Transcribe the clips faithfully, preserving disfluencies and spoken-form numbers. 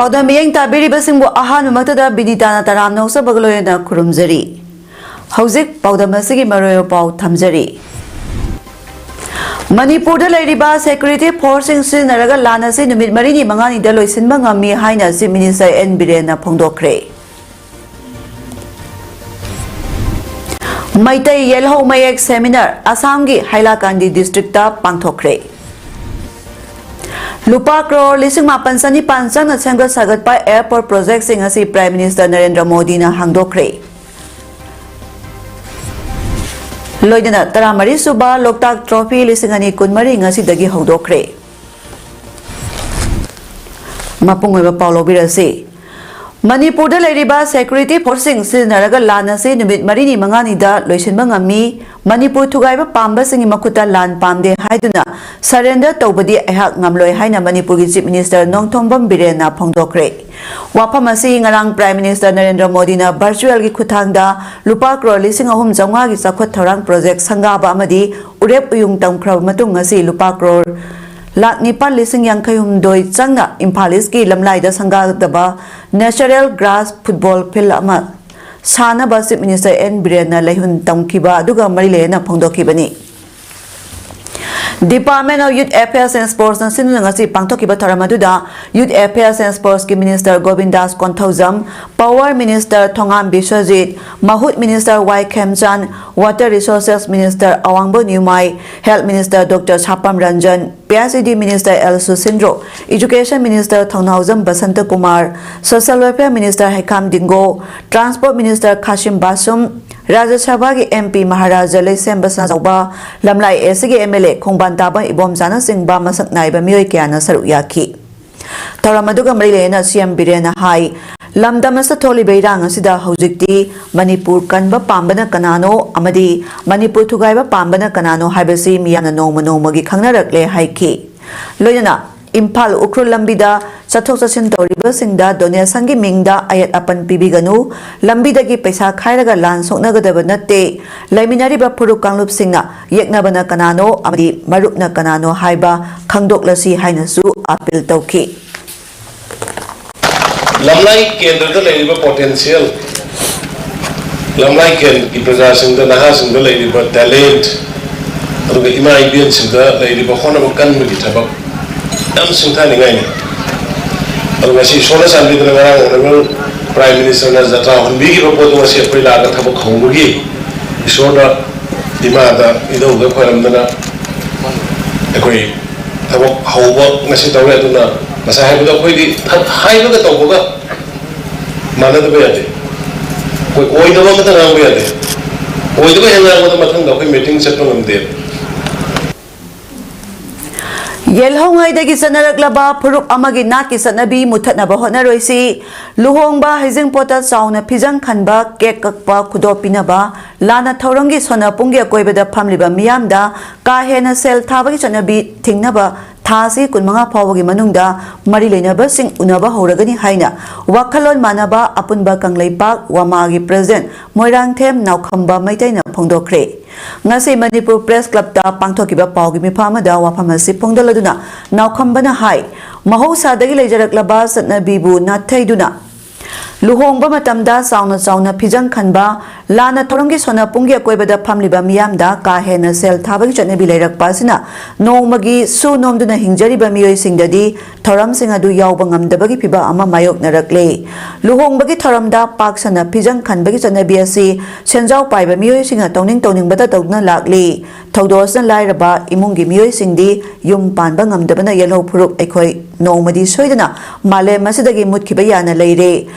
ꯄꯥꯎꯗꯝ ꯃꯤꯠꯌꯦꯡ ꯇꯥꯕꯤꯔꯤꯕꯁꯤꯡꯕꯨ ꯑꯍꯥꯟꯕꯃꯛꯇꯗ ꯕꯤꯅꯤꯇꯥꯅ ꯇꯔꯥꯝꯅ ꯑꯣꯛꯆꯕꯒ ꯂꯣꯏꯅꯅ ꯈꯨꯔꯨꯝꯖꯔꯤ꯫ ꯍꯧꯖꯤꯛ ꯄꯥꯎꯗꯝ ꯑꯁꯤꯒꯤ ꯃꯔꯣꯏ ꯄꯥꯎ ꯊꯝꯖꯔꯤ꯫ ꯃꯅꯤꯄꯨꯔꯗ ꯂꯩꯔꯤꯕ ꯁꯦꯀ꯭ꯌꯨꯔꯤꯇꯤ ꯐꯣꯔꯁꯁꯤꯡ ꯁꯤꯖꯤꯟꯅꯔꯒ ꯂꯥꯟ ꯑꯁꯤ ꯅꯨꯃꯤꯠ ꯃꯔꯤꯅꯤ ꯃꯉꯥꯅꯤꯗ ꯂꯣꯏꯁꯤꯟꯕ ꯉꯝꯃꯤ ꯍꯥꯏꯅ ꯆꯤꯐ ꯃꯤꯅꯤꯁꯇꯔ ꯑꯦꯟ ꯕꯤꯔꯦꯟꯅ ꯐꯣꯡꯗꯣꯛꯈ꯭ꯔꯦ꯫ ꯃꯩꯇꯩ ꯌꯦꯜꯍꯧ ꯃꯌꯦꯛ ꯁꯦꯃꯤꯅꯥꯔ ꯑꯁꯥꯝꯒꯤ ꯍꯥꯏꯂꯥꯀꯥꯟꯗꯤ ꯗꯤꯁꯇ꯭ꯔꯤꯛꯇ ꯄꯥꯡꯊꯣꯛꯈ꯭ꯔꯦ꯫ ꯂꯨꯄꯥ ꯀ꯭ꯔꯣꯔ ꯂꯤꯁꯤꯡ ꯃꯥꯄꯟ ꯆꯅꯤꯄꯥꯟ ꯆꯪꯅ ꯁꯦꯝꯒꯠ ꯁꯥꯒꯠꯄ ꯑꯦꯌꯔꯄꯣꯔꯠ ꯄ꯭ꯔꯣꯖꯦꯛꯁꯤꯡ ꯑꯁꯤ ꯄ꯭ꯔꯥꯏꯝ ꯃꯤꯅꯤꯁꯇꯔ ꯅꯔꯦꯟꯗ꯭ꯔ ꯃꯣꯗꯤꯅ ꯍꯥꯡꯗꯣꯛꯈ꯭ꯔꯦ꯫ ꯂꯣꯏꯅꯅ ꯇꯔꯥꯃꯔꯤ ꯁꯨꯕ ꯂꯣꯛꯇꯥꯛ ꯇ꯭ꯔꯣꯐꯤ ꯂꯤꯁꯤꯡ ꯑꯅꯤ ꯀꯨꯟꯃꯔꯤ ꯉꯁꯤꯗꯒꯤ ꯍꯧꯗꯣꯛꯈ꯭ꯔꯦ꯫ ꯃꯄꯨꯡ ꯑꯣꯏꯕ ꯄꯥꯎ ꯂꯧꯕꯤꯔꯁꯤ꯫ ꯃꯅꯤꯄꯨꯔꯗ ꯂꯩꯔꯤꯕ ꯁꯦꯀ꯭ꯌꯨꯔꯤꯇꯤ ꯐꯣꯔꯁꯁꯤꯡ ꯁꯤꯖꯤꯟꯅꯔꯒ ꯂꯥꯟ ꯑꯁꯤ ꯅꯨꯃꯤꯠ ꯃꯔꯤꯅꯤ ꯃꯉꯥꯅꯤꯗ ꯂꯣꯏꯁꯤꯟꯕ ꯉꯝꯃꯤ꯫ ꯃꯅꯤꯄꯨꯔ ꯊꯨꯒꯥꯏꯕ ꯄꯥꯝꯕꯁꯤꯡꯒꯤ ꯃꯈꯨꯠꯇ ꯂꯥꯟ ꯄꯥꯝꯗꯦ ꯍꯥꯏꯗꯨꯅ ꯁꯔꯦꯟꯗꯔ ꯇꯧꯕꯗꯤ ꯑꯩꯍꯥꯛ ꯉꯝꯂꯣꯏ ꯍꯥꯏꯅ ꯃꯅꯤꯄꯨꯔꯒꯤ ꯆꯤꯐ ꯃꯤꯅꯤꯁꯇꯔ ꯅꯣꯡꯊꯣꯝꯕꯝ ꯕꯤꯔꯦꯟꯅ ꯐꯣꯡꯗꯣꯛꯈ꯭ꯔꯦ꯫ ꯋꯥꯐꯝ ꯑꯁꯤ ꯉꯔꯥꯡ ꯄ꯭ꯔꯥꯏꯝ ꯃꯤꯅꯤꯁꯇꯔ ꯅꯔꯦꯟꯗ꯭ꯔ ꯃꯣꯗꯤꯅ ꯚꯔꯆꯨꯑꯦꯜꯒꯤ ꯈꯨꯠꯊꯥꯡꯗ ꯂꯨꯄꯥ ꯀ꯭ꯔꯣꯔ ꯂꯤꯁꯤꯡ ꯑꯍꯨꯝ ꯆꯥꯝꯃꯉꯥꯒꯤ ꯆꯥꯎꯈꯠ ꯊꯧꯔꯥꯡ ꯄ꯭ꯔꯣꯖꯦꯛ ꯁꯪꯒꯥꯕ ꯑꯃꯗꯤ ꯎꯔꯦꯞ ꯎꯌꯨꯡ ꯇꯝꯈ꯭ꯔꯕ ꯃꯇꯨꯡ ꯉꯁꯤ ꯂꯨꯄꯥ ꯀ꯭ꯔꯣꯔ ꯂꯥꯈ ꯅꯤꯄꯥꯜ ꯂꯤꯁꯤꯡ ꯌꯥꯡꯈꯩ ꯍꯨꯝꯗꯣꯏ ꯆꯪꯅ ꯏꯝꯐꯥꯜ ꯏꯁꯀꯤ ꯂꯝꯂꯥꯏꯗ ꯁꯪꯒꯥꯗꯕ ꯅꯦꯆꯔꯦꯜ ꯒ꯭ꯔꯥꯁ ꯐꯨꯠꯕꯣꯜ ꯐꯤꯜꯗ ꯑꯃ ꯁꯥꯟꯅꯕ ꯆꯤꯐ ꯃꯤꯅꯤꯁꯇꯔ ꯑꯦꯟ ꯕꯤꯔꯦꯟꯅ ꯂꯩꯍꯨꯟ ꯇꯝꯈꯤꯕ ꯑꯗꯨꯒ ꯃꯔꯤ ꯂꯩꯅꯅ ꯐꯣꯡꯗꯣꯛꯈꯤꯕꯅꯤ꯫ Department of Youth Affairs and Sportsꯅ ꯁꯤꯟꯗꯨꯅ ꯉꯁꯤ ꯄꯥꯡꯊꯣꯛꯈꯤꯕ ꯊꯧꯔꯝ ꯑꯗꯨꯗ Youth Affairs and Sportsꯀꯤ minister Govindas Konthoujam, power minister Thongam Biswajit, ꯃꯍꯨꯠ minister Y Khemchand, water resources minister ꯑꯋꯥꯡꯕꯝ Newmai, health minister doctor Sapam Ranjan, P H E D minister L Susindro, education minister Thounaojam Basanta Kumar, social welfare minister Heikham Dingo, transport minister Khashim Basum, Rajya ꯁꯚꯥꯒꯤ M P Maharaj ꯂꯩꯁꯦꯝꯕ ꯁꯅꯥꯖꯥꯎꯕ, ꯂꯝꯂꯥꯏ ꯑꯦ ꯁꯤꯒꯤ ꯑꯦꯝ ꯑꯦꯜ ꯑꯦ ꯈꯣꯡꯕꯥꯟ ꯇꯥꯕ ꯏꯕꯣꯝꯆꯥꯅꯆꯤꯡꯕ ꯃꯁꯛ ꯅꯥꯏꯕ ꯃꯤꯑꯣꯏ ꯀꯌꯥꯅ ꯁꯔꯨꯛ ꯌꯥꯈꯤ꯫ ꯊꯧꯔꯝ ꯑꯗꯨꯒ ꯃꯔꯤ ꯂꯩꯅꯅ ꯁꯤ ꯑꯦꯝ ꯕꯤꯔꯦꯟꯅ ꯍꯥꯏ, ꯂꯝꯗꯝ ꯑꯁꯤꯗ ꯊꯣꯛꯂꯤꯕ ꯏꯔꯥꯡ ꯑꯁꯤꯗ ꯍꯧꯖꯤꯛꯇꯤ ꯃꯅꯤꯄꯨꯔ ꯀꯟꯕ ꯄꯥꯝꯕꯅ ꯀꯅꯥꯅꯣ ꯑꯃꯗꯤ ꯃꯅꯤꯄꯨꯔ ꯊꯨꯒꯥꯏꯕ ꯄꯥꯝꯕꯅ ꯀꯅꯥꯅꯣ ꯍꯥꯏꯕꯁꯤ ꯃꯤꯌꯥꯝꯅ ꯅꯣꯡꯃ ꯅꯣꯡꯃꯒꯤ ꯈꯪꯅꯔꯛꯂꯦ ꯍꯥꯏꯈꯤ꯫ ꯂꯣꯏꯅꯅ ꯏꯝꯐꯥꯜ ꯎꯈ꯭ꯔꯨꯜ ꯂꯝꯕꯤꯗ ꯆꯠꯊꯣꯛ ꯆꯠꯁꯤꯟ ꯇꯧꯔꯤꯕꯁꯤꯡꯗ ꯗꯣꯅꯦꯁꯟꯒꯤ ꯃꯤꯡꯗ ꯑꯌꯦꯠ ꯑꯄꯟ ꯄꯤꯕꯤꯒꯅꯨ, ꯂꯝꯕꯤꯗꯒꯤ ꯄꯩꯁꯥ ꯈꯥꯏꯔꯒ ꯂꯥꯟ ꯁꯣꯛꯅꯒꯗꯕ ꯅꯠꯇꯦ, ꯂꯩꯃꯤꯟꯅꯔꯤꯕ ꯐꯨꯔꯨꯞ ꯀꯥꯡꯂꯨꯞꯁꯤꯡꯅ ꯌꯦꯛꯅꯕꯅ ꯀꯅꯥꯅꯣ ꯑꯃꯗꯤ ꯃꯔꯨꯞꯅ ꯀꯅꯥꯅꯣ ꯍꯥꯏꯕ ꯈꯪꯗꯣꯛꯂꯁꯤ ꯍꯥꯏꯅꯁꯨ ꯑꯥꯄꯤꯜ ꯇꯧꯈꯤ꯫ ꯂꯝꯂꯥꯏ ꯀꯦꯟꯗ꯭ꯔꯗ ꯂꯩꯔꯤꯕ ꯄꯣꯇꯦꯟꯁꯤꯌꯦꯜ, ꯂꯝꯂꯥꯏ ꯀꯦꯟꯗ꯭ꯔꯒꯤ ꯄ꯭ꯔꯖꯥꯁꯤꯡꯗ, ꯅꯍꯥꯁꯤꯡꯗ ꯂꯩꯔꯤꯕ ꯇꯦꯂꯦꯟꯠ, ꯑꯗꯨꯒ ꯏꯃꯥ ꯏꯕꯦꯟꯁꯤꯡꯗ ꯂꯩꯔꯤꯕ ꯍꯣꯠꯅꯕ ꯀꯟꯕꯒꯤ ꯊꯕꯛ ꯌꯥꯝ ꯁꯤꯡꯊꯥꯅꯤꯡꯉꯥꯏꯅꯤ꯫ ꯑꯗꯨ ꯉꯁꯤ ꯏꯁꯣꯔꯅ ꯆꯥꯟꯕꯤꯗꯨꯅ ꯉꯔꯥꯡ ꯑꯣꯅꯔꯦꯕꯜ ꯄ꯭ꯔꯥꯏꯝ ꯃꯤꯅꯤꯁꯇꯔꯅ ꯖꯇ꯭ꯔꯥ ꯍꯨꯟꯕꯤꯈꯤꯕ ꯄꯣꯠꯇꯨ ꯉꯁꯤ ꯑꯩꯈꯣꯏ ꯂꯥꯛꯑꯒ ꯊꯕꯛ ꯍꯧꯕꯒꯤ ꯏꯁꯣꯔꯗ, ꯏꯃꯥꯗ, ꯏꯙꯧꯗ ꯈꯣꯏꯔꯝꯗꯅ ꯑꯩꯈꯣꯏ ꯊꯕꯛ ꯍꯧꯕ ꯉꯁꯤ ꯇꯧꯔꯦ꯫ ꯑꯗꯨꯅ ꯉꯁꯥꯏ ꯍꯥꯏꯕꯗꯣ ꯑꯩꯈꯣꯏꯗꯤ ꯊ-, ꯍꯥꯏꯕꯒ ꯇꯧꯕꯒ ꯃꯥꯟꯅꯗꯕ ꯌꯥꯗꯦ꯫ ꯑꯩꯈꯣꯏ ꯑꯣꯏꯗꯕ ꯑꯃꯠꯇ ꯉꯥꯡꯕ ꯌꯥꯗꯦ꯫ ꯑꯣꯏꯗꯕ ꯍꯦꯛ ꯉꯥꯡꯕꯗ ꯃꯊꯪꯗ ꯑꯩꯈꯣꯏ ꯃꯤꯇꯤꯡ ꯆꯠꯄ ꯉꯝꯗꯦ꯫ ꯌꯦꯜꯍꯧꯉꯩꯗꯒꯤ ꯆꯠꯅꯔꯛꯂꯕ ꯐꯨꯔꯨꯞ ꯑꯃꯒꯤ ꯅꯥꯠꯀꯤ ꯆꯠꯅꯕꯤ ꯃꯨꯊꯠꯅꯕ ꯍꯣꯠꯅꯔꯣꯏꯁꯤ꯫ ꯂꯨꯍꯣꯡꯕ, ꯍꯩꯖꯤꯡꯄꯣꯠꯇ ꯆꯥꯎꯅ ꯐꯤꯖꯪ ꯈꯟꯕ, ꯀꯦꯛ ꯀꯛꯄ, ꯈꯨꯗꯣꯞ ꯄꯤꯅꯕ, ꯂꯥꯟꯅ ꯊꯧꯔꯝꯒꯤ ꯁꯣꯟꯅ ꯄꯨꯡꯒꯤ ꯑꯀꯣꯏꯕꯗ ꯐꯝꯂꯤꯕ ꯃꯤꯌꯥꯝꯗ ꯀꯥ ꯍꯦꯟꯅ ꯁꯦꯜ ꯊꯥꯕꯒꯤ ꯆꯠꯅꯕꯤ ꯊꯤꯡꯅꯕ ꯊꯥ ꯑꯁꯤ ꯀꯨꯟꯃꯉꯥ ꯐꯥꯎꯕꯒꯤ ꯃꯅꯨꯡꯗ ꯃꯔꯤ ꯂꯩꯅꯕꯁꯤꯡ ꯎꯅꯕ ꯍꯧꯔꯒꯅꯤ ꯍꯥꯏꯅ ꯋꯥꯈꯜꯂꯣꯟ ꯃꯥꯟꯅꯕ ꯑꯄꯨꯟꯕ ꯀꯪꯂꯩꯄꯥꯛ ꯋꯥꯃꯥꯒꯤ ꯄ꯭ꯔꯦꯁꯤꯗꯦꯟꯠ ꯃꯣꯏꯔꯥꯡꯊꯦꯝ ꯅꯥꯎꯈꯝꯕ ꯃꯩꯇꯩꯅ ꯐꯣꯡꯗꯣꯛꯈ꯭ꯔꯦ꯫ ꯉꯁꯤ ꯃꯅꯤꯄꯨꯔ ꯄ꯭ꯔꯦꯁ ꯀ꯭ꯂꯕꯇ ꯄꯥꯡꯊꯣꯛꯈꯤꯕ ꯄꯥꯎꯒꯤ ꯃꯤꯐꯝ ꯑꯃꯗ ꯋꯥꯐꯝ ꯑꯁꯤ ꯐꯣꯡꯗꯣꯛꯂꯗꯨꯅ ꯅꯥꯎꯈꯝꯕꯅ ꯍꯥꯏ, ꯃꯍꯧꯁꯥꯗꯒꯤ ꯂꯩꯖꯔꯛꯂꯕ ꯆꯠꯅꯕꯤꯕꯨ ꯅꯥꯊꯩꯗꯨꯅ ꯂꯨꯍꯣꯡꯕ ꯃꯇꯝꯗ ꯆꯥꯎꯅ ꯆꯥꯎꯅ ꯐꯤꯖꯪ ꯈꯟꯕ, ꯂꯥꯟꯅ ꯊꯧꯔꯝꯒꯤ ꯁꯣꯟꯅ ꯄꯨꯡꯒꯤ ꯑꯀꯣꯏꯕꯗ ꯐꯝꯂꯤꯕ ꯃꯤꯌꯥꯝꯗ ꯀꯥ ꯍꯦꯟꯅ ꯁꯦꯜ ꯊꯥꯕꯒꯤ ꯆꯠꯅꯕꯤ ꯂꯩꯔꯛꯄ ꯑꯁꯤꯅ ꯅꯣꯡꯃꯒꯤ ꯁꯨ ꯅꯣꯝꯗꯨꯅ ꯍꯤꯡꯖꯔꯤꯕ ꯃꯤꯑꯣꯏꯁꯤꯡꯗꯗꯤ ꯊꯧꯔꯝꯁꯤꯡ ꯑꯗꯨ ꯌꯥꯎꯕ ꯉꯝꯗꯕꯒꯤ ꯐꯤꯚꯝ ꯑꯃ ꯃꯥꯌꯣꯛꯅꯔꯛꯂꯦ꯫ ꯂꯨꯍꯣꯡꯕꯒꯤ ꯊꯧꯔꯝꯗ ꯄꯥꯛ ꯁꯟꯅ ꯐꯤꯖꯪ ꯈꯟꯕꯒꯤ ꯆꯠꯅꯕꯤ ꯑꯁꯤ ꯁꯦꯟꯖꯥꯎ ꯄꯥꯏꯕ ꯃꯤꯑꯣꯏꯁꯤꯡꯅ ꯇꯧꯅꯤꯡ ꯇꯧꯅꯤꯡꯕꯇ ꯇꯧꯗꯨꯅ ꯂꯥꯛꯂꯤ꯫ ꯊꯧꯗꯣꯛ ꯑꯁꯤꯅ ꯂꯥꯏꯔꯕ ꯏꯃꯨꯡꯒꯤ ꯃꯤꯑꯣꯏꯁꯤꯡꯗꯤ ꯌꯨꯝ ꯄꯥꯟꯕ ꯉꯝꯗꯕꯅ ꯌꯦꯜꯍꯧ ꯐꯨꯔꯨꯞ ꯑꯩꯈꯣꯏ ꯅꯣꯡꯃꯗꯤ ꯁꯣꯏꯗꯅ ꯃꯥꯂꯦꯝ ꯑꯁꯤꯗꯒꯤ ꯃꯨꯠꯈꯤꯕ ꯌꯥꯅ ꯂꯩꯔꯦ꯫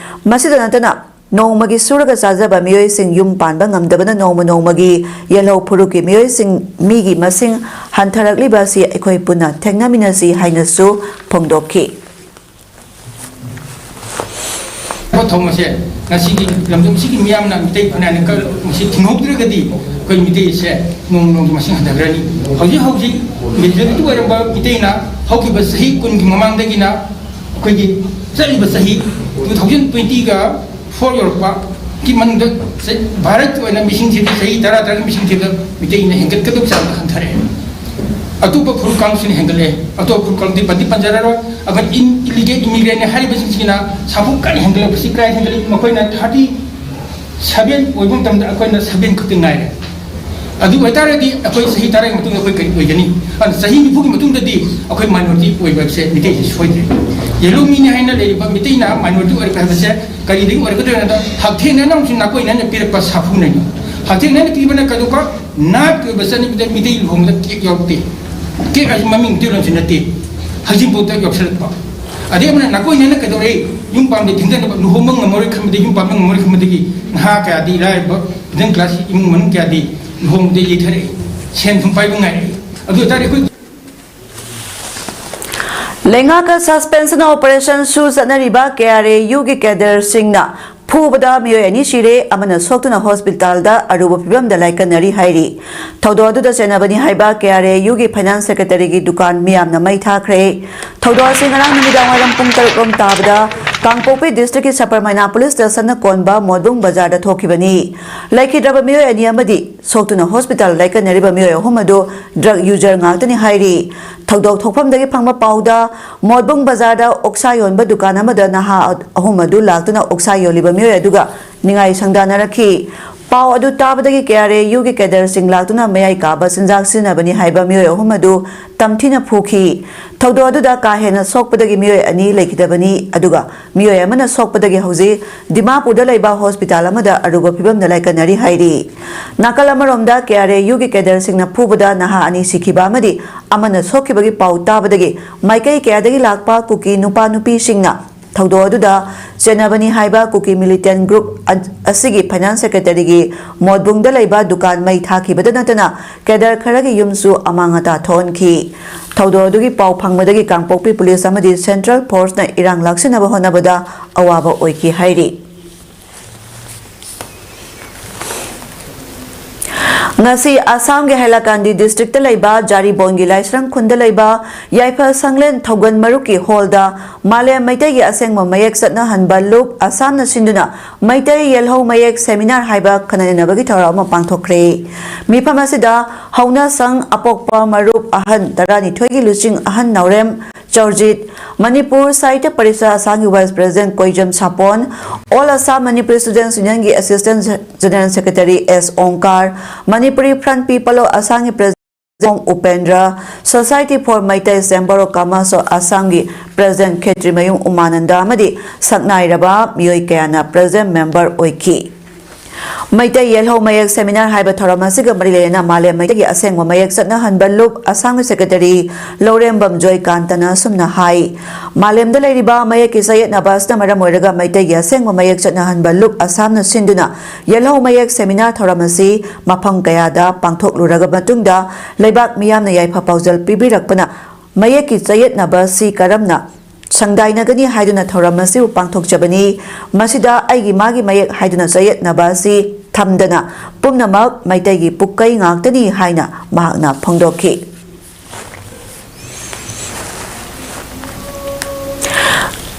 ꯃꯁꯤꯗ ꯅꯠꯇꯅ ꯅꯣꯡꯃꯒꯤ ꯁꯨꯔꯒ ꯆꯥꯖꯕ ꯃꯤꯑꯣꯏꯁꯤꯡ ꯌꯨꯝ ꯄꯥꯟꯕ ꯉꯝꯗꯕꯅ ꯅꯣꯡꯃ ꯅꯣꯡꯃꯒꯤ ꯌꯦꯜꯍꯧ ꯐꯨꯔꯨꯞꯀꯤ ꯃꯤꯑꯣꯏꯁꯤꯡ ꯃꯤꯒꯤ ꯃꯁꯤꯡ ꯍꯟꯊꯔꯛꯂꯤꯕ ꯑꯁꯤ ꯑꯩꯈꯣꯏ ꯄꯨꯟꯅ ꯊꯦꯡꯅꯃꯤꯟꯅꯁꯤ ꯍꯥꯏꯅꯁꯨ ꯐꯣꯡꯗꯣꯛꯈꯤ꯫ ꯄꯣꯠ ꯊꯣꯡ ꯑꯁꯦ ꯉꯁꯤꯒꯤ ꯂꯝꯗꯝꯁꯤꯒꯤ ꯃꯤꯌꯥꯝꯅ ꯃꯤꯇꯩ ꯐꯅꯥꯅ ꯀ-, ꯃꯁꯤ ꯊꯤꯡꯍꯧꯗ꯭ꯔꯒꯗꯤ ꯑꯩꯈꯣꯏ ꯃꯤꯇꯩ ꯑꯁꯦ ꯅꯣꯡꯃ ꯅꯣꯡꯃꯒꯤ ꯃꯁꯤꯡ ꯍꯟꯊꯈ꯭ꯔꯅꯤ꯫ ꯍꯧꯖꯤꯛ ꯍꯧꯖꯤꯛ ꯃꯦꯖꯣꯔꯤꯇꯤ ꯑꯣꯏꯔꯝꯕ ꯃꯤꯇꯩꯅ ꯍꯧꯈꯤꯕ ꯆꯍꯤ ꯀꯨꯟꯒꯤ ꯃꯃꯥꯡꯗꯒꯤꯅ ꯑꯩꯈꯣꯏꯒꯤ ꯆꯠꯂꯤꯕ ꯆꯍꯤ two thousand twenty ꯒ four ꯌꯧꯔꯛꯄꯒꯤ ꯃꯅꯨꯡꯗ ꯆ-, ꯚꯥꯔꯠꯀꯤ ꯑꯣꯏꯅ ꯃꯤꯁꯤꯡ ꯊꯤꯕ ꯆꯍꯤ ꯇꯔꯥ ꯇꯔꯥꯒꯤ ꯃꯤꯁꯤꯡ ꯊꯤꯕꯗ ꯃꯤꯇꯩꯅ ꯍꯦꯟꯒꯠꯀꯗꯧꯕ ꯆꯥꯡꯗ ꯍꯟꯊꯔꯛꯑꯦ꯫ ꯑꯇꯣꯞꯄ ꯐꯨꯔꯨꯞ ꯀꯥꯡꯁꯤꯅ ꯍꯦꯟꯒꯠꯂꯦ꯫ ꯑꯇꯣꯞꯄ ꯐꯨꯔꯨꯞ ꯀꯥꯡꯗꯤ ꯄꯟꯗꯤ ꯄꯟꯖꯔꯔꯣꯏ꯫ ꯑꯩꯈꯣꯏ ꯏꯟ ꯏꯂꯤꯒꯦꯜ ꯏꯃꯤꯒ꯭ꯔꯦꯟꯅꯦ ꯍꯥꯏꯔꯤꯕꯁꯤꯡꯁꯤꯅ ꯁꯥꯐꯨ ꯀꯟꯅ ꯍꯦꯟꯒꯠꯂꯛꯄꯁꯤ ꯀꯗꯥꯏ ꯍꯦꯟꯒꯠꯂꯤ? ꯃꯈꯣꯏꯅ ꯊꯥꯔꯇꯤ ꯁꯚꯦꯟ ꯑꯣꯏꯕ ꯃꯇꯝꯗ ꯑꯩꯈꯣꯏꯅ ꯁꯚꯦꯟ ꯈꯛꯇ ꯉꯥꯏꯔꯦ꯫ ꯑꯗꯨ ꯑꯣꯏꯇꯥꯔꯒꯗꯤ ꯑꯩꯈꯣꯏ ꯆꯍꯤ ꯇꯔꯥꯒꯤ ꯃꯇꯨꯡꯗ ꯑꯩꯈꯣꯏ ꯀꯔꯤ ꯑꯣꯏꯒꯅꯤ? ꯑꯗꯨꯅ ꯆꯍꯤ ꯅꯤꯐꯨꯒꯤ ꯃꯇꯨꯡꯗꯗꯤ ꯑꯩꯈꯣꯏ ꯃꯥꯏꯅꯣꯔꯤꯇꯤ ꯑꯣꯏꯕꯁꯦ ꯃꯤꯇꯩꯁꯦ ꯁꯣꯏꯗ꯭ꯔꯦ꯫ ꯌꯦꯂꯣ ꯃꯤꯅꯤ ꯍꯥꯏꯅ ꯂꯩꯔꯤꯕ ꯃꯤꯇꯩꯅ ꯃꯥꯏꯅꯣꯔꯤꯇꯤ ꯑꯣꯏꯔꯛꯄ ꯍꯥꯏꯕꯁꯦ ꯀꯔꯤꯗꯒꯤ ꯑꯣꯏꯔꯛꯀꯗꯣꯏꯅꯣ ꯍꯥꯏꯕꯗ ꯍꯛꯊꯦꯡꯅꯅ ꯑꯃꯁꯨꯡ ꯅꯥꯀꯣꯏꯅꯅ ꯄꯤꯔꯛꯄ ꯁꯥꯐꯨꯅꯅꯤ꯫ ꯍꯛꯊꯦꯡꯅꯅ ꯄꯤꯕꯅ ꯀꯩꯗꯧꯕ? ꯅꯥꯠꯀꯤ ꯑꯣꯏꯕ ꯆꯠꯅꯕꯤꯗ ꯃꯤꯇꯩ ꯂꯨꯍꯣꯡꯕꯗ ꯀꯦꯛ ꯌꯥꯎꯔꯛꯇꯦ꯫ ꯀꯦꯛ ꯍꯥꯏꯁꯤ ꯃꯃꯤꯡ ꯃꯩꯇꯩꯂꯣꯟꯁꯨ ꯅꯠꯇꯦ꯫ ꯍꯩꯖꯤꯡꯄꯣꯠꯇ ꯌꯥꯎꯁꯜꯂꯛꯄ꯫ ꯑꯗꯩ ꯑꯃꯅ ꯅꯥꯀꯣꯏꯅꯅ ꯀꯩꯗꯧꯔꯦ? ꯌꯨꯝ ꯄꯥꯟꯕꯗ ꯊꯤꯡꯊꯅꯕ, ꯂꯨꯍꯣꯡꯕ ꯉꯝꯃꯔꯣꯏ ꯈꯟꯕꯗꯒꯤ, ꯌꯨꯝ ꯄꯥꯟꯕ ꯉꯝꯃꯔꯣꯏ ꯈꯟꯕꯗꯒꯤ ꯅꯍꯥ ꯀꯌꯥꯗꯤ, ꯂꯥꯏꯔꯕ ꯃꯤꯗꯜ ꯀ꯭ꯂꯥꯁꯀꯤ ꯏꯃꯨꯡ ꯃꯅꯨꯡ ꯀꯌꯥꯗꯤ ꯂꯨꯍꯣꯡꯕꯗ ꯌꯩꯊꯔꯛꯏ꯫ ꯁꯦꯟ ꯊꯨꯝ ꯄꯥꯏꯕ ꯉꯥꯏꯔꯛꯏ꯫ ꯑꯗꯨ ꯑꯣꯏꯇꯥꯔꯗꯤ ꯑꯩꯈꯣꯏ ꯂꯩꯉꯥꯛꯀ suspension operation ꯁꯨ ꯆꯠꯅꯔꯤꯕ ꯀꯦ ꯑꯥꯔ ꯑꯦ ꯌꯨꯒꯤ ꯀꯦꯗꯔꯁꯤꯡꯅ ꯐꯨꯕꯗ ꯃꯤꯑꯣꯏ ꯑꯅꯤ ꯁꯤꯔꯦ, ꯑꯃꯅ ꯁꯣꯛꯇꯨꯅ ꯍꯣꯁꯄꯤꯇꯥꯜꯗ ꯑꯔꯨꯕ ꯐꯤꯕꯝꯗ ꯂꯥꯏꯀꯠꯅꯔꯤ ꯍꯥꯏꯔꯤ꯫ ꯊꯧꯗꯣꯛ ꯑꯗꯨꯗ ꯆꯦꯟꯅꯕꯅꯤ ꯍꯥꯏꯕ ꯀꯦ ꯑꯥꯔ ꯑꯦ ꯌꯨꯒꯤ ꯐꯥꯏꯅꯥꯟꯁ ꯁꯦꯀ꯭ꯔꯦꯇꯔꯤꯒꯤ ꯗꯨꯀꯥꯟ ꯃꯤꯌꯥꯝꯅ ꯃꯩ ꯊꯥꯈ꯭ꯔꯦ꯫ ꯊꯧꯗꯣꯛ ꯑꯁꯤ ꯉꯔꯥꯡ ꯅꯨꯃꯤꯗꯥꯡ ꯋꯥꯏꯔꯝ ꯄꯨꯡ ꯇꯔꯨꯛ ꯔꯣꯝ ꯇꯥꯕꯗ ꯀꯥꯡꯄꯣꯛꯄꯤ ꯗꯤꯁꯇ꯭ꯔꯤꯛꯀꯤ ꯁꯄꯔꯃꯥꯏꯅꯥ ꯄꯨꯂꯤꯁ ꯁ꯭ꯇꯦꯁꯟꯅ ꯀꯣꯟꯕ ꯃꯣꯠꯕꯨꯡ ꯕꯖꯥꯔꯗ ꯊꯣꯛꯈꯤꯕꯅꯤ꯫ ꯂꯩꯈꯤꯗ꯭ꯔꯕ ꯃꯤꯑꯣꯏ ꯑꯅꯤ ꯑꯃꯗꯤ ꯁꯣꯛꯇꯨꯅ ꯍꯣꯁꯄꯤꯇꯥꯜ ꯂꯥꯏꯀꯠꯅꯔꯤꯕ ꯃꯤꯑꯣꯏ ꯑꯍꯨꯝ ꯑꯗꯨ ꯗ꯭ꯔꯒ ꯌꯨꯖꯔ ꯉꯥꯛꯇꯅꯤ ꯍꯥꯏꯔꯤ꯫ ꯊꯧꯗꯣꯛ ꯊꯣꯛꯐꯝꯗꯒꯤ ꯐꯪꯕ ꯄꯥꯎꯗ ꯃꯣꯠꯕꯨꯡ ꯕꯖꯥꯔꯗ ꯑꯣꯛꯁꯥ ꯌꯣꯟꯕ ꯗꯨꯀꯥꯟ ꯑꯃꯗ ꯅꯍꯥ ꯑꯍꯨꯝ ꯑꯗꯨ ꯂꯥꯛꯇꯨꯅ ꯑꯣꯛꯁꯥ ꯌꯣꯜꯂꯤꯕ ꯃꯤꯑꯣꯏ ꯑꯗꯨꯒ ꯅꯤꯡꯉꯥꯏ ꯁꯪꯗꯥꯅꯔꯛꯈꯤ꯫ ꯄꯥꯎ ꯑꯗꯨ ꯇꯥꯕꯗꯒꯤ ꯀꯦ ꯑꯥꯔ ꯑꯦ ꯌꯨꯒꯤ ꯀꯦꯗꯔꯁꯤꯡ ꯂꯥꯛꯇꯨꯅ ꯃꯌꯥꯏ ꯀꯥꯕ ꯆꯤꯟꯖꯥꯛ ꯁꯤꯖꯤꯟꯅꯕꯅꯤ ꯍꯥꯏꯕ ꯃꯤꯑꯣꯏ ꯑꯍꯨꯝ ꯑꯗꯨ ꯇꯝꯊꯤꯅ ꯐꯨꯈꯤ꯫ ꯊꯧꯗꯣꯛ ꯑꯗꯨꯗ ꯀꯥ ꯍꯦꯟꯅ ꯁꯣꯛꯄꯗꯒꯤ ꯃꯤꯑꯣꯏ ꯑꯅꯤ ꯂꯩꯈꯤꯗꯕꯅꯤ, ꯑꯗꯨꯒ ꯃꯤꯑꯣꯏ ꯑꯃꯅ ꯁꯣꯛꯄꯗꯒꯤ ꯍꯧꯖꯤꯛ ꯗꯤꯃꯥꯄꯨꯔꯗ ꯂꯩꯕ ꯍꯣꯁꯄꯤꯇꯥꯜ ꯑꯃꯗ ꯑꯔꯨꯕ ꯐꯤꯕꯝꯗ ꯂꯥꯏꯀꯠꯅꯔꯤ ꯍꯥꯏꯔꯤ꯫ ꯅꯥꯀꯜ ꯑꯃꯔꯣꯝꯗ ꯀꯦ ꯑꯥꯔ ꯑꯦ ꯌꯨꯒꯤ ꯀꯦꯗꯔꯁꯤꯡꯅ ꯐꯨꯕꯗ ꯅꯍꯥ ꯑꯅꯤ ꯁꯤꯈꯤꯕ ꯑꯃꯗꯤ ꯑꯃꯅ ꯁꯣꯛꯈꯤꯕꯒꯤ ꯄꯥꯎ ꯇꯥꯕꯗꯒꯤ ꯃꯥꯏꯀꯩ ꯀꯌꯥꯗꯒꯤ ꯂꯥꯛꯄ ꯀꯨꯀꯤ ꯅꯨꯄꯥ ꯅꯨꯄꯤꯁꯤꯡꯅ ꯊꯧꯗꯣꯛ ꯑꯗꯨꯗ ꯆꯦꯟꯅꯕꯅꯤ ꯍꯥꯏꯕ ꯀꯨꯀꯤ ꯃꯤꯂꯤꯇꯦꯟ ꯒ꯭ꯔꯨꯞ ꯑ-, ꯑꯁꯤꯒꯤ ꯐꯥꯏꯅꯥꯟꯁ ꯁꯦꯀ꯭ꯔꯦꯇꯔꯤꯒꯤ ꯃꯣꯠꯕꯨꯡꯗ ꯂꯩꯕ ꯗꯨꯀꯥꯟ ꯃꯩ ꯊꯥꯈꯤꯕꯗ ꯅꯠꯇꯅ ꯀꯦꯗꯔ ꯈꯔꯒꯤ ꯌꯨꯝꯁꯨ ꯑꯃꯥꯡ ꯑꯇꯥ ꯊꯣꯛꯍꯟꯈꯤ꯫ ꯊꯧꯗꯣꯛ ꯑꯗꯨꯒꯤ ꯄꯥꯎ ꯐꯪꯕꯗꯒꯤ ꯀꯥꯡꯄꯣꯛꯄꯤ ꯄꯨꯂꯤꯁ ꯑꯃꯗꯤ ꯁꯦꯟꯇ꯭ꯔꯦꯜ ꯐꯣꯔꯁꯅ ꯏꯔꯥꯡ ꯂꯥꯛꯁꯤꯟꯅꯕ ꯍꯣꯠꯅꯕꯗ ꯑꯋꯥꯕ ꯑꯣꯏꯈꯤ ꯍꯥꯏꯔꯤ꯫ ꯉꯁꯤ ꯑꯁꯥꯝꯒꯤ ꯍꯥꯏꯂꯥꯀꯥꯟꯗꯤ ꯗꯤꯁꯇ꯭ꯔꯤꯛꯇ ꯂꯩꯕ ꯖꯥꯔꯤꯕꯣꯟꯒꯤ ꯂꯥꯏꯁ꯭ꯔꯝ ꯈꯨꯟꯗ ꯂꯩꯕ ꯌꯥꯏꯐ ꯁꯪꯂꯦꯟ ꯊꯧꯒꯜ ꯃꯔꯨꯞꯀꯤ ꯍꯣꯜꯗ ꯃꯥꯂꯦꯝ ꯃꯩꯇꯩꯒꯤ ꯑꯁꯦꯡꯕ ꯃꯌꯦꯛ ꯆꯠꯅꯍꯟꯕ ꯂꯨꯞ ꯑꯁꯥꯝꯅ ꯁꯤꯟꯗꯨꯅ ꯃꯩꯇꯩ ꯌꯦꯜꯍꯧ ꯃꯌꯦꯛ ꯁꯦꯃꯤꯅꯥꯔ ꯍꯥꯏꯕ ꯈꯟꯅ ꯅꯩꯅꯕꯒꯤ ꯊꯧꯔꯝ ꯑꯃ ꯄꯥꯡꯊꯣꯛꯈ꯭ꯔꯦ꯫ ꯃꯤꯐꯝ ꯑꯁꯤꯗ ꯍꯧꯅ ꯁꯪ ꯑꯄꯣꯛꯄ ꯃꯔꯨꯞ ꯑꯍꯟ ꯇꯔꯥꯅꯤꯊꯣꯏꯒꯤ ꯂꯨꯆꯤꯡ ꯑꯍꯟ ꯅꯥꯎꯔꯦꯝ ꯆꯧꯔꯖꯤꯠ, ꯃꯅꯤꯄꯨꯔ ꯁꯥꯍꯤꯇ꯭ꯌ ꯄꯔꯤꯁꯠ ꯑꯁꯥꯝꯒꯤ vice president Koijam Sapon, all Assam Manipuri students ꯌꯨꯅꯤꯌꯟꯒꯤ assistant general secretary S Ongkar, Manipuri front people of ꯑꯁꯥꯝꯒꯤ president Upendra, society for Meitei chamber of commerce of ꯑꯁꯥꯝꯒꯤ ꯄ꯭ꯔꯦꯁꯤꯗꯦꯟꯠ ꯈꯦꯇ꯭ꯔꯤꯃꯌꯨꯝ ꯎꯃꯥꯅꯟꯗ ꯑꯃꯗꯤ ꯁꯛꯅꯥꯏꯔꯕ ꯃꯤꯑꯣꯏ ꯀꯌꯥꯅ ꯄ꯭ꯔꯦꯁꯤꯗꯦꯟꯠ ꯃꯦꯝꯕꯔ ꯑꯣꯏꯈꯤ꯫ ꯃꯩꯇꯩ ꯌꯦꯜꯍꯧ ꯃꯌꯦꯛ ꯁꯦꯃꯤꯅꯥꯔ ꯍꯥꯏꯕ ꯊꯧꯔꯝ ꯑꯁꯤꯒ ꯃꯔꯤ ꯂꯩꯅꯅ ꯃꯥꯂꯦꯝ ꯃꯩꯇꯩꯒꯤ ꯑꯁꯦꯡꯕ ꯃꯌꯦꯛ ꯆꯠꯅꯍꯟꯕ ꯂꯨꯞ ꯑꯁꯥꯝꯒꯤ ꯁꯦꯀ꯭ꯔꯦꯇꯔꯤ ꯂꯧꯔꯦꯝꯕꯝ ꯖꯣꯏꯀꯥꯟꯇꯅ ꯑꯁꯨꯝꯅ ꯍꯥꯏ, ꯃꯥꯂꯦꯝꯗ ꯂꯩꯔꯤꯕ ꯃꯌꯦꯛꯀꯤ ꯆꯌꯦꯠꯅꯕ ꯑꯁꯤꯅ ꯃꯔꯝ ꯑꯣꯏꯔꯒ ꯃꯩꯇꯩꯒꯤ ꯑꯁꯦꯡꯕ ꯃꯌꯦꯛ ꯆꯠꯅꯍꯟꯕ ꯂꯨꯞ ꯑꯁꯥꯝꯅ ꯁꯤꯟꯗꯨꯅ ꯌꯦꯜꯍꯧ ꯃꯌꯦꯛ ꯁꯦꯃꯤꯅꯥꯔ ꯊꯧꯔꯝ ꯑꯁꯤ ꯃꯐꯝ ꯀꯌꯥꯗ ꯄꯥꯡꯊꯣꯛꯂꯨꯔꯕ ꯃꯇꯨꯡꯗ ꯂꯩꯕꯥꯛ ꯃꯤꯌꯥꯝꯅ ꯌꯥꯏꯐ ꯄꯥꯎꯖꯦꯜ ꯄꯤꯕꯤꯔꯛꯄꯅ ꯃꯌꯦꯛꯀꯤ ꯆꯌꯦꯠꯅꯕ ꯑꯁꯤ ꯀꯔꯝꯅ ꯁꯪꯗꯥꯏꯅꯒꯅꯤ ꯍꯥꯏꯗꯨꯅ ꯊꯧꯔꯝ ꯑꯁꯤꯕꯨ ꯄꯥꯡꯊꯣꯛꯆꯕꯅꯤ꯫ ꯃꯁꯤꯗ ꯑꯩꯒꯤ ꯃꯥꯒꯤ ꯃꯌꯦꯛ ꯍꯥꯏꯗꯨꯅ ꯆꯌꯦꯠꯅꯕ ꯑꯁꯤ ꯊꯝꯗꯅ ꯄꯨꯝꯅꯃꯛ ꯃꯩꯇꯩꯒꯤ ꯄꯨꯛꯀꯩ ꯉꯥꯛꯇꯅꯤ ꯍꯥꯏꯅ ꯃꯍꯥꯛꯅ ꯐꯣꯡꯗꯣꯛꯈꯤ꯫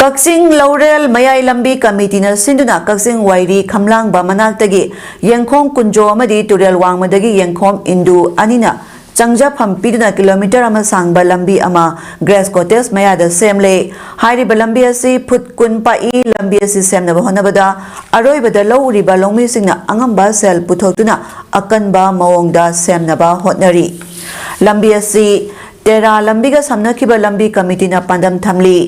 ꯀꯛꯆꯤꯡ ꯂꯧꯔꯦꯜ ꯃꯌꯥꯏ ꯂꯝꯕꯤ ꯀꯃꯤꯇꯤꯅ ꯁꯤꯟꯗꯨꯅ ꯀꯛꯆꯤꯡ ꯋꯥꯏꯔꯤ ꯈꯝꯂꯥꯡꯕ ꯃꯅꯥꯛꯇꯒꯤ ꯌꯦꯡꯈꯣꯡ ꯀꯨꯟꯖꯣ ꯑꯃꯗꯤ ꯇꯨꯔꯦꯜ ꯋꯥꯡꯃꯗꯒꯤ ꯌꯦꯡꯈꯣꯡ ꯏꯟꯗꯨ ꯑꯅꯤꯅ ꯆꯪꯖꯐꯝ ꯄꯤꯗꯨꯅ ꯀꯤꯂꯣꯃꯤꯇꯔ ꯑꯃ ꯁꯥꯡꯕ ꯂꯝꯕꯤ ꯑꯃ ꯒ꯭ꯔꯦꯁ ꯀꯣꯇꯦꯖ ꯃꯌꯥꯗ ꯁꯦꯝꯂꯦ꯫ ꯍꯥꯏꯔꯤꯕ ꯂꯝꯕꯤ ꯑꯁꯤ ꯐꯨꯠ ꯀꯨꯟ ꯄꯥꯛꯏ꯫ ꯂꯝꯕꯤ ꯑꯁꯤ ꯁꯦꯝꯅꯕ ꯍꯣꯠꯅꯕꯗ ꯑꯔꯣꯏꯕꯗ ꯂꯧ ꯎꯔꯤꯕ ꯂꯧꯃꯤꯁꯤꯡꯅ ꯑꯉꯝꯕ ꯁꯦꯜ ꯄꯨꯊꯣꯛꯇꯨꯅ ꯑꯀꯟꯕ ꯃꯑꯣꯡꯗ ꯁꯦꯝꯅꯕ ꯍꯣꯠꯅꯔꯤ꯫ ꯂꯝꯕꯤ ꯑꯁꯤ ꯇꯦꯔꯥ ꯂꯝꯕꯤꯒ ꯁꯝꯅꯈꯤꯕ ꯂꯝꯕꯤ ꯀꯃꯤꯇꯤꯅ ꯄꯥꯟꯗꯝ ꯊꯝꯂꯤ꯫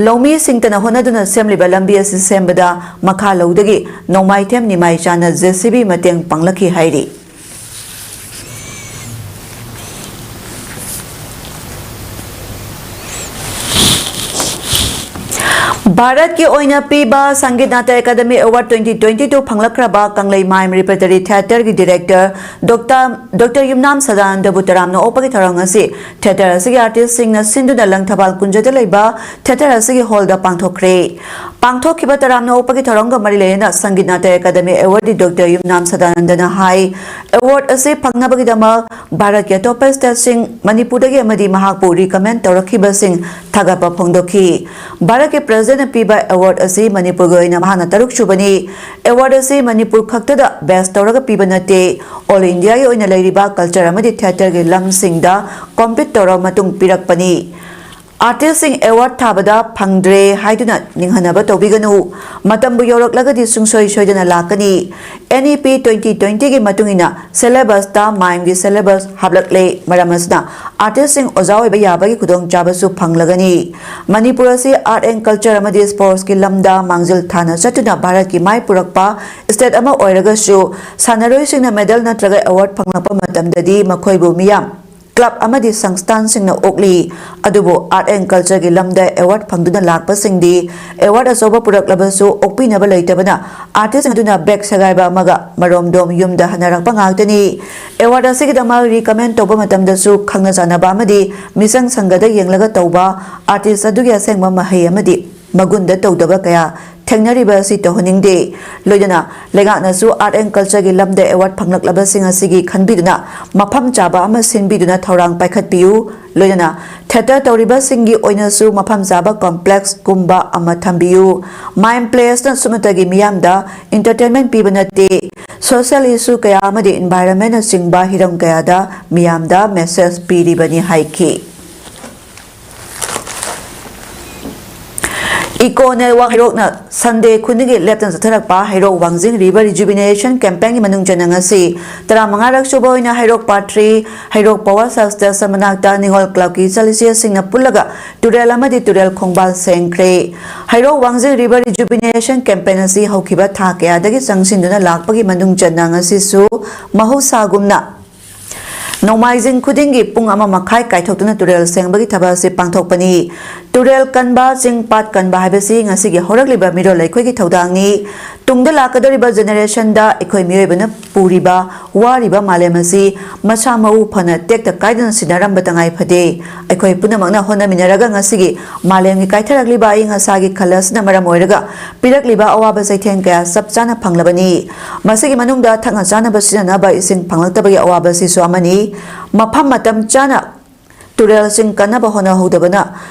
ꯂꯧꯃꯤꯁꯤꯡꯇꯅ ꯍꯣꯠꯅꯗꯨꯅ ꯁꯦꯝꯂꯤꯕ ꯂꯝꯕꯤ ꯑꯁꯤ ꯁꯦꯝꯕꯗ ꯃꯈꯥ ꯂꯧꯗꯒꯤ ꯅꯣꯡꯃꯥꯏꯊꯦꯝ ꯅꯤꯃꯥꯏ ꯆꯥꯅ ꯖꯦ ꯁꯤ ꯕꯤ ꯃꯇꯦꯡ ꯄꯥꯡꯂꯛꯈꯤ ꯍꯥꯏꯔꯤ꯫ ꯚꯥꯔꯠꯀꯤ ꯑꯣꯏꯅ ꯄꯤꯕ Sangeet Natak academy award twenty twenty two ꯐꯪꯂꯛꯈ꯭ꯔꯕ ꯀꯪꯂꯩ ꯃꯥꯏꯝ ꯔꯤꯄꯔꯇꯔꯤ ꯊꯤꯌꯦꯇꯔꯒꯤ ꯗꯤꯔꯦꯛꯇꯔ ꯗꯣꯛꯇꯔ ꯗꯣꯛꯇꯔ ꯌꯨꯝꯅꯥꯝ ꯁꯗꯥꯅꯟꯗꯕꯨ ꯇꯔꯥꯝꯅ ꯑꯣꯛꯄꯒꯤ ꯊꯧꯔꯝ ꯑꯁꯤ ꯊꯤꯌꯦꯇꯔ ꯑꯁꯤꯒꯤ ꯑꯥꯔꯇꯤꯁꯁꯤꯡꯅ ꯁꯤꯟꯗꯨꯅ ꯂꯪꯊꯕꯥꯜ ꯀꯨꯟꯖꯗ ꯂꯩꯕ ꯊꯤꯌꯦꯇꯔ ꯑꯁꯤꯒꯤ ꯍꯣꯜꯗ ꯄꯥꯡꯊꯣꯛꯈ꯭ꯔꯦ꯫ ꯄꯥꯡꯊꯣꯛꯈꯤꯕ ꯇꯔꯥꯝꯅ ꯑꯣꯛꯄꯒꯤ ꯊꯧꯔꯝꯒ ꯃꯔꯤ ꯂꯩꯅꯅ ꯁꯪꯒꯤꯠ ꯅꯥꯇ꯭ꯌ ꯑꯦꯀꯥꯗꯃꯤ ꯑꯦꯋꯥꯔꯗꯤ ꯗꯣꯛꯇꯔ ꯌꯨꯝꯅꯥꯝ ꯁꯗꯥꯅꯟꯗꯅ ꯍꯥꯏ, ꯑꯦꯋꯥꯔꯗ ꯑꯁꯤ ꯐꯪꯅꯕꯒꯤꯗꯃꯛ ꯚꯥꯔꯠꯀꯤ ꯑꯇꯣꯞꯄ ꯁ꯭ꯇꯦꯠꯁꯤꯡ, ꯃꯅꯤꯄꯨꯔꯗꯒꯤ ꯑꯃꯗꯤ ꯃꯍꯥꯛꯄꯨ ꯔꯤꯀꯃꯦꯟ ꯇꯧꯔꯛꯈꯤꯕꯁꯤꯡ ꯊꯥꯒꯠꯄ ꯐꯣꯡꯗꯣꯛꯈꯤ꯫ ꯚꯥꯔꯠꯀꯤ ꯄ꯭ꯔꯦꯁꯤꯗꯦꯟꯠꯅ ꯄꯤꯕ ꯑꯦꯋꯥꯔꯗ ꯑꯁꯤ ꯃꯅꯤꯄꯨꯔꯒꯤ ꯑꯣꯏꯅ ꯃꯍꯥꯛꯅ ꯇꯔꯨꯛ ꯁꯨꯕꯅꯤ꯫ ꯑꯦꯋꯥꯔꯗ ꯑꯁꯤ ꯃꯅꯤꯄꯨꯔ ꯈꯛꯇꯗ ꯕꯦꯁ ꯇꯧꯔꯒ ꯄꯤꯕ ꯅꯠꯇꯦ, ꯑꯣꯜ ꯏꯟꯗꯤꯌꯥꯒꯤ ꯑꯣꯏꯅ ꯂꯩꯔꯤꯕ ꯀꯜꯆꯔ ꯑꯃꯗꯤ ꯊꯤꯌꯦꯇꯔꯒꯤ ꯂꯝꯁꯤꯡꯗ ꯀꯣꯝꯄꯤꯠ ꯇꯧꯔꯕ ꯃꯇꯨꯡ ꯄꯤꯔꯛꯄꯅꯤ꯫ ꯑꯥꯔꯇꯤꯁꯁꯤꯡ ꯑꯦꯋꯥꯔꯗ ꯊꯥꯕꯗ ꯐꯪꯗ꯭ꯔꯦ ꯍꯥꯏꯗꯨꯅ ꯅꯤꯡꯍꯟꯅꯕ ꯇꯧꯕꯤꯒꯅꯨ꯫ ꯃꯇꯝꯕꯨ ꯌꯧꯔꯛꯂꯒꯗꯤ ꯁꯨꯡꯁꯣꯏ ꯁꯣꯏꯗꯅ ꯂꯥꯛꯀꯅꯤ꯫ N E P twenty twenty ꯒꯤ ꯃꯇꯨꯡ ꯏꯟꯅ ꯁꯦꯂꯦꯕꯁꯇ ꯃꯥꯏꯝꯒꯤ ꯁꯦꯂꯦꯕꯁ ꯍꯥꯞꯂꯛꯂꯦ꯫ ꯃꯔꯝ ꯑꯁꯤꯅ ꯑꯥꯔꯇꯤꯁꯁꯤꯡ ꯑꯣꯖꯥ ꯑꯣꯏꯕ ꯌꯥꯕꯒꯤ ꯈꯨꯗꯣꯡꯆꯥꯕꯁꯨ ꯐꯪꯂꯒꯅꯤ꯫ ꯃꯅꯤꯄꯨꯔ ꯑꯁꯤ ꯑꯥꯔꯠ ꯑꯦꯟ ꯀꯜꯆꯔ ꯑꯃꯗꯤ ꯁ꯭ꯄꯣꯔꯠꯁꯀꯤ ꯂꯝꯗ ꯃꯥꯡꯖꯤꯜ ꯊꯥꯅ ꯆꯠꯇꯨꯅ ꯚꯥꯔꯠꯀꯤ ꯃꯥꯏ ꯄꯨꯔꯛꯄ ꯁ꯭ꯇꯦꯠ ꯑꯃ ꯑꯣꯏꯔꯒꯁꯨ, ꯁꯥꯟꯅꯔꯣꯏꯁꯤꯡꯅ ꯃꯦꯗꯜ ꯅꯠꯇ꯭ꯔꯒ ꯑꯦꯋꯥꯔꯗ ꯐꯪꯂꯛꯄ ꯃꯇꯝꯗꯗꯤ ꯃꯈꯣꯏꯕꯨ ꯃꯤꯌꯥꯝ, ꯀ꯭ꯂꯕ ꯑꯃꯗꯤ ꯁꯪꯁꯊꯥꯟꯁꯤꯡꯅ ꯑꯣꯛꯂꯤ꯫ ꯑꯗꯨꯕꯨ ꯑꯥꯔꯠ ꯑꯦꯟ ꯀꯜꯆꯔꯒꯤ ꯂꯝꯗ ꯑꯦꯋꯥꯔꯗ ꯐꯪꯗꯨꯅ ꯂꯥꯛꯄꯁꯤꯡꯗꯤ ꯑꯦꯋꯥꯔꯗ ꯑꯆꯧꯕ ꯄꯨꯔꯛꯂꯕꯁꯨ ꯑꯣꯛꯄꯤꯅꯕ ꯂꯩꯇꯕꯅ ꯑꯥꯔꯇꯤꯁꯁꯤꯡ ꯑꯗꯨꯅ ꯕꯦꯛ ꯁꯦꯒꯥꯏꯕ ꯑꯃꯒ ꯃꯔꯣꯝꯗꯣꯝ ꯌꯨꯝꯗ ꯍꯟꯅꯔꯛꯄ ꯉꯥꯛꯇꯅꯤ꯫ ꯑꯦꯋꯥꯔꯗ ꯑꯁꯤꯒꯤꯗꯃꯛ ꯔꯤꯀꯃꯦꯟ ꯇꯧꯕ ꯃꯇꯝꯗꯁꯨ ꯈꯪꯅ ꯆꯥꯟꯅꯕ ꯑꯃꯗꯤ ꯃꯤꯆꯪ ꯁꯪꯒꯗ ꯌꯦꯡꯂꯒ ꯇꯧꯕ, ꯑꯥꯔꯇꯤꯁ ꯑꯗꯨꯒꯤ ꯑꯁꯦꯡꯕ ꯃꯍꯩ ꯑꯃꯗꯤ ꯃꯒꯨꯟꯗ ꯇꯧꯗꯕ ꯀꯌꯥ ꯊꯦꯡꯅꯔꯤꯕ ꯑꯁꯤ ꯇꯧꯍꯟꯅꯤꯡꯗꯦ꯫ ꯂꯣꯏꯅꯅ ꯂꯩꯉꯥꯛꯅꯁꯨ ꯑꯥꯔꯠ ꯑꯦꯟ ꯀꯜꯆꯔꯒꯤ ꯂꯝꯗ ꯑꯦꯋꯥꯔꯗ ꯐꯪꯂꯛꯂꯕꯁꯤꯡ ꯑꯁꯤꯒꯤ ꯈꯟꯕꯤꯗꯨꯅ ꯃꯐꯝ ꯆꯥꯕ ꯑꯃ ꯁꯤꯟꯕꯤꯗꯨꯅ ꯊꯧꯔꯥꯡ ꯄꯥꯏꯈꯠꯄꯤꯌꯨ꯫ ꯂꯣꯏꯅꯅ ꯊꯤꯌꯦꯇꯔ ꯇꯧꯔꯤꯕꯁꯤꯡꯒꯤ ꯑꯣꯏꯅꯁꯨ ꯃꯐꯝ ꯆꯥꯕ ꯀꯣꯝꯄ꯭ꯂꯦꯛꯁꯀꯨꯝꯕ ꯑꯃ ꯊꯝꯕꯤꯌꯨ꯫ ꯃꯥꯏꯝ ꯄ꯭ꯂꯦꯁꯅ ꯁꯨꯞꯅꯇꯒꯤ ꯃꯤꯌꯥꯝꯗ ꯏꯟꯇꯔꯇꯦꯟꯃꯦꯟꯠ ꯄꯤꯕ ꯅꯠꯇꯦ, ꯁꯣꯁꯤꯌꯦꯜ ꯏꯁꯨ ꯀꯌꯥ ꯑꯃꯗꯤ ꯏꯟꯚꯥꯏꯔꯟꯃꯦꯟꯠꯅꯆꯤꯡꯕ ꯍꯤꯔꯝ ꯀꯌꯥꯗ ꯃꯤꯌꯥꯝꯗ ꯃꯦꯁꯦꯖ ꯄꯤꯔꯤꯕꯅꯤ ꯍꯥꯏꯈꯤ꯫ ꯏꯀꯣ ꯅꯦꯠꯋꯥꯔꯛ ꯍꯩꯔꯣꯛꯅ ꯁꯟꯗꯦ ꯈꯨꯗꯤꯡꯒꯤ ꯂꯦꯞꯇꯅ ꯆꯠꯊꯔꯛꯄ ꯍꯩꯔꯣꯛ ꯋꯥꯡꯖꯤꯡ ꯔꯤꯚꯔ ꯔꯤꯖꯨꯕꯤꯅꯦꯁꯟ ꯀꯦꯝꯄꯦꯟꯒꯤ ꯃꯅꯨꯡ ꯆꯟꯅ ꯉꯁꯤ ꯇꯔꯥꯃꯉꯥꯔꯛ ꯁꯨꯕ ꯑꯣꯏꯅ Heirok part three, Heirok power sub station ꯃꯅꯥꯛꯇ ꯅꯤꯉꯣꯜ ꯀ꯭ꯂꯕꯀꯤ ꯏꯆꯜ ꯏꯆꯦꯁꯤꯡꯅ ꯄꯨꯜꯂꯒ ꯇꯨꯔꯦꯜ ꯑꯃꯗꯤ ꯇꯨꯔꯦꯜ ꯈꯣꯡꯕꯥꯜ ꯁꯦꯡꯈ꯭ꯔꯦ꯫ ꯍꯩꯔꯣꯛ ꯋꯥꯡꯖꯤꯡ ꯔꯤꯚꯔ ꯔꯤꯖꯨꯕꯤꯅꯦꯁꯟ ꯀꯦꯝꯄꯦꯟ ꯑꯁꯤ ꯍꯧꯈꯤꯕ ꯊꯥ ꯀꯌꯥꯗꯒꯤ ꯆꯪꯁꯤꯟꯗꯨꯅ ꯂꯥꯛꯄꯒꯤ ꯃꯅꯨꯡ ꯆꯟꯅ ꯉꯁꯤꯁꯨ ꯃꯍꯧꯁꯥꯒꯨꯝꯅ ꯅꯣꯡꯃꯥꯏꯖꯤꯡ ꯈꯨꯗꯤꯡꯒꯤ ꯄꯨꯡ ꯑꯃ ꯃꯈꯥꯏ ꯀꯥꯏꯊꯣꯛꯇꯨꯅ ꯇꯨꯔꯦꯜ ꯁꯦꯡꯕꯒꯤ ꯊꯕꯛ ꯑꯁꯤ ꯄꯥꯡꯊꯣꯛꯄꯅꯤ꯫ ꯇꯨꯔꯦꯜ ꯀꯟꯕ, ꯆꯤꯡ ꯄꯥꯠ ꯀꯟꯕ ꯍꯥꯏꯕꯁꯤ ꯉꯁꯤꯒꯤ ꯍꯧꯔꯛꯂꯤꯕ ꯃꯤꯔꯣꯜ ꯑꯩꯈꯣꯏꯒꯤ ꯊꯧꯗꯥꯡꯅꯤ꯫ ꯇꯨꯡꯗ ꯂꯥꯛꯀꯗꯧꯔꯤꯕ ꯖꯦꯅꯦꯔꯦꯁꯟꯗ ꯑꯩꯈꯣꯏ ꯃꯤꯑꯣꯏꯕꯅ ꯄꯨꯔꯤꯕ, ꯋꯥꯔꯤꯕ ꯃꯥꯂꯦꯝ ꯑꯁꯤ ꯃꯁꯥ ꯃꯎ ꯐꯅ ꯇꯦꯛꯇ ꯀꯥꯏꯗꯅ ꯁꯤꯟꯅꯔꯝꯕ ꯇꯉꯥꯏ ꯐꯗꯦ꯫ ꯑꯩꯈꯣꯏ ꯄꯨꯝꯅꯃꯛꯅ ꯍꯣꯠꯅꯃꯤꯟꯅꯔꯒ ꯉꯁꯤꯒꯤ ꯃꯥꯂꯦꯝꯒꯤ ꯀꯥꯏꯊꯔꯛꯂꯤꯕ ꯑꯏꯪ ꯑꯁꯥꯒꯤ ꯈꯜ ꯑꯁꯤꯅ ꯃꯔꯝ ꯑꯣꯏꯔꯒ ꯄꯤꯔꯛꯂꯤꯕ ꯑꯋꯥꯕ ꯆꯩꯊꯦꯡ ꯀꯌꯥ ꯆꯞ ꯆꯥꯅ ꯐꯪꯂꯕꯅꯤ꯫ ꯃꯁꯤꯒꯤ ꯃꯅꯨꯡꯗ ꯊꯛꯅ ꯆꯥꯅꯕ ꯁꯤꯖꯤꯟꯅꯅꯕ ꯏꯁꯤꯡ ꯐꯪꯂꯛꯇꯕꯒꯤ ꯑꯋꯥꯕ ꯑꯁꯤꯁꯨ ꯑꯃꯅꯤ꯫ ꯃꯐꯝ ꯃꯇꯝ ꯆꯥꯅ ꯇꯨꯔꯦꯜꯁꯤꯡ ꯀꯟꯅꯕ ꯍꯣꯠꯅꯍꯧꯗꯕꯅ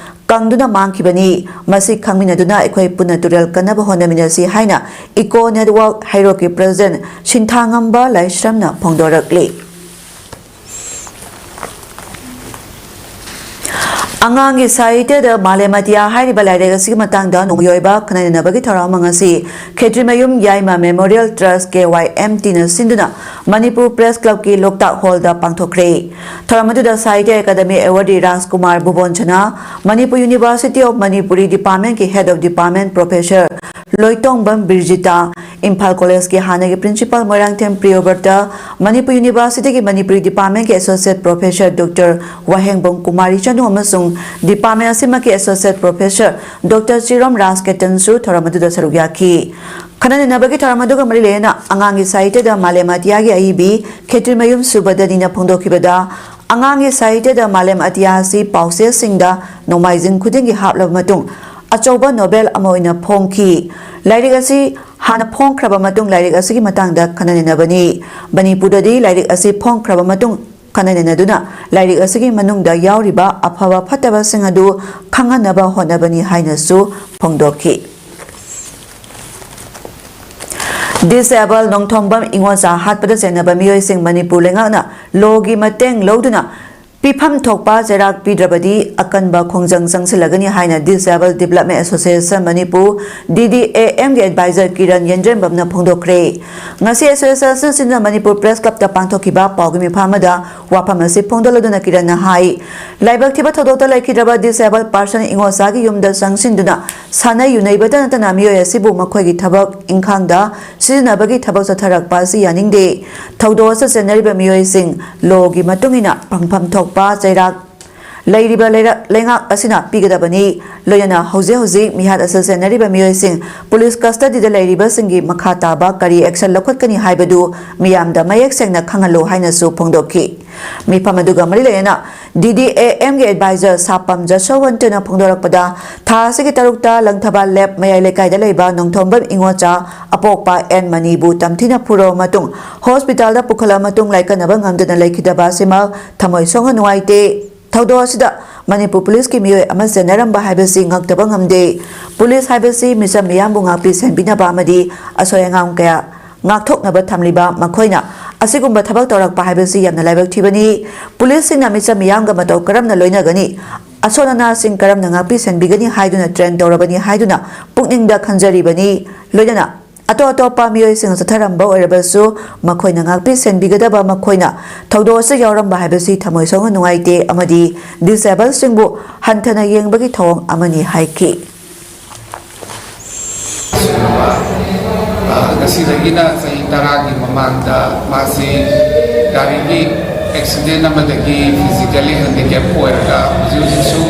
ꯀꯪꯗꯨꯅ ꯃꯥꯡꯈꯤꯕꯅꯤ꯫ ꯃꯁꯤ ꯈꯪꯃꯤꯟꯅꯗꯨꯅ ꯑꯩꯈꯣꯏ ꯄꯨꯟꯅ ꯇꯨꯔꯦꯜ ꯀꯟꯅꯕ ꯍꯣꯠꯅꯃꯤꯟꯅꯁꯤ ꯍꯥꯏꯅ ꯏꯀꯣ ꯅꯦꯠꯋꯥꯔꯛ ꯍꯩꯔꯣꯛꯀꯤ ꯄ꯭ꯔꯁꯤꯗꯦꯟꯠ ꯁꯤꯟꯊꯥꯉꯝꯕ ꯂꯥꯏꯁ꯭ꯔꯝꯅ ꯐꯣꯡꯗꯣꯔꯛꯂꯤ꯫ ꯑꯉꯥꯡꯒꯤ ꯁꯥꯍꯤꯇ꯭ꯌꯗ ꯃꯥꯂꯦꯝ ꯑꯇꯤꯌꯥ ꯍꯥꯏꯔꯤꯕ ꯂꯥꯏꯔꯤꯛ ꯑꯁꯤꯒꯤ ꯃꯇꯥꯡꯗ ꯅꯣꯡꯃꯒꯤ ꯑꯣꯏꯕ ꯈꯟꯅ ꯅꯩꯅꯕꯒꯤ ꯊꯧꯔꯝ ꯑꯃ ꯉꯁꯤ ꯈꯦꯇ꯭ꯔꯤꯃꯌꯨꯝ ꯌꯥꯏꯃ ꯃꯦꯃꯣꯔꯤꯌꯦꯜ ꯇ꯭ꯔꯁ, ꯀꯦ ꯋꯥꯏ ꯑꯦꯝ ꯇꯤꯅ ꯁꯤꯟꯗꯨꯅ ꯃꯅꯤꯄꯨꯔ ꯄ꯭ꯔꯦꯁ ꯀ꯭ꯂꯕꯀꯤ ꯂꯣꯛꯇꯥꯛ ꯍꯣꯜꯗ ꯄꯥꯡꯊꯣꯛꯈ꯭ꯔꯦ꯫ ꯊꯧꯔꯝ ꯑꯗꯨꯗ ꯁꯥꯍꯤꯇ꯭ꯌ ꯑꯦꯀꯥꯗꯃꯤ ꯑꯦꯋꯥꯔꯗꯤ ꯔꯥꯖꯀꯨꯃꯥꯔ ꯚꯨꯕꯣꯟꯁꯅꯥ, ꯃꯅꯤꯄꯨꯔ ꯌꯨꯅꯤꯚꯔꯁꯤꯇꯤ ꯑꯣꯐ ꯃꯅꯤꯄꯨꯔꯤ ꯗꯤꯄꯥꯔꯠꯃꯦꯟꯠꯀꯤ head of department professor Loitongbam Birjita, Imphal ꯀꯣꯂꯦꯖꯀꯤ ꯍꯥꯟꯅꯒꯤ ꯄ꯭ꯔꯤꯟꯁꯤꯄꯥꯜ ꯃꯣꯏꯔꯥꯡꯊꯦꯝ ꯄ꯭ꯔꯤꯌꯣꯕ꯭ꯔꯇ, ꯃꯅꯤꯄꯨꯔ ꯌꯨꯅꯤꯚꯔꯁꯤꯇꯤꯒꯤ ꯃꯅꯤꯄꯨꯔꯤ ꯗꯤꯄꯥꯔꯠꯃꯦꯟꯠꯀꯤ associate professor doctor Wahengbam Kumar Ichanu ꯑꯃꯁꯨꯡ ꯗꯤꯄꯥꯔꯠꯃꯦꯟꯠ ꯑꯁꯤꯃꯛꯀꯤ ꯑꯦꯁꯣꯁꯤꯌꯦꯠ ꯄ꯭ꯔꯣꯐꯦꯁꯔ ꯗꯣꯛꯇꯔ ꯆꯤꯔꯣꯝ ꯔꯥꯖꯀꯦꯇꯟꯁꯨ ꯊꯧꯔꯝ ꯑꯗꯨꯗ ꯁꯔꯨꯛ ꯌꯥꯈꯤ꯫ ꯈꯟꯅ ꯅꯩꯅꯕꯒꯤ ꯊꯧꯔꯝ ꯑꯗꯨꯒ ꯃꯔꯤ ꯂꯩꯅꯅ ꯑꯉꯥꯡꯒꯤ ꯁꯥꯍꯤꯇ꯭ꯌꯗ ꯃꯥꯂꯦꯝ ꯑꯇꯤꯌꯥꯒꯤ ꯑꯏꯕꯤ ꯈꯦꯇ꯭ꯔꯤꯃꯌꯨꯝ ꯁꯨꯕꯗꯅꯤꯅ ꯐꯣꯡꯗꯣꯛꯈꯤꯕꯗ, ꯑꯉꯥꯡꯒꯤ ꯁꯥꯍꯤꯇ꯭ꯌꯗ ꯃꯥꯂꯦꯝ ꯑꯇꯤꯌꯥ ꯑꯁꯤ ꯄꯥꯎꯆꯦꯁꯤꯡꯗ ꯅꯣꯡꯃꯥꯏꯖꯤꯡ ꯈꯨꯗꯤꯡꯒꯤ ꯍꯥꯞꯂꯕ ꯃꯇꯨꯡ ꯑꯆꯧꯕ ꯅꯣꯕꯦꯜ ꯑꯃ ꯑꯣꯏꯅ ꯐꯣꯡꯈꯤ꯫ ꯂꯥꯏꯔꯤꯛ ꯑꯁꯤ ꯍꯥꯟꯅ ꯐꯣꯡꯈ꯭ꯔꯕ ꯃꯇꯨꯡ ꯂꯥꯏꯔꯤꯛ ꯑꯁꯤꯒꯤ ꯃꯇꯥꯡꯗ ꯈꯟꯅ ꯅꯩꯅꯕꯅꯤ꯫ ꯃꯅꯤꯄꯨꯔꯗꯗꯤ ꯂꯥꯏꯔꯤꯛ ꯑꯁꯤ ꯐꯣꯡꯈ꯭ꯔꯕ ꯃꯇꯨꯡ ꯈꯟꯅ ꯅꯩꯅꯗꯨꯅ ꯂꯥꯏꯔꯤꯛ ꯑꯁꯤꯒꯤ ꯃꯅꯨꯡꯗ ꯌꯥꯎꯔꯤꯕ ꯑꯐꯕ ꯐꯠꯇꯕꯁꯤꯡ ꯑꯗꯨ ꯈꯪꯍꯟꯅꯕ ꯍꯣꯠꯅꯕꯅꯤ ꯍꯥꯏꯅꯁꯨ ꯐꯣꯡꯗꯣꯛꯈꯤ꯫ ꯗꯤꯁꯑꯦꯕꯜ ꯅꯣꯡꯊꯣꯝꯕꯝ ꯏꯉꯣꯆꯥ ꯍꯥꯠꯄꯗ ꯆꯦꯟꯅꯕ ꯃꯤꯑꯣꯏꯁꯤꯡ ꯃꯅꯤꯄꯨꯔ ꯂꯩꯉꯥꯛꯅ ꯂꯣꯒꯤ ꯃꯇꯦꯡ ꯂꯧꯗꯨꯅ ꯄꯤꯐꯝ ꯊꯣꯛꯄ ꯆꯩꯔꯥꯛ ꯄꯤꯗ꯭ꯔꯕꯗꯤ ꯑꯀꯟꯕ ꯈꯣꯡꯖꯪ ꯆꯪꯁꯤꯜꯂꯒꯅꯤ ꯍꯥꯏꯅ ꯗꯤꯁꯑꯦꯕꯜ ꯗꯤꯕꯦꯂꯞꯃꯦꯟ ꯑꯦꯁꯣꯁꯤꯌꯦꯁꯟ ꯃꯅꯤꯄꯨꯔ, ꯗꯤ ꯗꯤ ꯑꯦ ꯑꯦꯝꯒꯤ ꯑꯦꯗꯚꯥꯏꯖꯔ ꯀꯤꯔꯟ ꯌꯦꯟꯗ꯭ꯔꯦꯝꯕꯝꯅ ꯐꯣꯡꯗꯣꯛꯈ꯭ꯔꯦ꯫ ꯉꯁꯤ ꯑꯦꯁꯣꯁꯤꯌꯦꯁꯟ ꯑꯁꯤꯅ ꯃꯅꯤꯄꯨꯔ ꯄ꯭ꯔꯦꯁ ꯀ꯭ꯂꯕꯇ ꯄꯥꯡꯊꯣꯛꯈꯤꯕ ꯄꯥꯎꯒꯤ ꯃꯤꯐꯝ ꯑꯃꯗ ꯋꯥꯐꯝ ꯑꯁꯤ ꯐꯣꯡꯗꯣꯛꯂꯗꯨꯅ ꯀꯤꯔꯟꯅ ꯍꯥꯏ, ꯂꯥꯏꯕꯛ ꯊꯤꯕ ꯊꯧꯗꯣꯛꯇ ꯂꯩꯈꯤꯗ꯭ꯔꯕ ꯗꯤꯁꯑꯦꯕꯜ ꯄꯥꯔꯁꯟ ꯏꯉꯣꯆꯥꯒꯤ ꯌꯨꯝꯗ ꯆꯪꯁꯤꯟꯗꯨꯅ ꯁꯥꯟꯅ ꯌꯨꯅꯩꯕꯇ ꯅꯠꯇꯅ ꯃꯤꯑꯣꯏ ꯑꯁꯤꯕꯨ ꯃꯈꯣꯏꯒꯤ ꯊꯕꯛ ꯏꯪꯈꯥꯡꯗ ꯁꯤꯖꯤꯟꯅꯕꯒꯤ ꯊꯕꯛ ꯆꯠꯊꯔꯛꯄ ꯑꯁꯤ ꯌꯥꯅꯤꯡꯗꯦ꯫ ꯊꯧꯗꯣꯛ ꯑꯁꯤꯗ ꯆꯦꯟꯅꯔꯤꯕ ꯃꯤꯑꯣꯏꯁꯤꯡ ꯂꯣꯒꯤ ꯃꯇꯨꯡ ꯏꯟꯅ ꯐꯪꯐꯝ ꯊꯣꯛꯄ ꯆꯩꯔꯥꯛ ꯂꯩꯔꯤꯕ ꯂꯩꯔ-, ꯂꯩꯉꯥꯛ ꯑꯁꯤꯅ ꯄꯤꯒꯗꯕꯅꯤ꯫ ꯂꯣꯏꯅꯅ ꯍꯧꯖꯤꯛ ꯍꯧꯖꯤꯛ ꯃꯤꯍꯥꯠ ꯑꯁꯤꯗ ꯆꯦꯟꯅꯔꯤꯕ ꯃꯤꯑꯣꯏꯁꯤꯡ ꯄꯨꯂꯤꯁ ꯀꯁꯇꯗꯤꯗ ꯂꯩꯔꯤꯕꯁꯤꯡꯒꯤ ꯃꯈꯥ ꯇꯥꯕ ꯀꯔꯤ ꯑꯦꯛꯁꯟ ꯂꯧꯈꯠꯀꯅꯤ ꯍꯥꯏꯕꯗꯨ ꯃꯤꯌꯥꯝꯗ ꯃꯌꯦꯛ ꯁꯦꯡꯅ ꯈꯪꯍꯜꯂꯨ ꯍꯥꯏꯅꯁꯨ ꯐꯣꯡꯗꯣꯛꯈꯤ꯫ ꯃꯤꯐꯝ ꯑꯗꯨꯒ ꯃꯔꯤ ꯂꯩꯅꯅ ꯗꯤ ꯗꯤ ꯑꯦ ꯑꯦꯝꯒꯤ ꯑꯦꯗꯚꯥꯏꯖꯔ ꯁꯥꯄꯝ ꯖꯁꯋꯟꯇꯅ ꯐꯣꯡꯗꯣꯔꯛꯄꯗ, ꯊꯥ ꯑꯁꯤꯒꯤ ꯇꯔꯨꯛꯇ ꯂꯪꯊꯕꯥꯜ ꯂꯦꯞ ꯃꯌꯥꯏ ꯂꯩꯀꯥꯏꯗ ꯂꯩꯕ ꯅꯣꯡꯊꯣꯝꯕꯝ ꯏꯉꯣꯆꯥ ꯑꯄꯣꯛꯄ ꯑꯦꯟ ꯃꯅꯤꯕꯨ ꯇꯝꯊꯤꯅ ꯐꯨꯔꯕ ꯃꯇꯨꯡ ꯍꯣꯁꯄꯤꯇꯥꯜꯗ ꯄꯨꯈꯠꯂꯕ ꯃꯇꯨꯡ ꯂꯥꯏꯀꯠꯅꯕ ꯉꯝꯗꯅ ꯂꯩꯈꯤꯗꯕ ꯑꯁꯤꯃꯛ ꯊꯃꯣꯏ ꯁꯣꯛꯅ ꯅꯨꯡꯉꯥꯏꯇꯦ꯫ ꯊꯧꯗꯣꯛ ꯑꯁꯤꯗ ꯃꯅꯤꯄꯨꯔ ꯄꯨꯂꯤꯁꯀꯤ ꯃꯤꯑꯣꯏ ꯑꯃ ꯆꯦꯟꯅꯔꯝꯕ ꯍꯥꯏꯕꯁꯤ ꯉꯛꯇꯕ ꯉꯝꯗꯦ꯫ ꯄꯨꯂꯤꯁ ꯍꯥꯏꯕꯁꯤ ꯃꯤꯆꯝ ꯃꯤꯌꯥꯝꯕꯨ ꯉꯥꯛꯄꯤ ꯁꯦꯟꯕꯤꯅꯕ ꯑꯃꯗꯤ ꯑꯁꯣꯏ ꯑꯉꯥꯝ ꯀꯌꯥ ꯉꯥꯛꯊꯣꯛꯅꯕ ꯊꯝꯂꯤꯕ ꯃꯈꯣꯏꯅ ꯑꯁꯤꯒꯨꯝꯕ ꯊꯕꯛ ꯇꯧꯔꯛꯄ ꯍꯥꯏꯕꯁꯤ ꯌꯥꯝꯅ ꯂꯥꯏꯕꯛ ꯊꯤꯕꯅꯤ꯫ ꯄꯨꯂꯤꯁꯁꯤꯡꯅ ꯃꯤꯆꯝ ꯃꯤꯌꯥꯝꯒ ꯃꯇꯧ ꯀꯔꯝꯅ ꯂꯣꯏꯅꯒꯅꯤ, ꯑꯁꯣꯟ ꯑꯅꯥꯁꯤꯡ ꯀꯔꯝꯅ ꯉꯥꯛꯄꯤ ꯁꯦꯟꯕꯤꯒꯅꯤ ꯍꯥꯏꯗꯨꯅ ꯇ꯭ꯔꯦꯟ ꯇꯧꯔꯕꯅꯤ ꯍꯥꯏꯗꯨꯅ ꯄꯨꯛꯅꯤꯡꯗ ꯈꯟꯖꯔꯤꯕꯅꯤ꯫ ꯂꯣꯏꯅꯅ ꯑꯇꯣꯞ ꯑꯇꯣꯞꯄ ꯃꯤꯑꯣꯏꯁꯤꯡꯅ ꯆꯠꯊꯔꯝꯕ ꯑꯣꯏꯔꯕꯁꯨ ꯃꯈꯣꯏꯅ ꯉꯥꯛꯄꯤ ꯁꯦꯟꯕꯤꯒꯗꯕ, ꯃꯈꯣꯏꯅ ꯊꯧꯗꯣꯛ ꯑꯁꯤ ꯌꯥꯎꯔꯝꯕ ꯍꯥꯏꯕꯁꯤ ꯊꯃꯣꯏ ꯁꯣꯛꯅ ꯅꯨꯡꯉꯥꯏꯇꯦ ꯑꯃꯗꯤ ꯗꯤꯁꯑꯦꯕꯜꯁꯤꯡꯕꯨ ꯍꯟꯊꯅ ꯌꯦꯡꯕꯒꯤ ꯊꯧꯑꯣꯡ ꯑꯃꯅꯤ ꯍꯥꯏꯈꯤ꯫ ꯁꯨꯔꯕ, ꯑ, ꯉꯁꯤꯗꯒꯤꯅ ꯆꯍꯤ ꯇꯔꯥꯒꯤ ꯃꯃꯥꯡꯗ ꯃꯥꯁꯤ ꯒꯥꯔꯤꯒꯤ ꯑꯦꯛꯁꯤꯗꯦꯟ ꯑꯃꯗꯒꯤ ꯐꯤꯖꯤꯀꯦꯜꯂꯤ ꯍꯦꯟꯗꯤꯀꯦꯞ ꯑꯣꯏꯔꯒ ꯍꯧꯖꯤꯛ ꯍꯧꯖꯤꯛꯁꯨ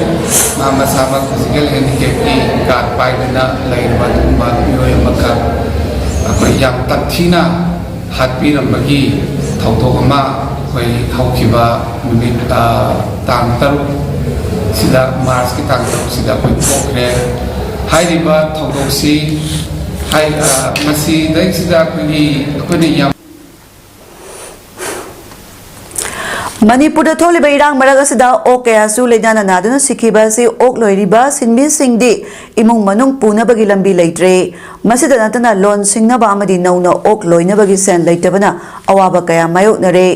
ꯃꯥ ꯃꯁꯥꯃꯛ ꯐꯤꯖꯤꯀꯦꯜ ꯍꯦꯟꯗꯤꯀꯦꯞꯀꯤ ꯀꯥꯔꯗ ꯄꯥꯏꯗꯨꯅ ꯂꯩꯔꯕ ꯑꯗꯨꯒꯨꯝꯕ ꯃꯤꯑꯣꯏ ꯑꯃꯈꯛ ꯑꯩꯈꯣꯏ ꯌꯥꯝ ꯇꯝꯊꯤꯅ ꯍꯥꯠꯄꯤꯔꯝꯕꯒꯤ ꯊꯧꯗꯣꯛ ꯑꯃ ꯑꯩꯈꯣꯏ ꯍꯧꯈꯤꯕ ꯅꯨꯃꯤꯠ, ꯑ, ꯇꯥꯡ ꯇꯔꯨꯛ ꯁꯤꯗ, ꯃꯥꯔꯆꯀꯤ ꯇꯥꯡ ꯇꯔꯨꯛ ꯁꯤꯗ ꯑꯩꯈꯣꯏ ꯊꯣꯛꯈ꯭ꯔꯦ꯫ ꯍꯥꯏꯔꯤꯕ ꯊꯧꯗꯣꯛꯁꯤ ꯍꯥꯏ-, ꯑ, ꯃꯁꯤꯗꯩꯁꯤꯗ ꯑꯩꯈꯣꯏꯒꯤ, ꯑꯩꯈꯣꯏꯅ ꯌꯥꯝ ꯃꯅꯤꯄꯨꯔꯗ ꯊꯣꯛꯂꯤꯕ ꯏꯔꯥꯡ ꯃꯔꯛ ꯑꯁꯤꯗ ꯑꯣꯛ ꯀꯌꯥꯁꯨ ꯂꯥꯏꯅꯥꯅ ꯅꯥꯗꯨꯅ ꯁꯤꯈꯤꯕ ꯑꯁꯤ ꯑꯣꯛ ꯂꯣꯏꯔꯤꯕ ꯁꯤꯟꯃꯤꯁꯤꯡꯗꯤ ꯏꯃꯨꯡ ꯃꯅꯨꯡ ꯄꯨꯅꯕꯒꯤ ꯂꯝꯕꯤ ꯂꯩꯇ꯭ꯔꯦ꯫ ꯃꯁꯤꯗ ꯅꯠꯇꯅ ꯂꯣꯟ ꯁꯤꯡꯅꯕ ꯑꯃꯗꯤ ꯅꯧꯅ ꯑꯣꯛ ꯂꯣꯏꯅꯕꯒꯤ ꯁꯦꯜ ꯂꯩꯇꯕꯅ ꯑꯋꯥꯕ ꯀꯌꯥ ꯃꯥꯌꯣꯛꯅꯔꯦ꯫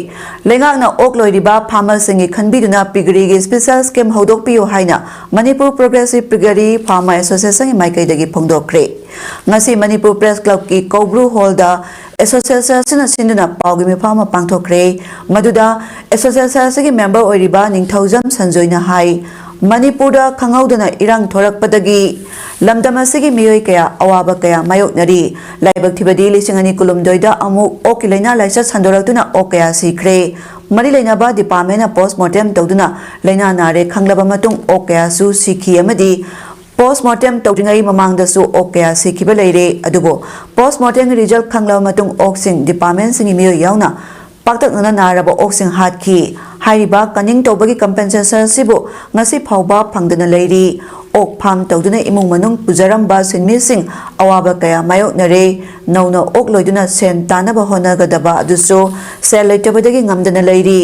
ꯂꯩꯉꯥꯛꯅ ꯑꯣꯛ ꯂꯣꯏꯔꯤꯕ ꯐꯥꯔꯃꯔꯁꯤꯡꯒꯤ ꯈꯟꯕꯤꯗꯨꯅ ꯄꯤꯒꯔꯤꯒꯤ ꯁ꯭ꯄꯦꯁꯦꯜ ꯁ꯭ꯀꯤꯝ ꯍꯧꯗꯣꯛꯄꯤꯌꯨ ꯍꯥꯏꯅ ꯃꯅꯤꯄꯨꯔ ꯄ꯭ꯔꯣꯒ꯭ꯔꯦꯁꯤꯚ ꯄꯤꯒꯔꯤ ꯐꯥꯔꯃꯔ ꯑꯦꯁꯣꯁꯤꯌꯦꯁꯟꯒꯤ ꯃꯥꯏꯀꯩꯗꯒꯤ ꯐꯣꯡꯗꯣꯛꯈ꯭ꯔꯦ꯫ ꯉꯁꯤ ꯃꯅꯤꯄꯨꯔ ꯄ꯭ꯔꯦꯁ ꯀ꯭ꯂꯕꯀꯤ ꯀꯧꯕ꯭ꯔꯨ ꯍꯣꯜꯗ ꯑꯦꯁꯣꯁꯤꯌꯦꯁꯟ ꯑꯁꯤꯅ ꯁꯤꯟꯗꯨꯅ ꯄꯥꯎꯒꯤ ꯃꯤꯐꯝ ꯑꯃ ꯄꯥꯡꯊꯣꯛꯈ꯭ꯔꯦ꯫ ꯃꯗꯨꯗ ꯑꯦꯁꯣꯁꯤꯌꯦꯁꯟ ꯑꯁꯤꯒꯤ ꯃꯦꯝꯕꯔ ꯑꯣꯏꯔꯤꯕ ꯅꯤꯡꯊꯧꯖꯝ ꯁꯟꯖꯣꯏꯅ ꯍꯥꯏ, ꯃꯅꯤꯄꯨꯔꯗ ꯈꯪꯍꯧꯗꯅ ꯏꯔꯥꯡ ꯊꯣꯔꯛꯄꯗꯒꯤ ꯂꯝꯗꯝ ꯑꯁꯤꯒꯤ ꯃꯤꯑꯣꯏ ꯀꯌꯥ ꯑꯋꯥꯕ ꯀꯌꯥ ꯃꯥꯌꯣꯛꯅꯔꯤ꯫ ꯂꯥꯏꯕꯛ ꯊꯤꯕꯗꯤ, ꯂꯤꯁꯤꯡ ꯑꯅꯤ ꯀꯨꯟꯍꯨꯝꯗꯣꯏꯗ ꯑꯃꯨꯛ ꯑꯣꯛꯀꯤ ꯂꯥꯏꯅꯥ ꯂꯥꯏꯆꯠ ꯁꯟꯗꯣꯔꯛꯇꯨꯅ ꯑꯣꯛ ꯀꯌꯥ ꯁꯤꯈ꯭ꯔꯦ꯫ ꯃꯔꯤ ꯂꯩꯅꯕ departmentꯅ post mortem ꯇꯧꯗꯨꯅ ꯂꯥꯏꯅꯥ ꯅꯥꯔꯦ ꯈꯪꯂꯕ ꯃꯇꯨꯡ ꯑꯣꯛ ꯀꯌꯥꯁꯨ ꯁꯤꯈꯤ ꯑꯃꯗꯤ post mortem ꯇꯧꯗ꯭ꯔꯤꯉꯩ ꯃꯃꯥꯡꯗꯁꯨ ꯑꯣꯛ ꯀꯌꯥ ꯁꯤꯈꯤꯕ ꯂꯩꯔꯦ꯫ ꯑꯗꯨꯕꯨ post mortem result ꯈꯪꯂꯕ ꯃꯇꯨꯡ ꯑꯣꯛꯁꯤꯡ departmentꯁꯤꯡꯒꯤ ꯃꯤꯑꯣꯏ ꯌꯥꯎꯅ ꯄꯥꯛꯇꯛꯅꯅ ꯅꯥꯔꯕ ꯑꯣꯛꯁꯤꯡ ꯍꯥꯠꯈꯤ꯫ ꯍꯥꯏꯔꯤꯕ ꯀꯅꯤꯡ ꯇꯧꯕꯒꯤ compensation ꯑꯁꯤꯕꯨ ꯉꯁꯤ ꯐꯥꯎꯕ ꯐꯪꯗꯅ ꯂꯩꯔꯤ꯫ ꯑꯣꯛ farm ꯇꯧꯗꯨꯅ ꯏꯃꯨꯡ ꯃꯅꯨꯡ ꯄꯨꯖꯔꯝꯕ ꯁꯤꯟꯃꯤꯁꯤꯡ ꯑꯋꯥꯕ ꯀꯌꯥ ꯃꯥꯌꯣꯛꯅꯔꯦ꯫ ꯅꯧꯅ ꯑꯣꯛ ꯂꯣꯏꯗꯨꯅ ꯁꯦꯟ ꯇꯥꯅꯕ ꯍꯣꯠꯅꯒꯗꯕ ꯑꯗꯨꯁꯨ ꯁꯦꯜ ꯂꯩꯇꯕꯗꯒꯤ ꯉꯝꯗꯅ ꯂꯩꯔꯤ꯫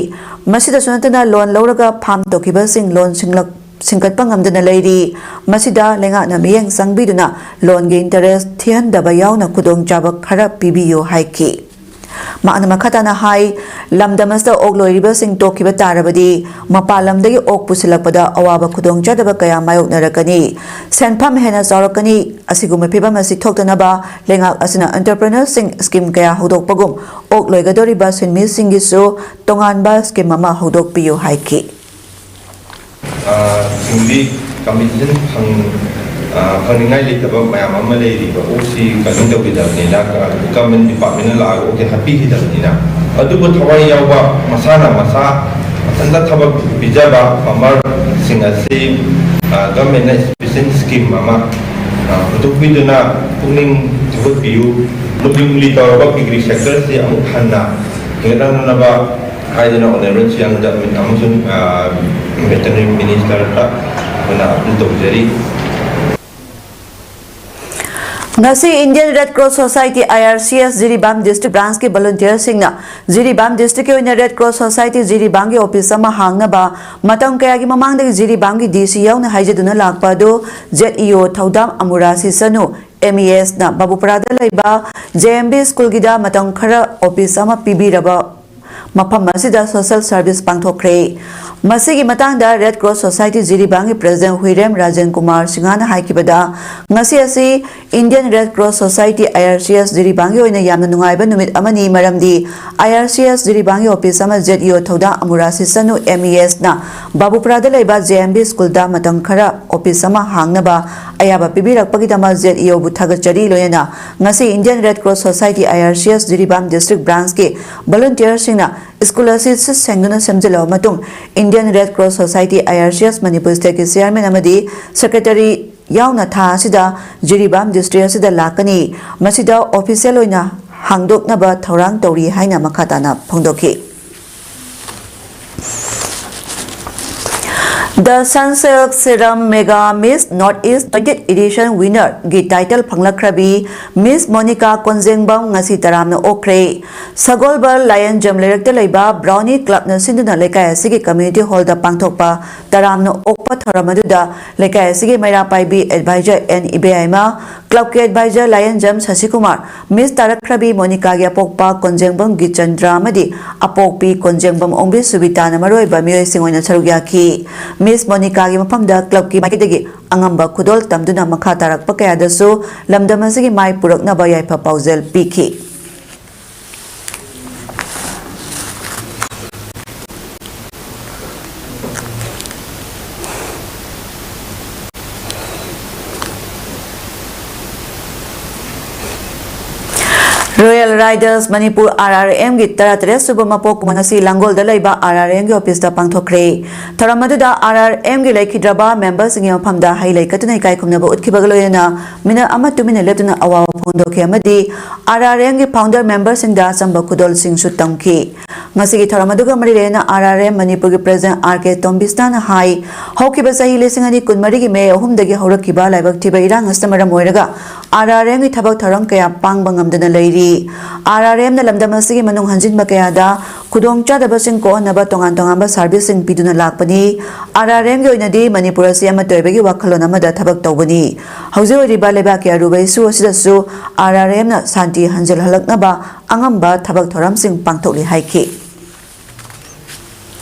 ꯃꯁꯤꯗꯁꯨ ꯅꯠꯇꯅ loan ꯂꯧꯔꯒ farm ꯇꯧꯈꯤꯕꯁꯤꯡ loan ꯁꯤꯡꯂꯛ-, ꯁꯤꯡꯀꯠꯄ ꯉꯝꯗꯅ ꯂꯩꯔꯤ꯫ ꯃꯁꯤꯗ ꯂꯩꯉꯥꯛꯅ ꯃꯤꯠꯌꯦꯡ ꯆꯪꯕꯤꯗꯨꯅ loanꯒꯤ interest ꯊꯤꯍꯟꯗꯕ ꯌꯥꯎꯅ ꯈꯨꯗꯣꯡꯆꯥꯕ ꯈꯔ ꯄꯤꯕꯤꯌꯨ ꯍꯥꯏꯈꯤ꯫ ꯃꯍꯥꯛꯅ ꯃꯈꯥ ꯇꯥꯅ ꯍꯥꯏ, ꯂꯝꯗꯝ ꯑꯁꯤꯗ ꯑꯣꯛ ꯂꯣꯏꯔꯤꯕꯁꯤꯡ ꯇꯣꯛꯈꯤꯕ ꯇꯥꯔꯕꯗꯤ ꯃꯄꯥꯟ ꯂꯝꯗꯒꯤ ꯑꯣꯛ ꯄꯨꯁꯤꯜꯂꯛꯄꯗ ꯑꯋꯥꯕ ꯈꯨꯗꯣꯡꯆꯥꯗꯕ ꯀꯌꯥ ꯃꯥꯌꯣꯛꯅꯔꯛꯀꯅꯤ꯫ ꯁꯦꯟꯐꯝ ꯍꯦꯟꯅ ꯆꯥꯎꯔꯛꯀꯅꯤ꯫ ꯑꯁꯤꯒꯨꯝꯕ ꯐꯤꯚꯝ ꯑꯁꯤ ꯊꯣꯛꯇꯅꯕ ꯂꯩꯉꯥꯛ ꯑꯁꯤꯅ entrepreneurꯁꯤꯡ scheme ꯀꯌꯥ ꯍꯧꯗꯣꯛꯄꯒꯨꯝ ꯑꯣꯛ ꯂꯣꯏꯒꯗꯧꯔꯤꯕ ꯁꯤꯟꯃꯤꯁꯤꯡꯒꯤꯁꯨ ꯇꯣꯉꯥꯟꯕ scheme ꯑꯃ ꯍꯧꯗꯣꯛꯄꯤꯌꯨ ꯍꯥꯏꯈꯤ꯫ ꯑ, ꯁꯤꯡꯗꯤ compensation ꯐꯪ-, ꯑ, ꯐꯪꯅꯤꯡꯉꯥꯏ ꯂꯩꯇꯕ ꯃꯌꯥꯝ ꯑꯃ ꯂꯩꯔꯤꯕ꯫ ꯑꯣꯛꯁꯤ ꯀꯩꯅꯣ ꯇꯧꯈꯤꯗꯕꯅꯤꯅ, government departmentꯅ ꯂꯥꯛꯑꯒ ꯑꯣꯛꯁꯤ ꯍꯥꯠꯄꯤꯈꯤꯗꯕꯅꯤꯅ꯫ ꯑꯗꯨꯕꯨ ꯊꯋꯥꯏ ꯌꯥꯎꯕ, ꯃꯁꯥꯅ ꯃꯁꯥ ꯃꯊꯟꯇ ꯊꯕꯛ ꯄꯤꯖꯕ farmerꯁꯤꯡ ꯑꯁꯤ, ꯑ, governmentꯅ special scheme ꯑꯃ, ꯑ, ꯄꯨꯊꯣꯛꯄꯤꯗꯨꯅ ꯄꯨꯛꯅꯤꯡ ꯊꯧꯒꯠꯄꯤꯌꯨ꯫ ꯂꯨꯝꯂꯤ ꯂꯨꯝꯂꯤ ꯇꯧꯔꯕ piggery sectorꯁꯤ ꯑꯃꯨꯛ ꯍꯟꯅ ꯍꯦꯟꯒꯠꯍꯟꯅꯕ ꯍꯥꯏꯗꯨꯅ Honourable ꯁꯤꯑꯦꯝꯗ ꯑꯃꯁꯨꯡ, ꯑ, Veterinary Ministerꯗ ꯑꯩꯈꯣꯏꯅ appeal ꯇꯧꯖꯔꯤ꯫ ꯉꯁꯤ Indian Red Cross Society, IRCS, Jiribam district branchꯀꯤ volunteerꯁꯤꯡꯅ Jiribam districtꯀꯤ ꯑꯣꯏꯅ Red Cross Society ꯖꯤꯔꯤꯕꯥꯝꯒꯤ office ꯑꯃ ꯍꯥꯡꯅꯕ ꯃꯇꯝ ꯀꯌꯥꯒꯤ ꯃꯃꯥꯡꯗꯒꯤ ꯖꯤꯔꯤꯕꯥꯝꯒꯤ DC ꯌꯥꯎꯅ ꯍꯥꯏꯖꯗꯨꯅ ꯂꯥꯛꯄ ꯑꯗꯨ ZEO ꯊꯧꯗꯥꯝ ꯑꯃꯨꯔꯥ ꯁꯤꯁꯅꯨ, MESꯅ ꯕꯥꯕꯨꯄꯔꯥꯗ ꯂꯩꯕ JMB schoolꯒꯤꯗ ꯃꯇꯝ ꯈꯔ office ꯑꯃ ꯄꯤꯕꯤꯔꯕ ꯃꯐꯝ ꯑꯁꯤꯗ social service ꯄꯥꯡꯊꯣꯛꯈ꯭ꯔꯦ꯫ ꯃꯁꯤꯒꯤ ꯃꯇꯥꯡꯗ Red Cross Society ꯖꯤꯔꯤꯕꯥꯝꯒꯤ president ꯍꯨꯏꯔꯦꯝ Rajen Kumar ꯁꯤꯡꯍꯅ ꯍꯥꯏꯈꯤꯕꯗ, ꯉꯁꯤ ꯑꯁꯤ Indian Red Cross Society, I R C S, ꯖꯤꯔꯤꯕꯥꯝꯒꯤ ꯑꯣꯏꯅ ꯌꯥꯝꯅ ꯅꯨꯡꯉꯥꯏꯕ ꯅꯨꯃꯤꯠ ꯑꯃꯅꯤ, ꯃꯔꯝꯗꯤ I R C S ꯖꯤꯔꯤꯕꯥꯝꯒꯤ office ꯑꯃ Z E O ꯊꯧꯗꯥ ꯑꯃꯨꯔꯥꯁꯤ ꯆꯅꯨ, M E S ꯅ ꯕꯥꯕꯨꯄꯨꯔꯥꯗ ꯂꯩꯕ J M B school ꯗ ꯃꯇꯝ ꯈꯔ office ꯑꯃ ꯍꯥꯡꯅꯕ ꯑꯌꯥꯕ ꯄꯤꯕꯤꯔꯛꯄꯒꯤꯗꯃꯛ Z E O ꯕꯨ ꯊꯥꯒꯠꯆꯔꯤ꯫ ꯂꯣꯏꯅꯅ ꯉꯁꯤ Indian Red Cross Society, I R C S, Jiribam district branch ꯀꯤ volunteer ꯁꯤꯡꯅ school ꯑꯁꯤ ꯁꯤꯠ ꯁꯦꯡꯗꯨꯅ ꯁꯦꯝꯖꯤꯜꯂꯕ ꯃꯇꯨꯡ, Indian Red Cross Society, I R C S, Manipur state ꯀꯤ chairman ꯑꯃꯗꯤ secretary ꯌꯥꯎꯅ ꯊꯥ ꯑꯁꯤꯗ ꯖꯤꯔꯤꯕꯥꯝ district ꯑꯁꯤꯗ ꯂꯥꯛꯀꯅꯤ꯫ ꯃꯁꯤꯗ official ꯑꯣꯏꯅ ꯍꯥꯡꯗꯣꯛꯅꯕ ꯊꯧꯔꯥꯡ ꯇꯧꯔꯤ ꯍꯥꯏꯅ ꯃꯈꯥ ꯇꯥꯅ ꯐꯣꯡꯗꯣꯛꯈꯤ꯫ The Sunsilk Serum Mega Miss North East twenty edition winner ꯒꯤ title ꯐꯪꯂꯛꯈ꯭ꯔꯕꯤ Miss Monica ꯀꯣꯟꯖꯦꯡꯕꯝ ꯉꯁꯤ ꯇꯔꯥꯝꯅ ꯑꯣꯛꯈ꯭ꯔꯦ꯫ ꯁꯒꯣꯜꯕꯜ ꯂꯥꯏꯌꯟꯖꯝ ꯂꯩꯔꯛꯇ ꯂꯩꯕ Brownie Club ꯅ ꯁꯤꯟꯗꯨꯅ ꯂꯩꯀꯥꯏ ꯑꯁꯤꯒꯤ community hall ꯗ ꯄꯥꯡꯊꯣꯛꯄ ꯇꯔꯥꯝꯅ ꯑꯣꯛꯄ ꯊꯧꯔꯝ ꯑꯗꯨꯗ ꯂꯩꯀꯥꯏ ꯑꯁꯤꯒꯤ ꯃꯩꯔꯥ ꯄꯥꯏꯕꯤ advisor N ꯏꯕꯦꯌꯥꯏꯃ, club ꯀꯤ advisor ꯂꯥꯏꯌꯟꯖꯝ ꯁꯁꯤꯀꯨꯃꯥꯔ, Miss ꯇꯥꯔꯛꯈ꯭ꯔꯕꯤ ꯃꯣꯅꯤꯀꯥꯒꯤ ꯑꯄꯣꯛꯄ ꯀꯣꯟꯖꯦꯡꯕꯝ ꯒꯤꯆꯟꯗ꯭ꯔ ꯑꯃꯗꯤ ꯑꯄꯣꯛꯄꯤ ꯀꯣꯟꯖꯦꯡꯕꯝ ꯑꯣꯡꯕꯤ ꯁꯨꯕꯤꯇꯥꯅ ꯃꯔꯨꯑꯣꯏꯕ ꯃꯤꯑꯣꯏꯁꯤꯡ ꯑꯣꯏꯅ ꯁꯔꯨꯛ ꯌꯥꯈꯤ꯫ Miss ꯃꯣꯅꯤꯀꯥꯒꯤ ꯃꯐꯝꯗ club ꯀꯤ ꯃꯥꯏꯀꯩꯗꯒꯤ ꯑꯉꯝꯕ ꯈꯨꯗꯣꯜ ꯇꯝꯗꯨꯅ ꯃꯈꯥ ꯇꯥꯔꯛꯄ ꯀꯌꯥꯗꯁꯨ ꯂꯝꯗꯝ ꯑꯁꯤꯒꯤ ꯃꯥꯏ ꯄꯨꯔꯛꯅꯕ ꯌꯥꯏꯐ ꯄꯥꯎꯖꯦꯜ ꯄꯤꯈꯤ꯫ Royal Riders Manipur, R R M ꯒꯤ ꯇꯔꯥꯇꯔꯦꯠ ꯁꯨꯕ ꯃꯄꯣꯛ ꯀꯨꯝꯍꯩ ꯉꯁꯤ ꯂꯥꯡꯒꯣꯜꯗ ꯂꯩꯕ R R M ꯒꯤ office ꯇ ꯄꯥꯡꯊꯣꯛꯈ꯭ꯔꯦ꯫ ꯊꯧꯔꯝ ꯑꯗꯨꯗ R R M ꯒꯤ ꯂꯩꯈꯤꯗ꯭ꯔꯕ member ꯁꯤꯡꯒꯤ ꯃꯐꯝꯗ ꯍꯩ ꯂꯩ ꯀꯠꯇꯨꯅ ꯏꯀꯥꯏ ꯈꯨꯝꯅꯕ ꯎꯠꯈꯤꯕꯒ ꯂꯣꯏꯅꯅ minute ꯑꯃ ꯇꯨꯃꯤꯟꯅ ꯂꯦꯞꯇꯨꯅ ꯑꯋꯥꯕ ꯐꯣꯡꯗꯣꯛꯈꯤ ꯑꯃꯗꯤ R R M ꯒꯤ founder member ꯁꯤꯡꯗ ꯑꯆꯝꯕ ꯈꯨꯗꯣꯜꯁꯤꯡꯁꯨ ꯇꯝꯈꯤ꯫ ꯉꯁꯤꯒꯤ ꯊꯧꯔꯝ ꯑꯗꯨꯒ ꯃꯔꯤ ꯂꯩꯅꯅ R R M ꯃꯅꯤꯄꯨꯔꯒꯤ president R K ꯇꯣꯝꯕꯤꯁꯅꯥꯅ ꯍꯥꯏ, ꯍꯧꯈꯤꯕ ꯆꯍꯤ ꯂꯤꯁꯤꯡ ꯑꯅꯤ ꯀꯨꯟꯃꯔꯤꯒꯤ May ꯑꯍꯨꯝꯗꯒꯤ ꯍꯧꯔꯛꯈꯤꯕ ꯂꯥꯏꯕꯛ ꯊꯤꯕ ꯏꯔꯥꯡ ꯑꯁꯤꯅ ꯃꯔꯝ ꯑꯣꯏꯔꯒ R R M ꯒꯤ ꯊꯕꯛ ꯊꯧꯔꯝ ꯀꯌꯥ ꯄꯥꯡꯕ ꯉꯝꯗꯅ ꯂꯩꯔꯤ꯫ R R M ꯅ ꯂꯝꯗꯝ ꯑꯁꯤꯒꯤ ꯃꯅꯨꯡ ꯍꯟꯖꯤꯟꯕ ꯀꯌꯥꯗ ꯈꯨꯗꯣꯡꯆꯥꯗꯕꯁꯤꯡ ꯀꯣꯛꯍꯟꯅꯕ ꯇꯣꯉꯥꯟ ꯇꯣꯉꯥꯟꯕ service ꯁꯤꯡ ꯄꯤꯗꯨꯅ ꯂꯥꯛꯄꯅꯤ꯫ R R M ꯒꯤ ꯑꯣꯏꯅꯗꯤ ꯃꯅꯤꯄꯨꯔ ꯑꯁꯤ ꯑꯃꯠꯇ ꯑꯣꯏꯕꯒꯤ ꯋꯥꯈꯜꯂꯣꯟ ꯑꯃꯗ ꯊꯕꯛ ꯇꯧꯕꯅꯤ꯫ ꯍꯧꯖꯤꯛ ꯑꯣꯏꯔꯤꯕ ꯂꯩꯕꯥꯛꯀꯤ ꯑꯔꯨꯕ issue ꯑꯁꯤꯗꯁꯨ R R M ꯅ ꯁꯥꯟꯇꯤ ꯍꯟꯖꯤꯜꯍꯜꯂꯛꯅꯕ ꯑꯉꯝꯕ ꯊꯕꯛ ꯊꯧꯔꯝꯁꯤꯡ ꯄꯥꯡꯊꯣꯛꯂꯤ ꯍꯥꯏꯈꯤ꯫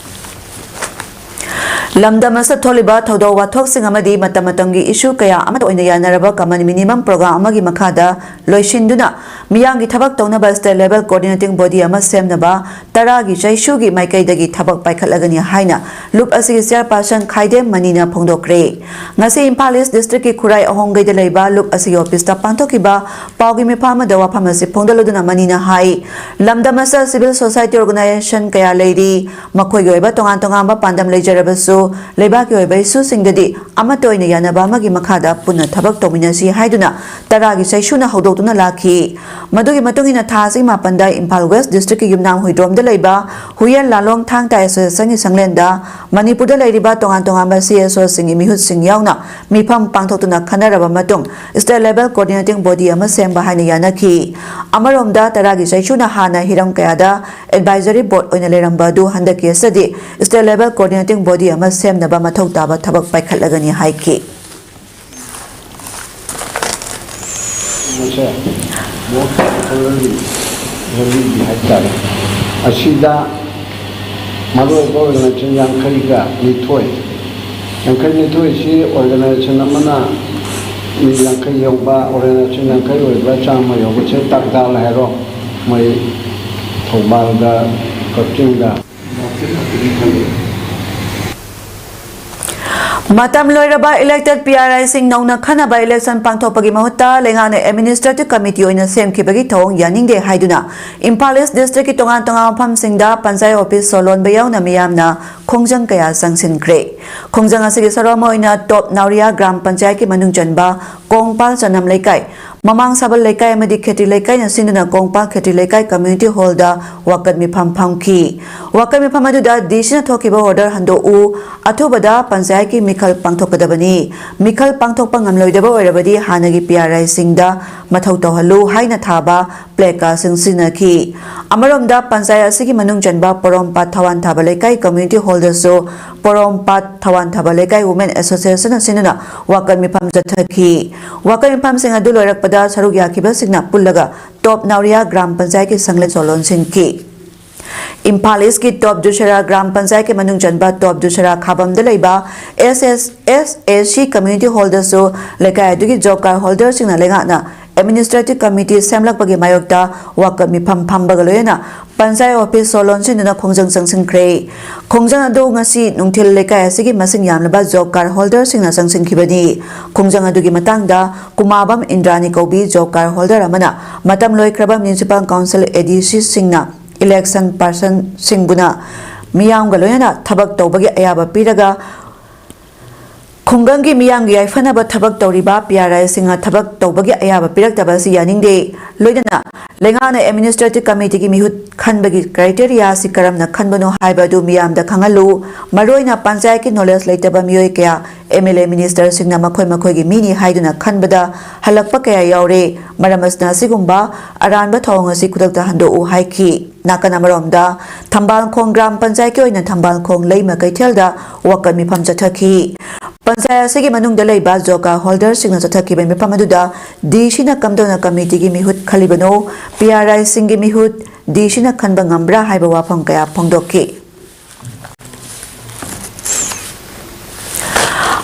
ꯂꯝꯗꯝ ꯑꯁꯤꯗ ꯊꯣꯛꯂꯤꯕ ꯊꯧꯗꯣꯛ ꯋꯥꯊꯣꯛꯁꯤꯡ ꯑꯃꯗꯤ ꯃꯇꯝ ꯃꯇꯝꯒꯤ ꯏꯁꯨ ꯀꯌꯥ ꯑꯃꯠꯇ ꯑꯣꯏꯅ ꯌꯥꯅꯔꯕ common minimum program ꯑꯃꯒꯤ ꯃꯈꯥꯗ ꯂꯣꯏꯁꯤꯟꯗꯨꯅ ꯃꯤꯌꯥꯝꯒꯤ ꯊꯕꯛ ꯇꯧꯅꯕ state level coordinating body ꯑꯃ ꯁꯦꯝꯅꯕ ꯇꯔꯥꯒꯤ ꯆꯩꯁꯨꯒꯤ ꯃꯥꯏꯀꯩꯗꯒꯤ ꯊꯕꯛ ꯄꯥꯏꯈꯠꯂꯒꯅꯤ ꯍꯥꯏꯅ ꯂꯨꯞ ꯑꯁꯤꯒꯤ chairperson ꯈꯥꯏꯗꯦꯝ ꯃꯅꯤꯅ ꯐꯣꯡꯗꯣꯛꯈ꯭ꯔꯦ꯫ ꯉꯁꯤ ꯏꯝꯐꯥꯜ East district ꯀꯤ ꯈꯨꯔꯥꯏ ꯑꯍꯣꯡꯒꯩꯗ ꯂꯩꯕ ꯂꯨꯞ ꯑꯁꯤꯒꯤ office ꯇ ꯄꯥꯡꯊꯣꯛꯈꯤꯕ ꯄꯥꯎꯒꯤ ꯃꯤꯐꯝ ꯑꯃꯗ ꯋꯥꯐꯝ ꯑꯁꯤ ꯐꯣꯡꯗꯣꯛꯂꯗꯨꯅ ꯃꯅꯤꯅ ꯍꯥꯏ, ꯂꯝꯗꯝ ꯑꯁꯤꯗ civil society organization ꯀꯌꯥ ꯂꯩꯔꯤ, ꯃꯈꯣꯏꯒꯤ ꯑꯣꯏꯕ ꯇꯣꯉꯥꯟ ꯇꯣꯉꯥꯟꯕ ꯄꯥꯟꯗꯝ ꯂꯩꯖꯔꯕꯁꯨ, ꯂꯩꯕꯥꯛꯀꯤ ꯑꯣꯏꯕ ꯏꯁꯨꯁꯤꯡꯗꯗꯤ ꯑꯃꯠꯇ ꯑꯣꯏꯅ ꯌꯥꯅꯕ ꯑꯃꯒꯤ ꯃꯈꯥꯗ ꯄꯨꯟꯅ ꯊꯕꯛ ꯇꯧꯃꯤꯟꯅꯁꯤ ꯍꯥꯏꯗꯨꯅ ꯇꯔꯥꯒꯤ ꯆꯩꯁꯨꯅ ꯍꯧꯗꯣꯛꯇꯨꯅ ꯂꯥꯛꯈꯤ꯫ ꯃꯗꯨꯒꯤ ꯃꯇꯨꯡ ꯏꯟꯅ ꯊꯥ ꯑꯁꯤꯒꯤ ꯃꯥꯄꯟꯗ ꯏꯝꯐꯥꯜ West district ꯀꯤ ꯌꯨꯝꯅꯥꯝ ꯍꯨꯏꯗ꯭ꯔꯣꯝꯗ ꯂꯩꯕ ꯍꯨꯏꯌꯦꯟ ꯂꯥꯂꯣꯡ ꯊꯥꯡ ꯇꯥ association ꯒꯤ ꯁꯪꯂꯦꯟꯗ ꯃꯅꯤꯄꯨꯔꯗ ꯂꯩꯔꯤꯕ ꯇꯣꯉꯥꯟ ꯇꯣꯉꯥꯟꯕ C S O ꯁꯤꯡꯒꯤ ꯃꯤꯍꯨꯠꯁꯤꯡ ꯌꯥꯎꯅ ꯃꯤꯐꯝ ꯄꯥꯡꯊꯣꯛꯇꯨꯅ ꯈꯟꯅꯔꯕ ꯃꯇꯨꯡ state level coordinating body ꯑꯃ ꯁꯦꯝꯕ ꯍꯥꯏꯅ ꯌꯥꯅꯈꯤ꯫ ꯑꯃꯔꯣꯝꯗ ꯇꯔꯥꯒꯤ ꯆꯩꯁꯨꯅ ꯍꯥꯟꯅ ꯍꯤꯔꯝ ꯀꯌꯥꯗ advisory board ꯑꯣꯏꯅ ꯂꯩꯔꯝꯕ ꯑꯗꯨ ꯍꯟꯗꯛꯀꯤ ꯑꯁꯤꯗꯤ state level coordinating body ꯑꯃ ꯁꯦꯝꯅꯕ ꯃꯊꯧ ꯇꯥꯕ ꯊꯕꯛ ꯄꯥꯏꯈꯠꯂꯒꯅꯤ ꯍꯥꯏꯈꯤ꯫ ꯃꯁꯦ most extraordinary rally ꯍꯥꯏꯇꯥꯔꯦ꯫ ꯑꯁꯤꯗ ꯃꯔꯨꯑꯣꯏꯕ organization ꯌꯥꯡꯈꯩꯒ ꯅꯤꯊꯣꯏ, ꯌꯥꯡꯈꯩ ꯅꯤꯊꯣꯏꯁꯤ organization ꯑꯃꯅ ꯃꯤ ꯌꯥꯡꯈꯩ ꯌꯧꯕ, organization ꯌꯥꯡꯈꯩ ꯑꯣꯏꯕ, ꯆꯥꯝꯃ ꯌꯧꯕꯁꯦ ꯇꯥꯡꯈꯥꯜ ꯍꯥꯏꯔꯣ, ꯃꯣꯏ ꯊꯧꯕꯥꯜꯗ, ꯀꯛꯆꯤꯡꯗ꯫ ꯃꯇꯝ ꯂꯣꯏꯔꯕ elected P R I ꯁꯤꯡ ꯅꯧꯅ ꯈꯟꯅꯕ election ꯄꯥꯡꯊꯣꯛꯄꯒꯤ ꯃꯍꯨꯠꯇ ꯂꯩꯉꯥꯛꯅ administrative committee ꯑꯣꯏꯅ ꯁꯦꯝꯈꯤꯕꯒꯤ ꯊꯧꯑꯣꯡ ꯌꯥꯅꯤꯡꯗꯦ ꯍꯥꯏꯗꯨꯅ ꯏꯝꯐꯥꯜ East district ꯀꯤ ꯇꯣꯉꯥꯟ ꯇꯣꯉꯥꯟꯕ ꯃꯐꯝꯁꯤꯡꯗ ꯄꯟꯆꯥꯌꯠ office ꯁꯣꯜꯂꯣꯟꯕ ꯌꯥꯎꯅ ꯃꯤꯌꯥꯝꯅ ꯈꯣꯡꯖꯪ ꯀꯌꯥ ꯆꯪꯁꯤꯟꯈ꯭ꯔꯦ꯫ ꯈꯣꯡꯖꯪ ꯑꯁꯤꯒꯤ ꯁꯔꯨꯛ ꯑꯃ ꯑꯣꯏꯅ ꯇꯣꯞ ꯅꯥꯎꯔꯤꯌꯥ ꯒ꯭ꯔꯥꯝ ꯄꯟꯆꯥꯌꯠꯀꯤ ꯃꯅꯨꯡ ꯆꯟꯕ ꯀꯣꯡꯄꯥꯜ ꯆꯅꯝ ꯂꯩꯀꯥꯏ, ꯃꯃꯥꯡ ꯁꯥꯕꯜ ꯂꯩꯀꯥꯏ ꯑꯃꯗꯤ ꯈꯦꯇ꯭ꯔꯤ ꯂꯩꯀꯥꯏꯅ ꯁꯤꯟꯗꯨꯅ ꯀꯣꯡꯄꯥꯜ ꯈꯦꯇ꯭ꯔꯤ ꯂꯩꯀꯥꯏ community hall ꯗ ꯋꯥꯀꯠ ꯃꯤꯐꯝ ꯐꯝꯈꯤ꯫ ꯋꯥꯀꯠ ꯃꯤꯐꯝ ꯑꯗꯨꯗ D C ꯅ ꯊꯣꯛꯈꯤꯕ order ꯍꯟꯗꯣꯛꯎ, ꯑꯊꯨꯕꯗ ꯄꯟꯆꯥꯌꯠꯀꯤ ꯃꯤꯈꯜ ꯄꯥꯡꯊꯣꯛꯀꯗꯕꯅꯤ, ꯃꯤꯈꯜ ꯄꯥꯡꯊꯣꯛꯄ ꯉꯝꯂꯣꯏꯗꯕ ꯑꯣꯏꯔꯕꯗꯤ ꯍꯥꯟꯅꯒꯤ P R I ꯁꯤꯡꯗ ꯃꯊꯧ ꯇꯧꯍꯜꯂꯨ ꯍꯥꯏꯅ ꯊꯥꯕ placard ꯁꯤꯡ ꯁꯤꯖꯤꯟꯅꯈꯤ꯫ ꯑꯃꯔꯣꯝꯗ ꯄꯟꯆꯥꯌꯠ ꯑꯁꯤꯒꯤ ꯃꯅꯨꯡ ꯆꯟꯕ ꯄꯣꯔꯣꯝꯄꯥꯠ ꯊꯋꯥꯟ ꯊꯥꯕ ꯂꯩꯀꯥꯏ community hall ꯗꯁꯨ ꯄꯣꯔꯣꯝꯄꯥꯠ ꯊꯋꯥꯟ ꯊꯥꯕ ꯂꯩꯀꯥꯏ women association ꯅ ꯁꯤꯟꯗꯨꯅ ꯋꯥꯀꯠ ꯃꯤꯐꯝ ꯆꯠꯊꯈꯤ꯫ ꯋꯥꯀꯠ ꯃꯤꯐꯝꯁꯤꯡ ꯑꯗꯨ ꯂꯣꯏꯔꯛꯄꯗ ꯁꯔꯨꯛ ꯌꯥꯈꯤꯕꯁꯤꯡꯅ ꯄꯨꯜꯂꯒ ꯇꯣꯞ ꯅꯥꯎꯔꯤꯌꯥ ꯒ꯭ꯔꯥꯝ ꯄꯟꯆꯥꯌꯠꯀꯤ ꯁꯪꯂꯦꯟ ꯁꯣꯜꯂꯣꯟꯁꯤꯟꯈꯤ꯫ ꯏꯝꯐꯥꯜ ꯏꯁꯀꯤ ꯇꯣꯞ ꯗꯨꯁꯦꯔꯥ ꯒ꯭ꯔꯥꯝ ꯄꯟꯆꯥꯌꯠꯀꯤ ꯃꯅꯨꯡ ꯆꯟꯕ ꯇꯣꯞ ꯗꯨꯁꯦꯔꯥ ꯈꯥꯕꯝꯗ ꯂꯩꯕ S S S A C community hall ꯗꯁꯨ ꯂꯩꯀꯥꯏ ꯑꯗꯨꯒꯤ job card holder ꯁꯤꯡꯅ ꯂꯩꯉꯥꯛꯅ administrative committee ꯁꯦꯝꯂꯛꯄꯒꯤ ꯃꯥꯌꯣꯛꯇ ꯋꯥꯀꯠ ꯃꯤꯐꯝ ꯐꯝꯕꯒ ꯂꯣꯏꯅꯅ ꯄꯟꯆꯥꯌꯠ office ꯁꯣ ꯂꯣꯟꯁꯤꯟꯗꯨꯅ ꯈꯣꯡꯖꯪ ꯆꯪꯁꯤꯟꯈ꯭ꯔꯦ꯫ ꯈꯣꯡꯖꯪ ꯑꯗꯨ ꯉꯁꯤ ꯅꯨꯡꯊꯤꯜ ꯂꯩꯀꯥꯏ ꯑꯁꯤꯒꯤ ꯃꯁꯤꯡ ꯌꯥꯝꯂꯕ job card holder ꯁꯤꯡꯅ ꯆꯪꯁꯤꯟꯈꯤꯕꯅꯤ꯫ ꯈꯣꯡꯖꯪ ꯑꯗꯨꯒꯤ ꯃꯇꯥꯡꯗ ꯀꯨꯃꯥꯕꯝ ꯏꯟꯗ꯭ꯔꯥꯅꯤ ꯀꯧꯕꯤ job card holder ꯑꯃꯅ ꯃꯇꯝ ꯂꯣꯏꯈ꯭ꯔꯕ municipal council A D C ꯁꯤꯡꯅ election person ꯁꯤꯡꯕꯨꯅ ꯃꯤꯌꯥꯝꯒ ꯂꯣꯏꯅꯅ ꯊꯕꯛ ꯇꯧꯕꯒꯤ ꯑꯌꯥꯕ ꯄꯤꯔꯒ ꯈꯨꯡꯒꯪꯒꯤ ꯃꯤꯌꯥꯝꯒꯤ ꯌꯥꯏꯐꯅꯕ ꯊꯕꯛ ꯇꯧꯔꯤꯕ P R I ꯁꯤꯡꯅ ꯊꯕꯛ ꯇꯧꯕꯒꯤ ꯑꯌꯥꯕ ꯄꯤꯔꯛꯇꯕ ꯑꯁꯤ ꯌꯥꯅꯤꯡꯗꯦ꯫ ꯂꯣꯏꯅꯅ ꯂꯩꯉꯥꯛꯅ administrative committee ꯒꯤ ꯃꯤꯍꯨꯠ ꯈꯟꯕꯒꯤ criteria ꯑꯁꯤ ꯀꯔꯝꯅ ꯈꯟꯕꯅꯣ ꯍꯥꯏꯕ ꯑꯗꯨ ꯃꯤꯌꯥꯝꯗ ꯈꯪꯍꯜꯂꯨ꯫ ꯃꯔꯨꯑꯣꯏꯅ ꯄꯟꯆꯥꯌꯠꯀꯤ knowledge ꯂꯩꯇꯕ ꯃꯤꯑꯣꯏ ꯀꯌꯥ M L A minister ꯁꯤꯡꯅ ꯃꯈꯣꯏ ꯃꯈꯣꯏꯒꯤ ꯃꯤꯅꯤ ꯍꯥꯏꯗꯨꯅ ꯈꯟꯕꯗ ꯍꯜꯂꯛꯄ ꯀꯌꯥ ꯌꯥꯎꯔꯦ꯫ ꯃꯔꯝ ꯑꯁꯤꯅ ꯑꯁꯤꯒꯨꯝꯕ ꯑꯔꯥꯟꯕ ꯊꯧꯑꯣꯡ ꯑꯁꯤ ꯈꯨꯗꯛꯇ ꯍꯟꯗꯣꯛꯎ ꯍꯥꯏꯈꯤ꯫ ꯅꯥꯀꯟ ꯑꯃꯔꯣꯝꯗ, ꯊꯝꯕꯥꯜꯈꯣꯡ ꯒ꯭ꯔꯥꯝ ꯄꯟꯆꯥꯌꯠꯀꯤ ꯑꯣꯏꯅ ꯊꯝꯕꯥꯜꯈꯣꯡ ꯂꯩꯃ ꯀꯩꯊꯦꯜꯗ ꯋꯥꯀꯠ ꯃꯤꯐꯝ ꯆꯠꯊꯈꯤ꯫ ꯄꯟꯆꯥꯌꯠ ꯑꯁꯤꯒꯤ ꯃꯅꯨꯡꯗ ꯂꯩꯕ job card holder ꯁꯤꯡꯅ ꯆꯠꯊꯈꯤꯕ ꯃꯤꯐꯝ ꯑꯗꯨꯗ D C ꯅ ꯀꯝꯗꯧꯅ committee ꯒꯤ ꯃꯤꯍꯨꯠ ꯈꯜꯂꯤꯕꯅꯣ, P R I ꯁꯤꯡꯒꯤ ꯃꯤꯍꯨꯠ D C ꯅ ꯈꯟꯕ ꯉꯝꯕ꯭ꯔꯥ ꯍꯥꯏꯕ ꯋꯥꯐꯝ ꯀꯌꯥ ꯐꯣꯡꯗꯣꯛꯈꯤ꯫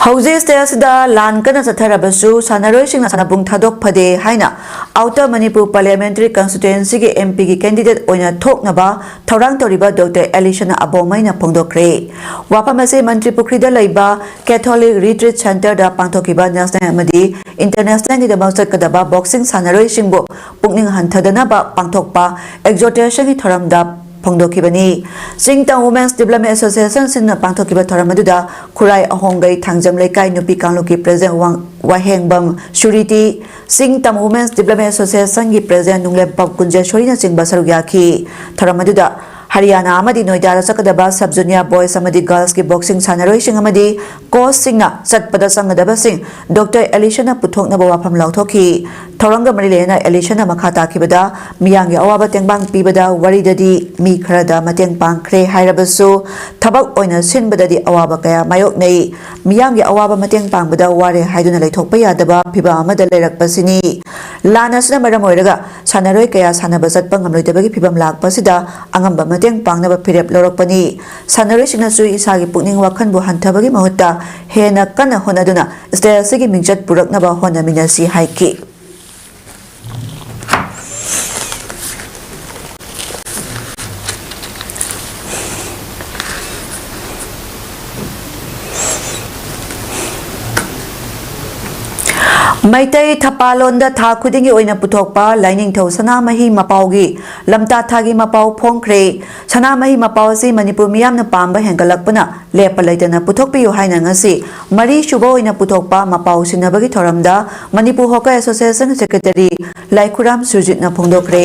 ꯍꯧꯖꯤꯛ state ꯑꯁꯤꯗ ꯂꯥꯟ ꯀꯟꯅ ꯆꯠꯊꯔꯕꯁꯨ ꯁꯥꯟꯅꯔꯣꯏꯁꯤꯡꯅ ꯁꯥꯟꯅꯕꯨꯡ ꯊꯥꯗꯣꯛ ꯐꯗꯦ ꯍꯥꯏꯅ Outer Manipur Parliamentary Constituency ꯒꯤ M P ꯒꯤ candidate ꯑꯣꯏꯅ ꯊꯣꯛꯅꯕ ꯊꯧꯔꯥꯡ ꯇꯧꯔꯤꯕ Doctor ꯑꯦꯂꯤꯁꯟ ꯑꯕꯣꯃꯩꯅ ꯐꯣꯡꯗꯣꯛꯈ꯭ꯔꯦ꯫ ꯋꯥꯐꯝ ꯑꯁꯤ ꯃꯟꯇ꯭ꯔꯤ ꯄꯨꯈ꯭ꯔꯤꯗ ꯂꯩꯕ Catholic Retreat Centre ꯗ ꯄꯥꯡꯊꯣꯛꯈꯤꯕ national ꯑꯃꯗꯤ international ꯒꯤꯗꯃꯛ ꯆꯠꯀꯗꯕ boxing ꯁꯥꯟꯅꯔꯣꯏꯁꯤꯡꯕꯨ ꯄꯨꯛꯅꯤꯡ ꯍꯟꯊꯗꯅꯕ ꯄꯥꯡꯊꯣꯛꯄ exhortation ꯒꯤ ꯊꯧꯔꯝꯗ ꯐꯣꯡꯗꯣꯛꯈꯤꯕꯅꯤ꯫ ꯆꯤꯡꯇꯝ Women's Development Association ꯁꯤꯡꯅ ꯄꯥꯡꯊꯣꯛꯈꯤꯕ ꯊꯧꯔꯝ ꯑꯗꯨꯗ ꯈꯨꯔꯥꯏ ꯑꯍꯣꯡꯒꯩ ꯊꯥꯡꯖꯝ ꯂꯩꯀꯥꯏ ꯅꯨꯄꯤ ꯀꯥꯡꯂꯨꯞꯀꯤ president ꯋꯥꯡ-, ꯋꯥꯍꯦꯡꯕꯝ ꯁꯨꯔꯤꯇꯤ, ꯆꯤꯡꯇꯝ Women's Development Association ꯒꯤ president ꯅꯨꯡꯂꯦꯝꯄꯝ ꯀꯨꯟꯖꯦꯁꯣꯔꯤꯅꯆꯤꯡꯕ ꯁꯔꯨꯛ ꯌꯥꯈꯤ꯫ ꯊꯧꯔꯝ ꯑꯗꯨꯗ ꯍꯔꯤꯌꯥꯅꯥ ꯑꯃꯗꯤ ꯅꯣꯏꯗꯥꯗ ꯆꯠꯀꯗꯕ sub junior boys ꯑꯃꯗꯤ girls ꯀꯤ boxing ꯁꯥꯟꯅꯔꯣꯏꯁꯤꯡ ꯑꯃꯗꯤ coach ꯁꯤꯡꯅ ꯆꯠꯄꯗ ꯆꯪꯒꯗꯕꯁꯤꯡ Doctor ꯑꯦꯂꯤꯁꯟꯅ ꯄꯨꯊꯣꯛꯅꯕ ꯋꯥꯐꯝ ꯂꯥꯎꯊꯣꯛꯈꯤ꯫ ꯊꯧꯔꯝꯒ ꯃꯔꯤ ꯂꯩꯅꯅ ꯑꯦꯂꯤꯁꯟꯅ ꯃꯈꯥ ꯇꯥꯈꯤꯕꯗ, ꯃꯤꯌꯥꯝꯒꯤ ꯑꯋꯥꯕ ꯇꯦꯡꯕꯥꯡ ꯄꯤꯕꯗ ꯋꯥꯔꯤꯗꯗꯤ ꯃꯤ ꯈꯔꯗ ꯃꯇꯦꯡ ꯄꯥꯡꯈ꯭ꯔꯦ ꯍꯥꯏꯔꯕꯁꯨ, ꯊꯕꯛ ꯑꯣꯏꯅ ꯁꯤꯟꯕꯗꯗꯤ ꯑꯋꯥꯕ ꯀꯌꯥ ꯃꯥꯌꯣꯛꯅꯩ꯫ ꯃꯤꯌꯥꯝꯒꯤ ꯑꯋꯥꯕ ꯃꯇꯦꯡ ꯄꯥꯡꯕꯗ ꯋꯥꯔꯦ ꯍꯥꯏꯗꯨꯅ ꯂꯩꯊꯣꯛꯄ ꯌꯥꯗꯕ ꯐꯤꯚꯝ ꯑꯃꯗ ꯂꯩꯔꯛꯄꯁꯤꯅꯤ꯫ ꯂꯥꯟ ꯑꯁꯤꯅ ꯃꯔꯝ ꯑꯣꯏꯔꯒ ꯁꯥꯟꯅꯔꯣꯏ ꯀꯌꯥ ꯁꯥꯟꯅꯕ ꯆꯠꯄ ꯉꯝꯂꯣꯏꯗꯕꯒꯤ ꯐꯤꯕꯝ ꯂꯥꯛꯄ ꯑꯁꯤꯗ ꯑꯉꯝꯕ ꯃꯇꯦꯡ ꯄꯥꯡꯅꯕ ꯐꯤꯔꯦꯞ ꯂꯧꯔꯛꯄꯅꯤ꯫ ꯁꯥꯟꯅꯔꯣꯏꯁꯤꯡꯅꯁꯨ ꯏꯁꯥꯒꯤ ꯄꯨꯛꯅꯤꯡ ꯋꯥꯈꯜꯕꯨ ꯍꯟꯊꯕꯒꯤ ꯃꯍꯨꯠꯇ ꯍꯦꯟꯅ ꯀꯟꯅ ꯍꯣꯠꯅꯗꯨꯅ state ꯑꯁꯤꯒꯤ ꯃꯤꯡꯆꯠ ꯄꯨꯔꯛꯅꯕ ꯍꯣꯠꯅꯃꯤꯟꯅꯁꯤ ꯍꯥꯏꯈꯤ꯫ ꯃꯩꯇꯩ ꯊꯄꯥꯂꯣꯟꯗ ꯊꯥ ꯈꯨꯗꯤꯡꯒꯤ ꯑꯣꯏꯅ ꯄꯨꯊꯣꯛꯄ ꯂꯥꯏꯅꯤꯡꯊꯧ ꯁꯅꯥꯃꯍꯤ ꯃꯄꯥꯎꯒꯤ ꯂꯝꯇꯥ ꯊꯥꯒꯤ ꯃꯄꯥꯎ ꯐꯣꯡꯈ꯭ꯔꯦ꯫ ꯁꯅꯥꯃꯍꯤ ꯃꯄꯥꯎ ꯑꯁꯤ ꯃꯅꯤꯄꯨꯔ ꯃꯤꯌꯥꯝꯅ ꯄꯥꯝꯕ ꯍꯦꯟꯒꯠꯂꯛꯄꯅ ꯂꯦꯞꯄ ꯂꯩꯇꯅ ꯄꯨꯊꯣꯛꯄꯤꯌꯨ ꯍꯥꯏꯅ ꯉꯁꯤ ꯃꯔꯤ ꯁꯨꯕ ꯑꯣꯏꯅ ꯄꯨꯊꯣꯛꯄ ꯃꯄꯥꯎ ꯁꯤꯟꯅꯕꯒꯤ ꯊꯧꯔꯝꯗ ꯃꯅꯤꯄꯨꯔ ꯍꯣꯀꯔ ꯑꯦꯁꯣꯁꯤꯌꯦꯁꯟ ꯁꯦꯀ꯭ꯔꯦꯇꯔꯤ ꯂꯥꯏꯈꯨꯔꯥꯝ ꯁꯨꯔꯖꯤꯠꯅ ꯐꯣꯡꯗꯣꯛꯈ꯭ꯔꯦ꯫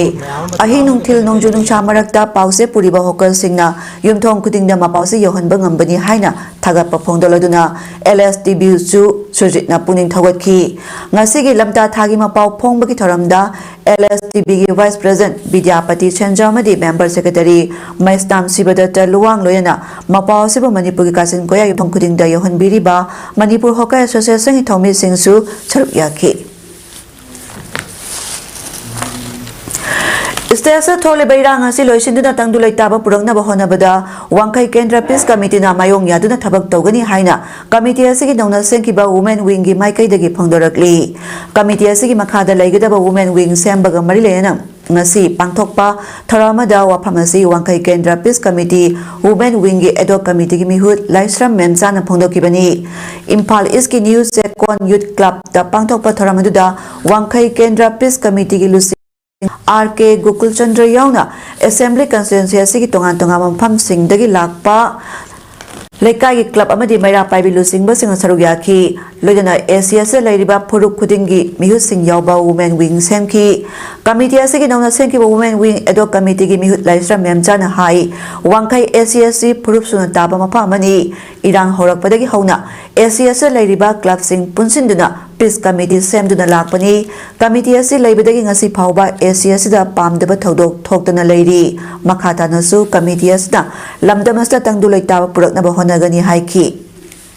ꯑꯍꯤꯡ ꯅꯨꯡꯊꯤꯜ ꯅꯣꯡꯖꯨ ꯅꯨꯡꯁꯥ ꯃꯔꯛꯇ ꯄꯥꯎꯁꯦ ꯄꯨꯔꯤꯕ ꯍꯣꯀꯔꯁꯤꯡꯅ ꯌꯨꯝꯊꯣꯡ ꯈꯨꯗꯤꯡꯗ ꯃꯄꯥꯎꯁꯦ ꯌꯧꯍꯟꯕ ꯉꯝꯕꯅꯤ ꯍꯥꯏꯅ ꯊꯥꯒꯠꯄ ꯐꯣꯡꯗꯣꯛꯂꯗꯨꯅ L S T Bꯁꯨ ꯁꯨꯔꯖꯤꯠꯅ ꯄꯨꯛꯅꯤꯡ ꯊꯧꯒꯠꯈꯤ꯫ ꯉꯁꯤꯒꯤ ꯂꯝꯇꯥ ꯊꯥꯒꯤ ꯃꯄꯥꯎ ꯐꯣꯡꯕꯒꯤ ꯊꯧꯔꯝꯗ L S T Bꯒꯤ Vice President Bidyapati ꯁꯦꯟꯖꯥ ꯑꯃꯗꯤ Member Secretary ꯃꯩꯁꯅꯥꯝ ꯁꯤꯕꯗꯠꯇ ꯂꯨꯋꯥꯡ ꯂꯣꯏꯅꯅ ꯃꯄꯥꯎ ꯑꯁꯤꯕꯨ ꯃꯅꯤꯄꯨꯔꯒꯤ ꯀꯥꯆꯤꯟ ꯀꯣꯌꯥ ꯌꯨꯝꯐꯝ ꯈꯨꯗꯤꯡꯗ ꯌꯧꯍꯟꯕꯤꯔꯤꯕ ꯃꯅꯤꯄꯨꯔ ꯍꯣꯀꯔ ꯑꯦꯁꯣꯁꯤꯌꯦꯁꯟꯒꯤ ꯊꯧꯃꯤꯁꯤꯡꯁꯨ ꯁꯔꯨꯛ ꯌꯥꯈꯤ꯫ State ꯑꯁꯤꯗ ꯊꯣꯛꯂꯤꯕ ꯏꯔꯥꯡ ꯑꯁꯤ ꯂꯣꯏꯁꯤꯟꯗꯨꯅ ꯇꯪꯗꯨ ꯂꯩꯇꯥꯕ ꯄꯨꯔꯛꯅꯕ ꯍꯣꯠꯅꯕꯗ ꯋꯥꯡꯈꯩ ꯀꯦꯟꯗ꯭ꯔ Peace Committeeꯅ ꯃꯥꯌꯣꯡ ꯌꯥꯗꯨꯅ ꯊꯕꯛ ꯇꯧꯒꯅꯤ ꯍꯥꯏꯅ committee ꯑꯁꯤꯒꯤ ꯅꯧꯅ ꯁꯦꯝꯈꯤꯕ Women Wingꯒꯤ ꯃꯥꯏꯀꯩꯗꯒꯤ ꯐꯣꯡꯗꯣꯔꯛꯂꯤ꯫ Committee ꯑꯁꯤꯒꯤ ꯃꯈꯥꯗ ꯂꯩꯒꯗꯕ Women Wing ꯁꯦꯝꯕꯒ ꯃꯔꯤ ꯂꯩꯅꯅ ꯉꯁꯤ ꯄꯥꯡꯊꯣꯛꯄ ꯊꯧꯔꯝ ꯑꯃꯗ ꯋꯥꯐꯝ ꯑꯁꯤ ꯋꯥꯡꯈꯩ ꯀꯦꯟꯗ꯭ꯔ Peace Committee, Women Wingꯒꯤ ad hoc committeeꯒꯤ ꯃꯤꯍꯨꯠ ꯂꯥꯏꯁ꯭ꯔꯝ ꯃꯦꯝꯆꯥꯅ ꯐꯣꯡꯗꯣꯛꯈꯤꯕꯅꯤ꯫ ꯏꯝꯐꯥꯜ Eastꯀꯤ New Checkon Youth Clubꯇ ꯄꯥꯡꯊꯣꯛꯄ ꯊꯧꯔꯝ ꯑꯗꯨꯗ ꯋꯥꯡꯈꯩ ꯀꯦꯟꯗ꯭ꯔ Peace Committeeꯒꯤ ꯂꯨꯆꯤꯡ R K ꯒꯣꯀꯨꯜꯆꯟꯗ꯭ꯔ ꯌꯥꯎꯅ Assembly Constituency ꯑꯁꯤꯒꯤ ꯇꯣꯉꯥꯟ ꯇꯣꯉꯥꯟꯕ ꯃꯐꯝꯁꯤꯡꯗꯒꯤ ꯂꯥꯛꯄ ꯂꯩꯀꯥꯏꯒꯤ club ꯑꯃꯗꯤ ꯃꯩꯔꯥ ꯄꯥꯏꯕꯤ ꯂꯨꯆꯤꯡꯕꯁꯤꯡꯅ ꯁꯔꯨꯛ ꯌꯥꯈꯤ꯫ ꯂꯣꯏꯅꯅ A C Sꯗ ꯂꯩꯔꯤꯕ ꯐꯨꯔꯨꯞ ꯈꯨꯗꯤꯡꯒꯤ ꯃꯤꯍꯨꯠꯁꯤꯡ ꯌꯥꯎꯕ Women Wing ꯁꯦꯝꯈꯤ꯫ Committee ꯑꯁꯤꯒꯤ ꯅꯧꯅ ꯁꯦꯝꯈꯤꯕ Women Wing ad hoc committeeꯒꯤ ꯃꯤꯍꯨꯠ ꯂꯥꯏꯁ꯭ꯔꯝ ꯃꯦꯝꯆꯥꯅ ꯍꯥꯏ, ꯋꯥꯡꯈꯩ A C S ꯁꯤ ꯐꯨꯔꯨꯞ ꯁꯨꯅ ꯇꯥꯕ ꯃꯐꯝ ꯑꯃꯅꯤ꯫ ꯏꯔꯥꯡ ꯍꯧꯔꯛꯄꯗꯒꯤ ꯍꯧꯅ A C Sꯇ ꯂꯩꯔꯤꯕ clubꯁꯤꯡ ꯄꯨꯟꯁꯤꯟꯗꯨꯅ Peace Committee ꯁꯦꯝꯗꯨꯅ ꯂꯥꯛꯄꯅꯤ꯫ Committee ꯑꯁꯤ ꯂꯩꯕꯗꯒꯤ ꯉꯁꯤ ꯐꯥꯎꯕ A C Sꯗ ꯄꯥꯝꯗꯕ ꯊꯧꯗꯣꯛ ꯊꯣꯛꯇꯅ ꯂꯩꯔꯤ꯫ ꯃꯈꯥ ꯇꯥꯅꯁꯨ committee ꯑꯁꯤꯅ ꯂꯝꯗꯝ ꯑꯁꯤꯗ ꯇꯪꯗꯨ ꯂꯩꯇꯥꯕ ꯄꯨꯔꯛꯅꯕ ꯍꯣꯠꯅꯒꯅꯤ ꯍꯥꯏꯈꯤ꯫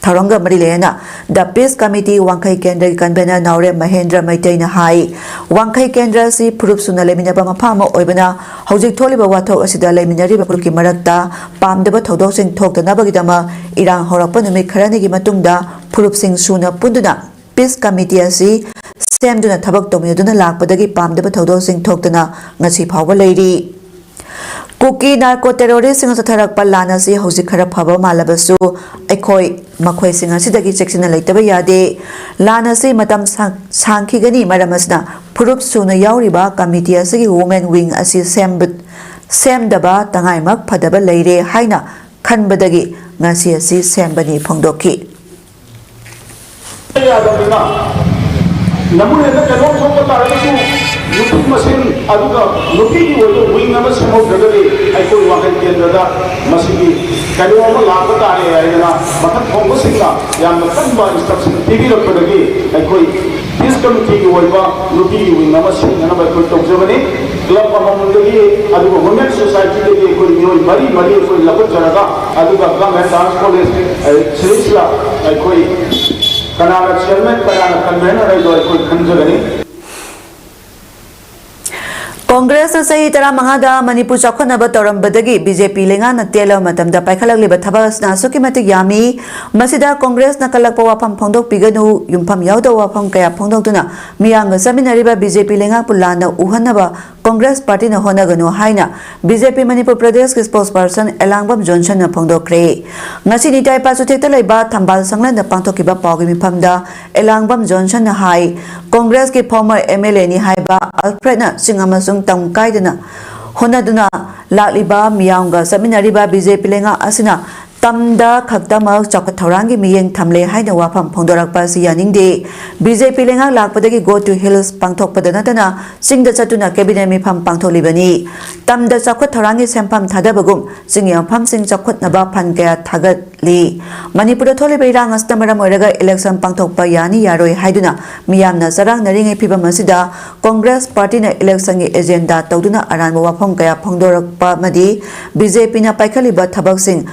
ꯊꯧꯔꯝꯒ ꯃꯔꯤ ꯂꯩꯅꯅ The Peace Committee ꯋꯥꯡꯈꯩ ꯀꯦꯟꯗ꯭ꯔꯒꯤ convener ꯅꯥꯎꯔꯦꯝ ꯃꯍꯦꯟꯗ꯭ꯔ ꯃꯩꯇꯩꯅ ꯍꯥꯏ, ꯋꯥꯡꯈꯩ ꯀꯦꯟꯗ꯭ꯔ ꯑꯁꯤ ꯐꯨꯔꯨꯞ ꯁꯨꯅ ꯂꯩꯃꯤꯟꯅꯕ ꯃꯐꯝ ꯑꯃ ꯑꯣꯏꯕꯅ ꯍꯧꯖꯤꯛ ꯊꯣꯛꯂꯤꯕ ꯋꯥꯊꯣꯛ ꯑꯁꯤꯗ ꯂꯩꯃꯤꯟꯅꯔꯤꯕ ꯐꯨꯔꯨꯞꯀꯤ ꯃꯔꯛꯇ ꯄꯥꯝꯗꯕ ꯊꯧꯗꯣꯛꯁꯤꯡ ꯊꯣꯛꯇꯅꯕꯒꯤꯗꯃꯛ ꯏꯔꯥꯡ ꯍꯧꯔꯛꯄ ꯅꯨꯃꯤꯠ ꯈꯔꯅꯤꯒꯤ ꯃꯇꯨꯡꯗ ꯐꯨꯔꯨꯞꯁꯤꯡ ꯁꯨꯅ ꯄꯨꯟꯗꯨꯅ Peace Committee ꯑꯁꯤ ꯁꯦꯝꯗꯨꯅ ꯊꯕꯛ ꯇꯧꯃꯤꯟꯅꯗꯨꯅ ꯂꯥꯛꯄꯗꯒꯤ ꯄꯥꯝꯗꯕ ꯊꯧꯗꯣꯛꯁꯤꯡ ꯊꯣꯛꯇꯅ ꯉꯁꯤ ꯐꯥꯎꯕ ꯂꯩꯔꯤ꯫ ꯀꯨꯀꯤ narco terrorist ꯁꯤꯡꯅ ꯆꯠꯊꯔꯛꯄ ꯂꯥꯟ ꯑꯁꯤ ꯍꯧꯖꯤꯛ ꯈꯔ ꯐꯕ ꯃꯥꯜꯂꯕꯁꯨ, ꯑꯩꯈꯣꯏ ꯃꯈꯣꯏꯁꯤꯡ ꯑꯁꯤꯗꯒꯤ ꯆꯦꯛꯁꯤꯟꯅ ꯂꯩꯇꯕ ꯌꯥꯗꯦ꯫ ꯂꯥꯟ ꯑꯁꯤ ꯃꯇꯝ ꯁꯥꯡ-, ꯁꯥꯡꯈꯤꯒꯅꯤ, ꯃꯔꯝ ꯑꯁꯤꯅ ꯐꯨꯔꯨꯞ ꯁꯨꯅ ꯌꯥꯎꯔꯤꯕ committee ꯑꯁꯤꯒꯤ women wing ꯑꯁꯤ ꯁꯦꯝꯕ-, ꯁꯦꯝꯗꯕ ꯇꯉꯥꯏꯃꯛ ꯐꯗꯕ ꯂꯩꯔꯦ ꯍꯥꯏꯅ ꯈꯟꯕꯗꯒꯤ ꯉꯁꯤ ꯑꯁꯤ ꯁꯦꯝꯕꯅꯤ ꯐꯣꯡꯗꯣꯛꯈꯤ꯫ ꯌꯥꯗꯕꯅꯤꯅ ꯅꯃꯨꯅꯦꯗ ꯀꯩꯅꯣꯝ ꯊꯣꯛꯄ ꯇꯥꯔꯒꯁꯨ ꯅꯨꯄꯤ ꯃꯁꯦꯟ ꯑꯗꯨꯒ ꯅꯨꯄꯤꯒꯤ ꯑꯣꯏꯕ wing ꯑꯃ ꯁꯦꯝꯍꯧꯗ꯭ꯔꯒꯗꯤ ꯑꯩꯈꯣꯏ ꯋꯥꯡꯈꯩ ꯀꯦꯟꯗ꯭ꯔꯗ ꯃꯁꯤꯒꯤ ꯀꯩꯅꯣ ꯑꯃ ꯂꯥꯛꯄ ꯇꯥꯔꯦ ꯍꯥꯏꯗꯅ ꯃꯊꯛ ꯊꯣꯡꯕꯁꯤꯡꯅ ꯌꯥꯝꯅ ꯀꯟꯕ instruction ꯄꯤꯕꯤꯔꯛꯄꯗꯒꯤ ꯑꯩꯈꯣꯏ Peace Committeeꯒꯤ ꯑꯣꯏꯕ ꯅꯨꯄꯤꯒꯤ wing ꯑꯃ ꯁꯦꯝꯅꯅꯕ ꯑꯩꯈꯣꯏ ꯇꯧꯖꯕꯅꯤ꯫ Club ꯑꯃꯃꯝꯗꯒꯤ ꯑꯗꯨꯒ Women Societyꯗꯒꯤ ꯑꯩꯈꯣꯏ ꯃꯤꯑꯣꯏ ꯃꯔꯤ ꯃꯔꯤ ꯑꯩꯈꯣꯏ ꯂꯧꯈꯠꯆꯔꯒ ꯑꯗꯨꯒ Government Dance College ꯁꯤꯗꯩꯁꯤꯗ ꯑꯩꯈꯣꯏ ꯀꯅꯥꯅ chairman ꯀꯅꯥꯅ convener ꯍꯥꯏꯗꯣ ꯑꯩꯈꯣꯏ ꯈꯟꯖꯒꯅꯤ꯫ ꯀꯣꯡꯒ꯭ꯔꯦꯁꯅ ꯆꯍꯤ ꯇꯔꯥꯃꯉꯥꯗ ꯃꯅꯤꯄꯨꯔ ꯆꯥꯎꯈꯠꯅꯕ ꯇꯧꯔꯝꯕꯗꯒꯤ BJP ꯂꯩꯉꯥꯛꯅ ꯇꯦꯜꯂꯕ ꯃꯇꯝꯗ ꯄꯥꯏꯈꯠꯂꯛꯂꯤꯕ ꯊꯕꯛ ꯑꯁꯤꯅ ꯑꯁꯨꯛꯀꯤ ꯃꯇꯤꯛ ꯌꯥꯝꯃꯤ꯫ ꯃꯁꯤꯗ ꯀꯣꯡꯒ꯭ꯔꯦꯁꯅ ꯀꯜꯂꯛꯄ ꯋꯥꯐꯝ ꯐꯣꯡꯗꯣꯛꯄꯤꯒꯅꯨ, ꯌꯨꯝꯐꯝ ꯌꯥꯎꯗꯕ ꯋꯥꯐꯝ ꯀꯌꯥ ꯐꯣꯡꯗꯣꯛꯇꯨꯅ ꯃꯤꯌꯥꯝꯒ ꯆꯠꯃꯤꯟꯅꯔꯤꯕ BJP ꯂꯩꯉꯥꯛꯄꯨ ꯂꯥꯟꯅ ꯎꯍꯟꯅꯕ ꯀꯣꯡꯒ꯭ꯔꯦꯁ ꯄꯥꯔꯇꯤꯅ ꯍꯣꯠꯅꯒꯅꯨ ꯍꯥꯏꯅ BJP ꯃꯅꯤꯄꯨꯔ ꯄ꯭ꯔꯗꯦꯁꯀꯤ spokesperson ꯑꯦꯂꯥꯡꯕꯝ ꯖꯣꯟꯁꯟꯅ ꯐꯣꯡꯗꯣꯛꯈ꯭ꯔꯦ꯫ ꯉꯁꯤ ꯅꯤꯇꯥꯏ ꯄꯥꯆꯨꯊꯦꯛꯇ ꯂꯩꯕ ꯊꯝꯕꯥꯜ ꯁꯪꯂꯦꯟꯗ ꯄꯥꯡꯊꯣꯛꯈꯤꯕ ꯄꯥꯎꯒꯤ ꯃꯤꯐꯝꯗ ꯑꯦꯂꯥꯡꯕꯝ ꯖꯣꯟꯁꯟꯅ ꯍꯥꯏ, ꯀꯣꯡꯒ꯭ꯔꯦꯁꯀꯤ former MLAꯅꯤ ꯍꯥꯏꯕ ꯑꯜꯐ꯭ꯔꯦꯗꯅ ꯆꯤꯡ ꯑꯃꯁꯨꯡ ꯇꯝ ꯀꯥꯏꯗꯅ ꯍꯣꯠꯅꯗꯨꯅ ꯂꯥꯛꯂꯤꯕ ꯃꯤꯌꯥꯝꯒ ꯆꯠꯃꯤꯟꯅꯔꯤꯕ BJP ꯂꯩꯉꯥꯛ ꯑꯁꯤꯅ ꯇꯝꯗ ꯈꯛꯇꯃꯛ ꯆꯥꯎꯈꯠ ꯊꯧꯔꯥꯡꯒꯤ ꯃꯤꯠꯌꯦꯡ ꯊꯝꯂꯦ ꯍꯥꯏꯅ ꯋꯥꯐꯝ ꯐꯣꯡꯗꯣꯔꯛꯄ ꯑꯁꯤ ꯌꯥꯅꯤꯡꯗꯦ꯫ BJP ꯂꯩꯉꯥꯛ ꯂꯥꯛꯄꯗꯒꯤ Go to Hills ꯄꯥꯡꯊꯣꯛꯄꯗ ꯅꯠꯇꯅ ꯆꯤꯡꯗ ꯆꯠꯇꯨꯅ cabinet ꯃꯤꯐꯝ ꯄꯥꯡꯊꯣꯛꯂꯤꯕꯅꯤ꯫ ꯇꯝꯗ ꯆꯥꯎꯈꯠ ꯊꯧꯔꯥꯡꯒꯤ ꯁꯦꯟꯐꯝ ꯊꯥꯗꯕꯒꯨꯝ ꯆꯤꯡꯒꯤ ꯃꯐꯝꯁꯤꯡ ꯆꯥꯎꯈꯠꯅꯕ fund ꯀꯌꯥ ꯊꯥꯒꯠꯂꯤ꯫ ꯃꯅꯤꯄꯨꯔꯗ ꯊꯣꯛꯂꯤꯕ ꯏꯔꯥꯡ ꯑꯁꯤꯅ ꯃꯔꯝ ꯑꯣꯏꯔꯒ election ꯄꯥꯡꯊꯣꯛꯄ ꯌꯥꯅꯤ ꯌꯥꯔꯣꯏ ꯍꯥꯏꯗꯨꯅ ꯃꯤꯌꯥꯝꯅ ꯆꯔꯥꯡꯅꯔꯤꯉꯩ ꯐꯤꯕꯝ ꯑꯁꯤꯗ ꯀꯣꯡꯒ꯭ꯔꯦꯁ ꯄꯥꯔꯇꯤꯅ electionꯒꯤ agenda ꯇꯧꯗꯨꯅ ꯑꯔꯥꯟꯕ ꯋꯥꯐꯝ ꯀꯌꯥ ꯐꯣꯡꯗꯣꯔꯛꯄ ꯑꯃꯗꯤ BJPꯅ ꯄꯥꯏꯈꯠꯂꯤꯕ ꯊꯕꯛꯁꯤꯡ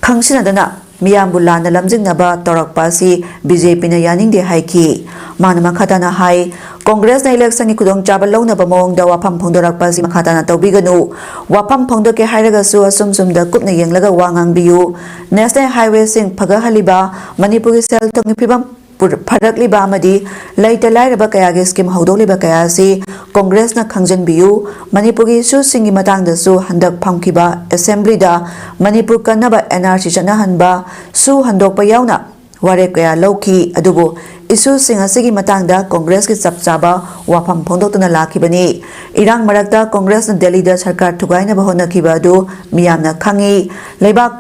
ꯈꯪꯁꯤꯟꯅꯗꯅ ꯃꯤꯌꯥꯝꯕꯨ ꯂꯥꯟꯅ ꯂꯝꯖꯤꯡꯅꯕ ꯇꯧꯔꯛꯄ ꯑꯁꯤ ꯕꯤ ꯖꯦ ꯄꯤꯅ ꯌꯥꯅꯤꯡꯗꯦ ꯍꯥꯏꯈꯤ꯫ ꯃꯥꯅ ꯃꯈꯥ ꯇꯥꯅ ꯍꯥꯏ, ꯀꯣꯡꯒ꯭ꯔꯦꯁꯅ ꯏꯂꯦꯛꯁꯟꯒꯤ ꯈꯨꯗꯣꯡꯆꯥꯕ ꯂꯧꯅꯕ ꯃꯑꯣꯡꯗ ꯋꯥꯐꯝ ꯐꯣꯡꯗꯣꯔꯛꯄ ꯑꯁꯤ ꯃꯈꯥ ꯇꯥꯅ ꯇꯧꯕꯤꯒꯅꯨ꯫ ꯋꯥꯐꯝ ꯐꯣꯡꯗꯣꯛꯀꯦ ꯍꯥꯏꯔꯒꯁꯨ ꯑꯁꯨꯝ ꯁꯨꯝꯗ ꯀꯨꯞꯅ ꯌꯦꯡꯂꯒ ꯋꯥ ꯉꯥꯡꯕꯤꯌꯨ꯫ ꯅꯦꯁꯅꯦꯜ ꯍꯥꯏꯋꯦꯁꯤꯡ ꯐꯒꯠꯍꯜꯂꯤꯕ, ꯃꯅꯤꯄꯨꯔꯒꯤ ꯁꯦꯜ ꯊꯨꯝꯒꯤ ꯐꯤꯕꯝ ꯄꯨꯔ-, ꯐꯔꯛꯂꯤꯕ ꯑꯃꯗꯤ ꯂꯩꯇ ꯂꯥꯏꯔꯕ ꯀꯌꯥꯒꯤ ꯁ꯭ꯀꯤꯝ ꯍꯧꯗꯣꯛꯂꯤꯕ ꯀꯌꯥ ꯑꯁꯤ ꯀꯣꯡꯒ꯭ꯔꯦꯁꯅ ꯈꯪꯖꯤꯟꯕꯤꯌꯨ꯫ ꯃꯅꯤꯄꯨꯔꯒꯤ ꯏꯁꯨꯁꯤꯡꯒꯤ ꯃꯇꯥꯡꯗꯁꯨ ꯍꯟꯗꯛ ꯐꯝꯈꯤꯕ ꯑꯦꯁꯦꯝꯕ꯭ꯂꯤꯗ ꯃꯅꯤꯄꯨꯔ ꯀꯟꯅꯕ ꯑꯦꯟ ꯑꯥꯔ ꯁꯤ ꯆꯠꯅꯍꯟꯕꯁꯨ ꯍꯟꯗꯣꯛꯄ ꯌꯥꯎꯅ ꯋꯥꯔꯦꯞ ꯀꯌꯥ ꯂꯧꯈꯤ꯫ ꯑꯗꯨꯕꯨ ꯏꯁꯨꯁꯤꯡ ꯑꯁꯤꯒꯤ ꯃꯇꯥꯡꯗ ꯀꯣꯡꯒ꯭ꯔꯦꯁꯀꯤ ꯆꯞ ꯆꯥꯕ ꯋꯥꯐꯝ ꯐꯣꯡꯗꯣꯛꯇꯨꯅ ꯂꯥꯛꯈꯤꯕꯅꯤ꯫ ꯏꯔꯥꯡ ꯃꯔꯛꯇ ꯀꯣꯡꯒ꯭ꯔꯦꯁꯅ ꯗꯦꯜꯂꯤꯗ ꯁꯔꯀꯥꯔ ꯊꯨꯒꯥꯏꯅꯕ ꯍꯣꯠꯅꯈꯤꯕ ꯑꯗꯨ ꯃꯤꯌꯥꯝꯅ ꯈꯪꯏ꯫ ꯂꯩꯕꯥꯛ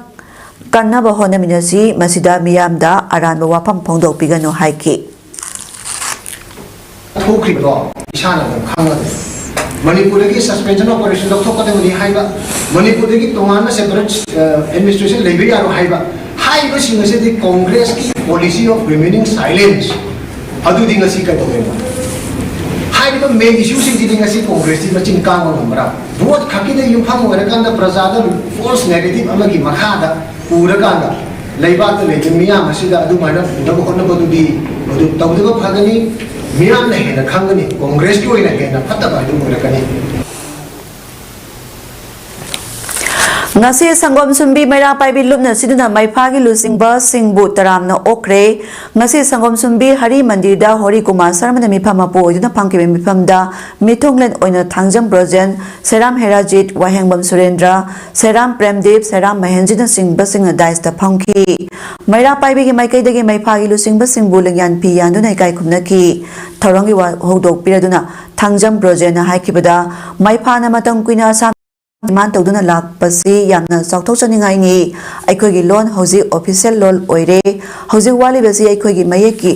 ꯀꯟꯅꯕ ꯍꯣꯠꯅꯃꯤꯟꯅꯁꯤ, ꯃꯁꯤꯗ ꯃꯤꯌꯥꯝꯗ ꯑꯔꯥꯟꯕ ꯋꯥꯐꯝ ꯐꯣꯡꯗꯣꯛꯄꯤꯒꯅꯨ ꯍꯥꯏꯈꯤ꯫ ꯊꯣꯛꯈ꯭ꯔꯤꯕꯗꯣ ꯏꯁꯥꯅ ꯑꯗꯨꯝ ꯈꯪꯒꯗꯕꯅꯤ꯫ ꯃꯅꯤꯄꯨꯔꯗꯒꯤ suspension operation ꯂꯧꯊꯣꯛꯀꯗꯕꯅꯤ ꯍꯥꯏꯕ, ꯃꯅꯤꯄꯨꯔꯗꯒꯤ ꯇꯣꯉꯥꯟꯕ separate, ꯑ, administration ꯂꯩꯕ ꯌꯥꯔꯣꯏ ꯍꯥꯏꯕ, ꯍꯥꯏꯔꯤꯕꯁꯤꯡ ꯑꯁꯤꯗꯤ ꯀꯣꯡꯒ꯭ꯔꯦꯁꯀꯤ policy of remaining silence꯫ ꯑꯗꯨꯗꯤ ꯉꯁꯤ ꯀꯩꯗꯧꯋꯦꯕ? ꯍꯥꯏꯔꯤꯕ main issue ꯁꯤꯡꯁꯤꯗꯤ ꯉꯁꯤ ꯀꯣꯡꯒ꯭ꯔꯦꯁꯇꯤ ꯃꯆꯤꯟ ꯀꯥꯡꯕ ꯉꯝꯕ꯭ꯔꯥ? Vote ꯈꯛꯀꯤꯗ ꯌꯨꯝꯐꯝ ꯑꯣꯏꯔꯀꯥꯟꯗ ꯄ꯭ꯔꯖꯥꯗ false narrative ꯑꯃꯒꯤ ꯃꯈꯥꯗ ꯄꯨꯔꯀꯥꯟꯗ ꯂꯩꯕꯥꯛꯇ ꯂꯩꯕ ꯃꯤꯌꯥꯝ ꯑꯁꯤꯗ ꯑꯗꯨꯃꯥꯏꯅ ꯄꯨꯅꯕ ꯍꯣꯠꯅꯕꯗꯨꯗꯤ ꯃꯗꯨ ꯇꯧꯗꯕ ꯐꯒꯅꯤ꯫ ꯃꯤꯌꯥꯝꯅ ꯍꯦꯟꯅ ꯈꯪꯒꯅꯤ, ꯀꯣꯡꯒ꯭ꯔꯦꯁꯀꯤ ꯑꯣꯏꯅ ꯍꯦꯟꯅ ꯐꯠꯇꯕ ꯑꯗꯨ ꯑꯣꯏꯔꯛꯀꯅꯤ꯫ ꯉꯁꯤ ꯁꯪꯒꯣꯝ ꯁꯨꯝꯕꯤ ꯃꯩꯔꯥ ꯄꯥꯏꯕꯤ ꯂꯨꯞꯅ ꯁꯤꯗꯨꯅ ꯃꯩꯐꯥꯒꯤ ꯂꯨꯆꯤꯡꯕꯁꯤꯡꯕꯨ ꯇꯔꯥꯝꯅ ꯑꯣꯛꯈ꯭ꯔꯦ꯫ ꯉꯁꯤ ꯁꯪꯒꯣꯝ ꯁꯨꯝꯕꯤ ꯍꯔꯤ ꯃꯟꯗꯤꯔꯗ ꯍꯣꯔꯤ ꯀꯨꯃꯥꯔ ꯁꯔꯃꯅ ꯃꯤꯐꯝ ꯃꯄꯨ ꯑꯣꯏꯗꯨꯅ ꯐꯝꯈꯤꯕ ꯃꯤꯐꯝꯗ ꯃꯤꯊꯨꯡꯂꯦꯟ ꯑꯣꯏꯅ ꯊꯥꯡꯖꯝ ꯕ꯭ꯔꯣꯖꯦꯟ, ꯁꯦꯔꯥꯝ ꯍꯦꯔꯥꯖꯤꯠ, ꯋꯥꯍꯦꯡꯕꯝ ꯁꯨꯔꯦꯟꯗ꯭ꯔ, ꯁꯦꯔꯥꯝ ꯄ꯭ꯔꯦꯝꯗꯤꯞ, ꯁꯦꯔꯥꯝ ꯃꯍꯦꯟꯖꯤꯠꯅꯆꯤꯡꯕꯁꯤꯡꯅ ꯗꯥꯏꯁꯇ ꯐꯝꯈꯤ꯫ ꯃꯩꯔꯥ ꯄꯥꯏꯕꯤꯒꯤ ꯃꯥꯏꯀꯩꯗꯒꯤ ꯃꯩꯐꯥꯒꯤ ꯂꯨꯆꯤꯡꯕꯁꯤꯡꯕꯨ ꯂꯦꯡꯌꯥꯟ ꯐꯤ ꯌꯥꯟꯗꯨꯅ ꯏꯀꯥꯏ ꯈꯨꯝꯅꯈꯤ꯫ ꯊꯧꯔꯝꯒꯤ ꯋꯥ ꯍꯧꯗꯣꯛꯄꯤꯔꯗꯨꯅ ꯊꯥꯡꯖꯝ ꯕ꯭ꯔꯣꯖꯦꯟꯅ ꯍꯥꯏꯈꯤꯕꯗ, ꯃꯩꯐꯥꯅ ꯃꯇꯝ ꯀꯨꯏꯅ ꯑꯁꯥꯝ demand ꯇꯧꯗꯨꯅ ꯂꯥꯛꯄꯁꯤ ꯌꯥꯝꯅ ꯆꯥꯎꯊꯣꯛꯆꯅꯤꯡꯉꯥꯏꯅꯤ꯫ ꯑꯩꯈꯣꯏꯒꯤ ꯂꯣꯟ ꯍꯧꯖꯤꯛ official ꯂꯣꯟ ꯑꯣꯏꯔꯦ꯫ ꯍꯧꯖꯤꯛ ꯋꯥꯠꯂꯤꯕꯁꯤ ꯑꯩꯈꯣꯏꯒꯤ ꯃꯌꯦꯛꯀꯤ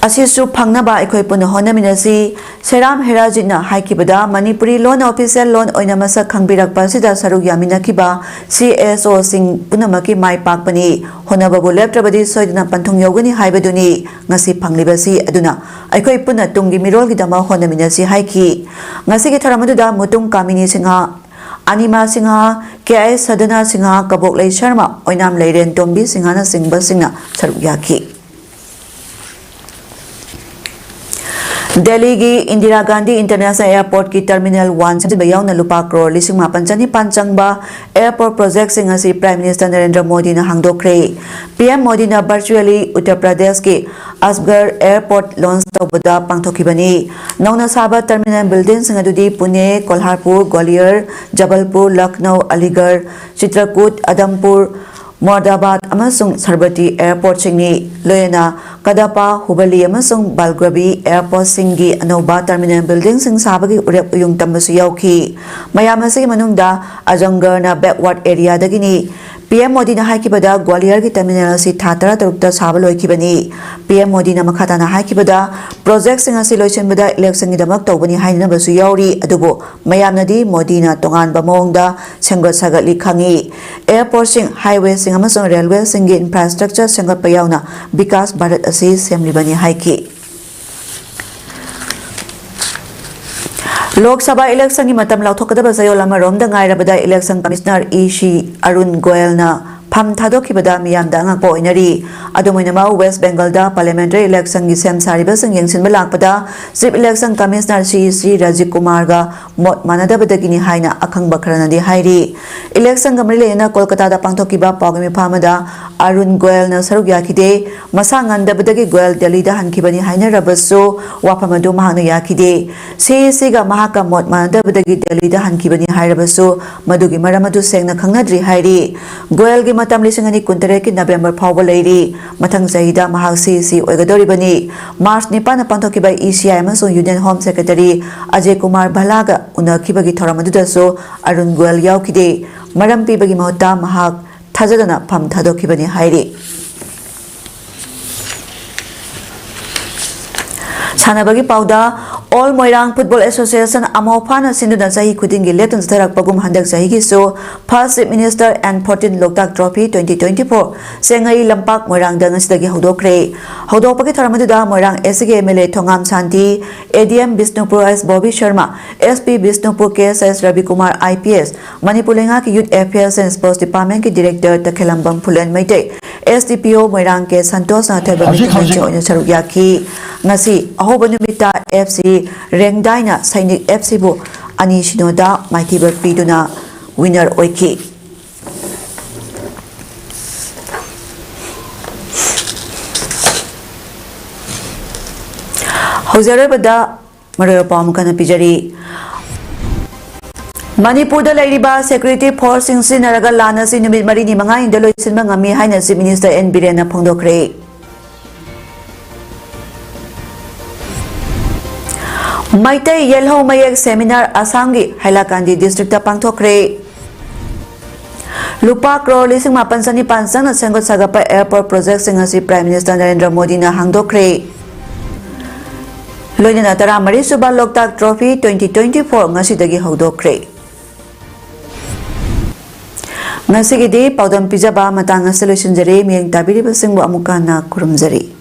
ꯑꯁꯤꯁꯨ ꯐꯪꯅꯕ ꯑꯩꯈꯣꯏ ꯄꯨꯟꯅ ꯍꯣꯠꯅꯃꯤꯟꯅꯁꯤ꯫ ꯁꯦꯔꯥꯝ ꯍꯦꯔꯥꯖꯤꯠꯅ ꯍꯥꯏꯈꯤꯕꯗ, ꯃꯅꯤꯄꯨꯔꯤ ꯂꯣꯟ official ꯂꯣꯟ ꯑꯣꯏꯅ ꯃꯁꯛ ꯈꯪꯕꯤꯔꯛꯄ ꯑꯁꯤꯗ ꯁꯔꯨꯛ ꯌꯥꯃꯤꯟꯅꯈꯤꯕ ꯁꯤ ꯑꯦꯁ ꯑꯣꯁꯤꯡ ꯄꯨꯝꯅꯃꯛꯀꯤ ꯃꯥꯏ ꯄꯥꯛꯄꯅꯤ꯫ ꯍꯣꯠꯅꯕꯕꯨ ꯂꯦꯞꯇ꯭ꯔꯕꯗꯤ ꯁꯣꯏꯗꯅ ꯄꯟꯊꯨꯡ ꯌꯧꯒꯅꯤ ꯍꯥꯏꯕꯗꯨꯅꯤ꯫ ꯉꯁꯤ ꯐꯪꯂꯤꯕꯁꯤ ꯑꯗꯨꯅ ꯑꯩꯈꯣꯏ ꯄꯨꯟꯅ ꯇꯨꯡꯒꯤ ꯃꯤꯔꯣꯜꯒꯤꯗꯃꯛ ꯍꯣꯠꯅꯃꯤꯟꯅꯁꯤ ꯍꯥꯏꯈꯤ꯫ ꯉꯁꯤꯒꯤ ꯊꯧꯔꯝ ꯑꯗꯨꯗ ꯃꯨꯇꯨꯝ ꯀꯥꯃꯤꯅꯤ ꯁꯤꯡꯍ, ꯑꯅꯤꯃꯥ ꯁꯤꯡꯍ, ꯀꯦ ꯑꯥꯏ ꯁꯗꯅꯥ ꯁꯤꯡꯍ, ꯀꯕꯣꯛꯂꯩ ꯁꯔꯃ, ꯑꯣꯏꯅꯥꯝ ꯂꯩꯔꯦꯟ ꯇꯣꯝꯕꯤ ꯁꯤꯡꯍꯅꯆꯤꯡꯕꯁꯤꯡꯅ ꯁꯔꯨꯛ ꯌꯥꯈꯤ꯫ ꯗꯦꯜꯂꯤꯒꯤ ꯏꯟꯗꯤꯔꯥ ꯒꯥꯟꯙꯤ ꯏꯟꯇꯔꯅꯦꯁꯅꯦꯜ ꯑꯦꯌꯔꯄꯣꯔꯠꯀꯤ ꯇꯔꯃꯤꯅꯦꯜ ꯋꯥꯟ ꯁꯦꯝꯖꯤꯟꯕ ꯌꯥꯎꯅ ꯂꯨꯄꯥ ꯀ꯭ꯔꯣꯔ ꯂꯤꯁꯤꯡ ꯃꯥꯄꯟ ꯆꯅꯤꯄꯥꯟ ꯆꯪꯕ ꯑꯦꯌꯔꯄꯣꯔꯠ ꯄ꯭ꯔꯣꯖꯦꯛꯁꯤꯡ ꯑꯁꯤ ꯄ꯭ꯔꯥꯏꯝ ꯃꯤꯅꯤꯁꯇꯔ ꯅꯔꯦꯟꯗ꯭ꯔ ꯃꯣꯗꯤꯅ ꯍꯥꯡꯗꯣꯛꯈ꯭ꯔꯦ꯫ ꯄꯤ ꯑꯦꯝ ꯃꯣꯗꯤꯅ ꯚꯔꯆꯨꯑꯦꯂꯤ ꯎꯠꯇꯔ ꯄ꯭ꯔꯗꯦꯁꯀꯤ ꯑꯁꯒꯔ ꯑꯦꯌꯔꯄꯣꯔꯠ ꯂꯣꯟꯆ ꯇꯧꯕꯗ ꯄꯥꯡꯊꯣꯛꯈꯤꯕꯅꯤ꯫ ꯅꯧꯅ ꯁꯥꯕ ꯇꯔꯃꯤꯅꯦꯜ ꯕꯤꯜꯗꯤꯡꯁꯤꯡ ꯑꯗꯨꯗꯤ ꯄꯨꯅꯦ, ꯀꯣꯜꯍꯥꯄꯨꯔ, ꯒ꯭ꯋꯥꯂꯤꯌꯔ, ꯖꯕꯜꯄꯨꯔ, ꯂꯈꯅꯧ, ꯑꯂꯤꯒꯔ, ꯆꯤꯇ꯭ꯔꯀꯨꯠ, ꯑꯗꯝꯄꯨꯔ, ꯃꯣꯔꯗꯥꯕꯥꯗ ꯑꯃꯁꯨꯡ ꯁꯔꯕꯇꯤ ꯑꯦꯌꯔꯄꯣꯔꯠꯁꯤꯡꯅꯤ꯫ ꯂꯣꯏꯅꯅ ꯀꯗꯄ, ꯍꯨꯕꯂꯤ ꯑꯃꯁꯨꯡ ꯕꯜꯒ꯭ꯔꯕꯤ ꯑꯦꯌꯔꯄꯣꯔꯠꯁꯤꯡꯒꯤ ꯑꯅꯧꯕ ꯇꯔꯃꯤꯅꯦꯜ ꯕꯤꯜꯗꯤꯡꯁꯤꯡ ꯁꯥꯕꯒꯤ ꯎꯔꯦꯞ ꯎꯌꯨꯡ ꯇꯝꯕꯁꯨ ꯌꯥꯎꯈꯤ꯫ ꯃꯌꯥꯝ ꯑꯁꯤꯒꯤ ꯃꯅꯨꯡꯗ ꯑꯖꯝꯒꯔꯅ ꯕꯦꯛꯋꯥꯔꯗ ꯑꯦꯔꯤꯌꯥꯗꯒꯤꯅꯤ꯫ ꯄꯤ ꯑꯦꯝ ꯃꯣꯗꯤꯅ ꯍꯥꯏꯈꯤꯕꯗ ꯒ꯭ꯋꯥꯂꯤꯌꯔꯒꯤ ꯇꯔꯃꯤꯅꯦꯜ ꯑꯁꯤ ꯊꯥ ꯇꯔꯥꯇꯔꯨꯛꯇ ꯁꯥꯕ ꯂꯣꯏꯈꯤꯕꯅꯤ꯫ ꯄꯤ ꯑꯦꯝ ꯃꯣꯗꯤꯅ ꯃꯈꯥ ꯇꯥꯅ ꯍꯥꯏꯈꯤꯕꯗ, ꯄ꯭ꯔꯣꯖꯦꯛꯁꯤꯡ ꯑꯁꯤ ꯂꯣꯏꯁꯤꯟꯕꯗ ꯏꯂꯦꯛꯁꯟꯒꯤꯗꯃꯛ ꯇꯧꯕꯅꯤ ꯍꯥꯏꯅꯕꯁꯨ ꯌꯥꯎꯔꯤ, ꯑꯗꯨꯕꯨ ꯃꯌꯥꯝꯅꯗꯤ ꯃꯣꯗꯤꯅ ꯇꯣꯉꯥꯟꯕ ꯃꯑꯣꯡꯗ ꯁꯦꯝꯒꯠ ꯁꯥꯒꯠꯂꯤ ꯈꯪꯉꯤ꯫ ꯑꯦꯌꯔꯄꯣꯔꯠꯁꯤꯡ, ꯍꯥꯏꯋꯦꯁꯤꯡ ꯑꯃꯁꯨꯡ ꯔꯦꯜꯋꯦꯁꯤꯡꯒꯤ ꯏꯟꯐ꯭ꯔꯥꯁ꯭ꯇ꯭ꯔꯛꯆꯔ ꯁꯦꯝꯒꯠꯄ ꯌꯥꯎꯅ ꯕꯤꯀꯥꯁ ꯚꯥꯔꯠ ꯑꯁꯤ ꯁꯦꯝꯂꯤꯕꯅꯤ ꯍꯥꯏꯈꯤ꯫ ꯂꯣꯛ ꯁꯚꯥ ꯏꯂꯦꯛꯁꯟꯒꯤ ꯃꯇꯝ ꯂꯥꯎꯊꯣꯛꯀꯗꯕ ꯆꯌꯣꯜ ꯑꯃꯔꯣꯝꯗ ꯉꯥꯏꯔꯕꯗ ꯏꯂꯦꯛꯁꯟ ꯀꯃꯤꯁꯅꯔ ꯏ ꯁꯤ ꯑꯔꯨꯟ ꯒꯣꯌꯜꯅ ꯐꯝ ꯊꯥꯗꯣꯛꯈꯤꯕꯗ ꯃꯤꯌꯥꯝꯗ ꯑꯉꯛꯄ ꯑꯣꯏꯅꯔꯤ꯫ ꯑꯗꯨꯝ ꯑꯣꯏꯅꯃꯛ, ꯋꯦꯁ ꯕꯦꯡꯒꯜꯗ ꯄꯥꯔꯂꯤꯌꯥꯃꯦꯟꯇꯔꯤ ꯏꯂꯦꯛꯁꯟꯒꯤ ꯁꯦꯝ ꯁꯥꯔꯤꯕꯁꯤꯡ ꯌꯦꯡꯁꯤꯟꯕ ꯂꯥꯛꯄꯗ ꯆꯤꯐ ꯏꯂꯦꯛꯁꯟ ꯀꯃꯤꯁꯅꯔ ꯁꯤ ꯁꯤ ꯔꯥꯖꯤꯕ ꯀꯨꯃꯥꯔꯒ ꯃꯣꯠ ꯃꯥꯟꯅꯗꯕꯗꯒꯤꯅꯤ ꯍꯥꯏꯅ ꯑꯈꯪꯕ ꯈꯔꯅꯗꯤ ꯍꯥꯏꯔꯤ꯫ ꯏꯂꯦꯛꯁꯟꯒ ꯃꯔꯤ ꯂꯩꯅꯅ ꯀꯣꯜꯀꯇꯥꯗ ꯄꯥꯡꯊꯣꯛꯈꯤꯕ ꯄꯥꯎꯒꯤ ꯃꯤꯐꯝ ꯑꯃꯗ ꯑꯔꯨꯟ ꯒꯣꯌꯜꯅ ꯁꯔꯨꯛ ꯌꯥꯈꯤꯗꯦ꯫ ꯃꯁꯥ ꯉꯝꯗꯕꯗꯒꯤ ꯒꯣꯌꯜ ꯗꯦꯜꯂꯤꯗ ꯍꯟꯈꯤꯕꯅꯤ ꯍꯥꯏꯅꯔꯕꯁꯨ, ꯋꯥꯐꯝ ꯑꯗꯨ ꯃꯍꯥꯛꯅ ꯌꯥꯈꯤꯗꯦ꯫ ꯁꯤ ꯏ ꯁꯤꯒ ꯃꯍꯥꯛꯀ ꯃꯣꯠ ꯃꯥꯟꯅꯗꯕꯗꯒꯤ ꯗꯦꯜꯂꯤꯗ ꯍꯟꯈꯤꯕꯅꯤ ꯍꯥꯏꯔꯕꯁꯨ, ꯃꯗꯨꯒꯤ ꯃꯔꯝ ꯑꯗꯨ ꯁꯦꯡꯅ ꯈꯪꯅꯗ꯭ꯔꯤ ꯍꯥꯏꯔꯤ꯫ ꯒꯣꯌꯜꯒꯤ ꯃꯇꯝ ꯂꯤꯁꯤꯡ ꯑꯅꯤ ꯀꯨꯟꯇꯔꯦꯠꯀꯤ ꯅꯕꯦꯝꯕꯔ ꯐꯥꯎꯕ ꯂꯩꯔꯤ꯫ ꯃꯊꯪ ꯆꯍꯤꯗ ꯃꯍꯥꯛ ꯁꯤ ꯏ ꯁꯤ ꯑꯣꯏꯒꯗꯧꯔꯤꯕꯅꯤ꯫ ꯃꯥꯔꯆ ꯅꯤꯄꯥꯟꯗ ꯄꯥꯡꯊꯣꯛꯈꯤꯕ ꯏ ꯁꯤ ꯑꯥꯏ ꯑꯃꯁꯨꯡ union home secretary Ajay Kumar ꯚꯜꯂꯥꯒ ꯎꯅꯈꯤꯕꯒꯤ ꯊꯧꯔꯝ ꯑꯗꯨꯗꯁꯨ ꯑꯔꯨꯟ ꯒꯣꯌꯜ ꯌꯥꯎꯈꯤꯗꯦ꯫ ꯃꯔꯝ ꯄꯤꯕꯒꯤ ꯃꯍꯨꯠꯇ ꯃꯍꯥꯛ ꯊꯥꯖꯗꯅ ꯐꯝ ꯊꯥꯗꯣꯛꯈꯤꯕꯅꯤ ꯍꯥꯏꯔꯤ꯫ ꯁꯥꯟꯅꯕꯒꯤ ꯄꯥꯎꯗ, All Moirang Football Association ꯑꯃꯣꯐꯥꯅ ꯁꯤꯟꯗꯨꯅ ꯆꯍꯤ ꯈꯨꯗꯤꯡꯒꯤ ꯂꯦꯞꯇꯅ ꯆꯠꯊꯔꯛꯄꯒꯨꯝ ꯍꯟꯗꯛ ꯆꯍꯤꯒꯤꯁꯨ First Chief Minister and fourteen Loktak Trophy twenty twenty-four ꯁꯦꯡꯉꯩ ꯂꯝꯄꯥꯛ ꯃꯣꯏꯔꯥꯡꯗ ꯉꯁꯤꯗꯒꯤ ꯍꯧꯗꯣꯛꯈ꯭ꯔꯦ꯫ ꯍꯧꯗꯣꯛꯄꯒꯤ ꯊꯧꯔꯝ ꯑꯗꯨꯗ ꯃꯣꯏꯔꯥꯡ S C ꯒꯤ M L A Thongam Shanti, A D M Bishnupur S Bobby Sharma, S P Bishnupur K S S ꯔꯕꯤꯀꯨꯃꯥꯔ I P S, Manipur ꯂꯩꯉꯥꯛꯀꯤ Youth Affairs and Sports Department ꯀꯤ Director ꯇꯈꯦꯂꯝꯕꯝ ꯐꯨꯂꯦꯟ Meitei, S D P O ꯃꯣꯏꯔꯥꯡ ꯀꯦ ꯁꯟꯇꯣꯁꯅ ꯑꯊꯣꯏꯕ ꯍꯧꯖꯤꯛ, ꯃꯤꯊꯨꯡꯂꯦꯟꯁꯤꯡ ꯍꯧꯖꯤꯛ꯫ ꯑꯣꯏꯅ ꯁꯔꯨꯛ ꯌꯥꯈꯤ꯫ ꯉꯁꯤ ꯑꯍꯧꯕ ꯅꯨꯃꯤꯠꯇ F C ꯔꯦꯡꯗꯥꯏꯅ ꯁꯩꯅꯤꯛ F C ꯕꯨ ꯑꯅꯤ ꯁꯤꯅꯣꯗ ꯃꯥꯏꯊꯤꯕ ꯄꯤꯗꯨꯅ winner ꯑꯣꯏꯈꯤ꯫ ꯍꯧꯖꯔꯕꯗ ꯃꯔꯨꯑꯣꯏꯕ ꯄꯥꯎ ꯑꯃꯨꯛ ꯍꯟꯅ ꯄꯤꯖꯔꯤ꯫ ꯃꯅꯤꯄꯨꯔꯗ ꯂꯩꯔꯤꯕ security force ꯁꯤꯡ ꯁꯤꯖꯤꯟꯅꯔꯒ ꯂꯥꯟ ꯑꯁꯤ ꯅꯨꯃꯤꯠ ꯃꯔꯤꯅꯤ ꯃꯉꯥꯅꯤꯗ ꯂꯣꯏꯁꯤꯟꯕ ꯉꯝꯃꯤ ꯍꯥꯏꯅ Chief Minister N ꯕꯤꯔꯦꯟꯅ ꯐꯣꯡꯗꯣꯛꯈ꯭ꯔꯦ꯫ ꯃꯩꯇꯩ ꯌꯦꯜꯍꯧ ꯃꯌꯦꯛ seminar ꯑꯁꯥꯝꯒꯤ ꯍꯥꯏꯂꯥꯀꯥꯟꯗꯤ district ꯇ ꯄꯥꯡꯊꯣꯛꯈ꯭ꯔꯦ꯫ ꯂꯨꯄꯥ ꯀ꯭ꯔꯣꯔ ꯂꯤꯁꯤꯡ ꯃꯥꯄꯟ ꯆꯅꯤꯄꯥꯟ ꯆꯪꯅ ꯁꯦꯝꯒꯠ ꯁꯥꯒꯠꯄ airport project ꯁꯤꯡ ꯑꯁꯤ Prime Minister ꯅꯔꯦꯟꯗ꯭ꯔ ꯃꯣꯗꯤꯅ ꯍꯥꯡꯗꯣꯛꯈ꯭ꯔꯦ꯫ ꯂꯣꯏꯅꯅ ꯇꯔꯥꯃꯔꯤ ꯁꯨꯕ ꯂꯣꯛꯇꯥꯛ Trophy twenty twenty-four ꯉꯁꯤꯗꯒꯤ ꯍꯧꯗꯣꯛꯈ꯭ꯔꯦ꯫ ꯉꯁꯤꯒꯤꯗꯤ ꯄꯥꯎꯗꯝ ꯄꯤꯖꯕ ꯃꯇꯥꯡ ꯑꯁꯤꯗ ꯂꯣꯏꯁꯤꯟꯖꯔꯦ꯫ ꯃꯤꯠꯌꯦꯡ ꯇꯥꯕꯤꯔꯤꯕꯁꯤꯡꯕꯨ ꯑꯃꯨꯛꯀ ꯍꯟꯅ ꯈꯨꯔꯨꯝꯖꯔꯤ꯫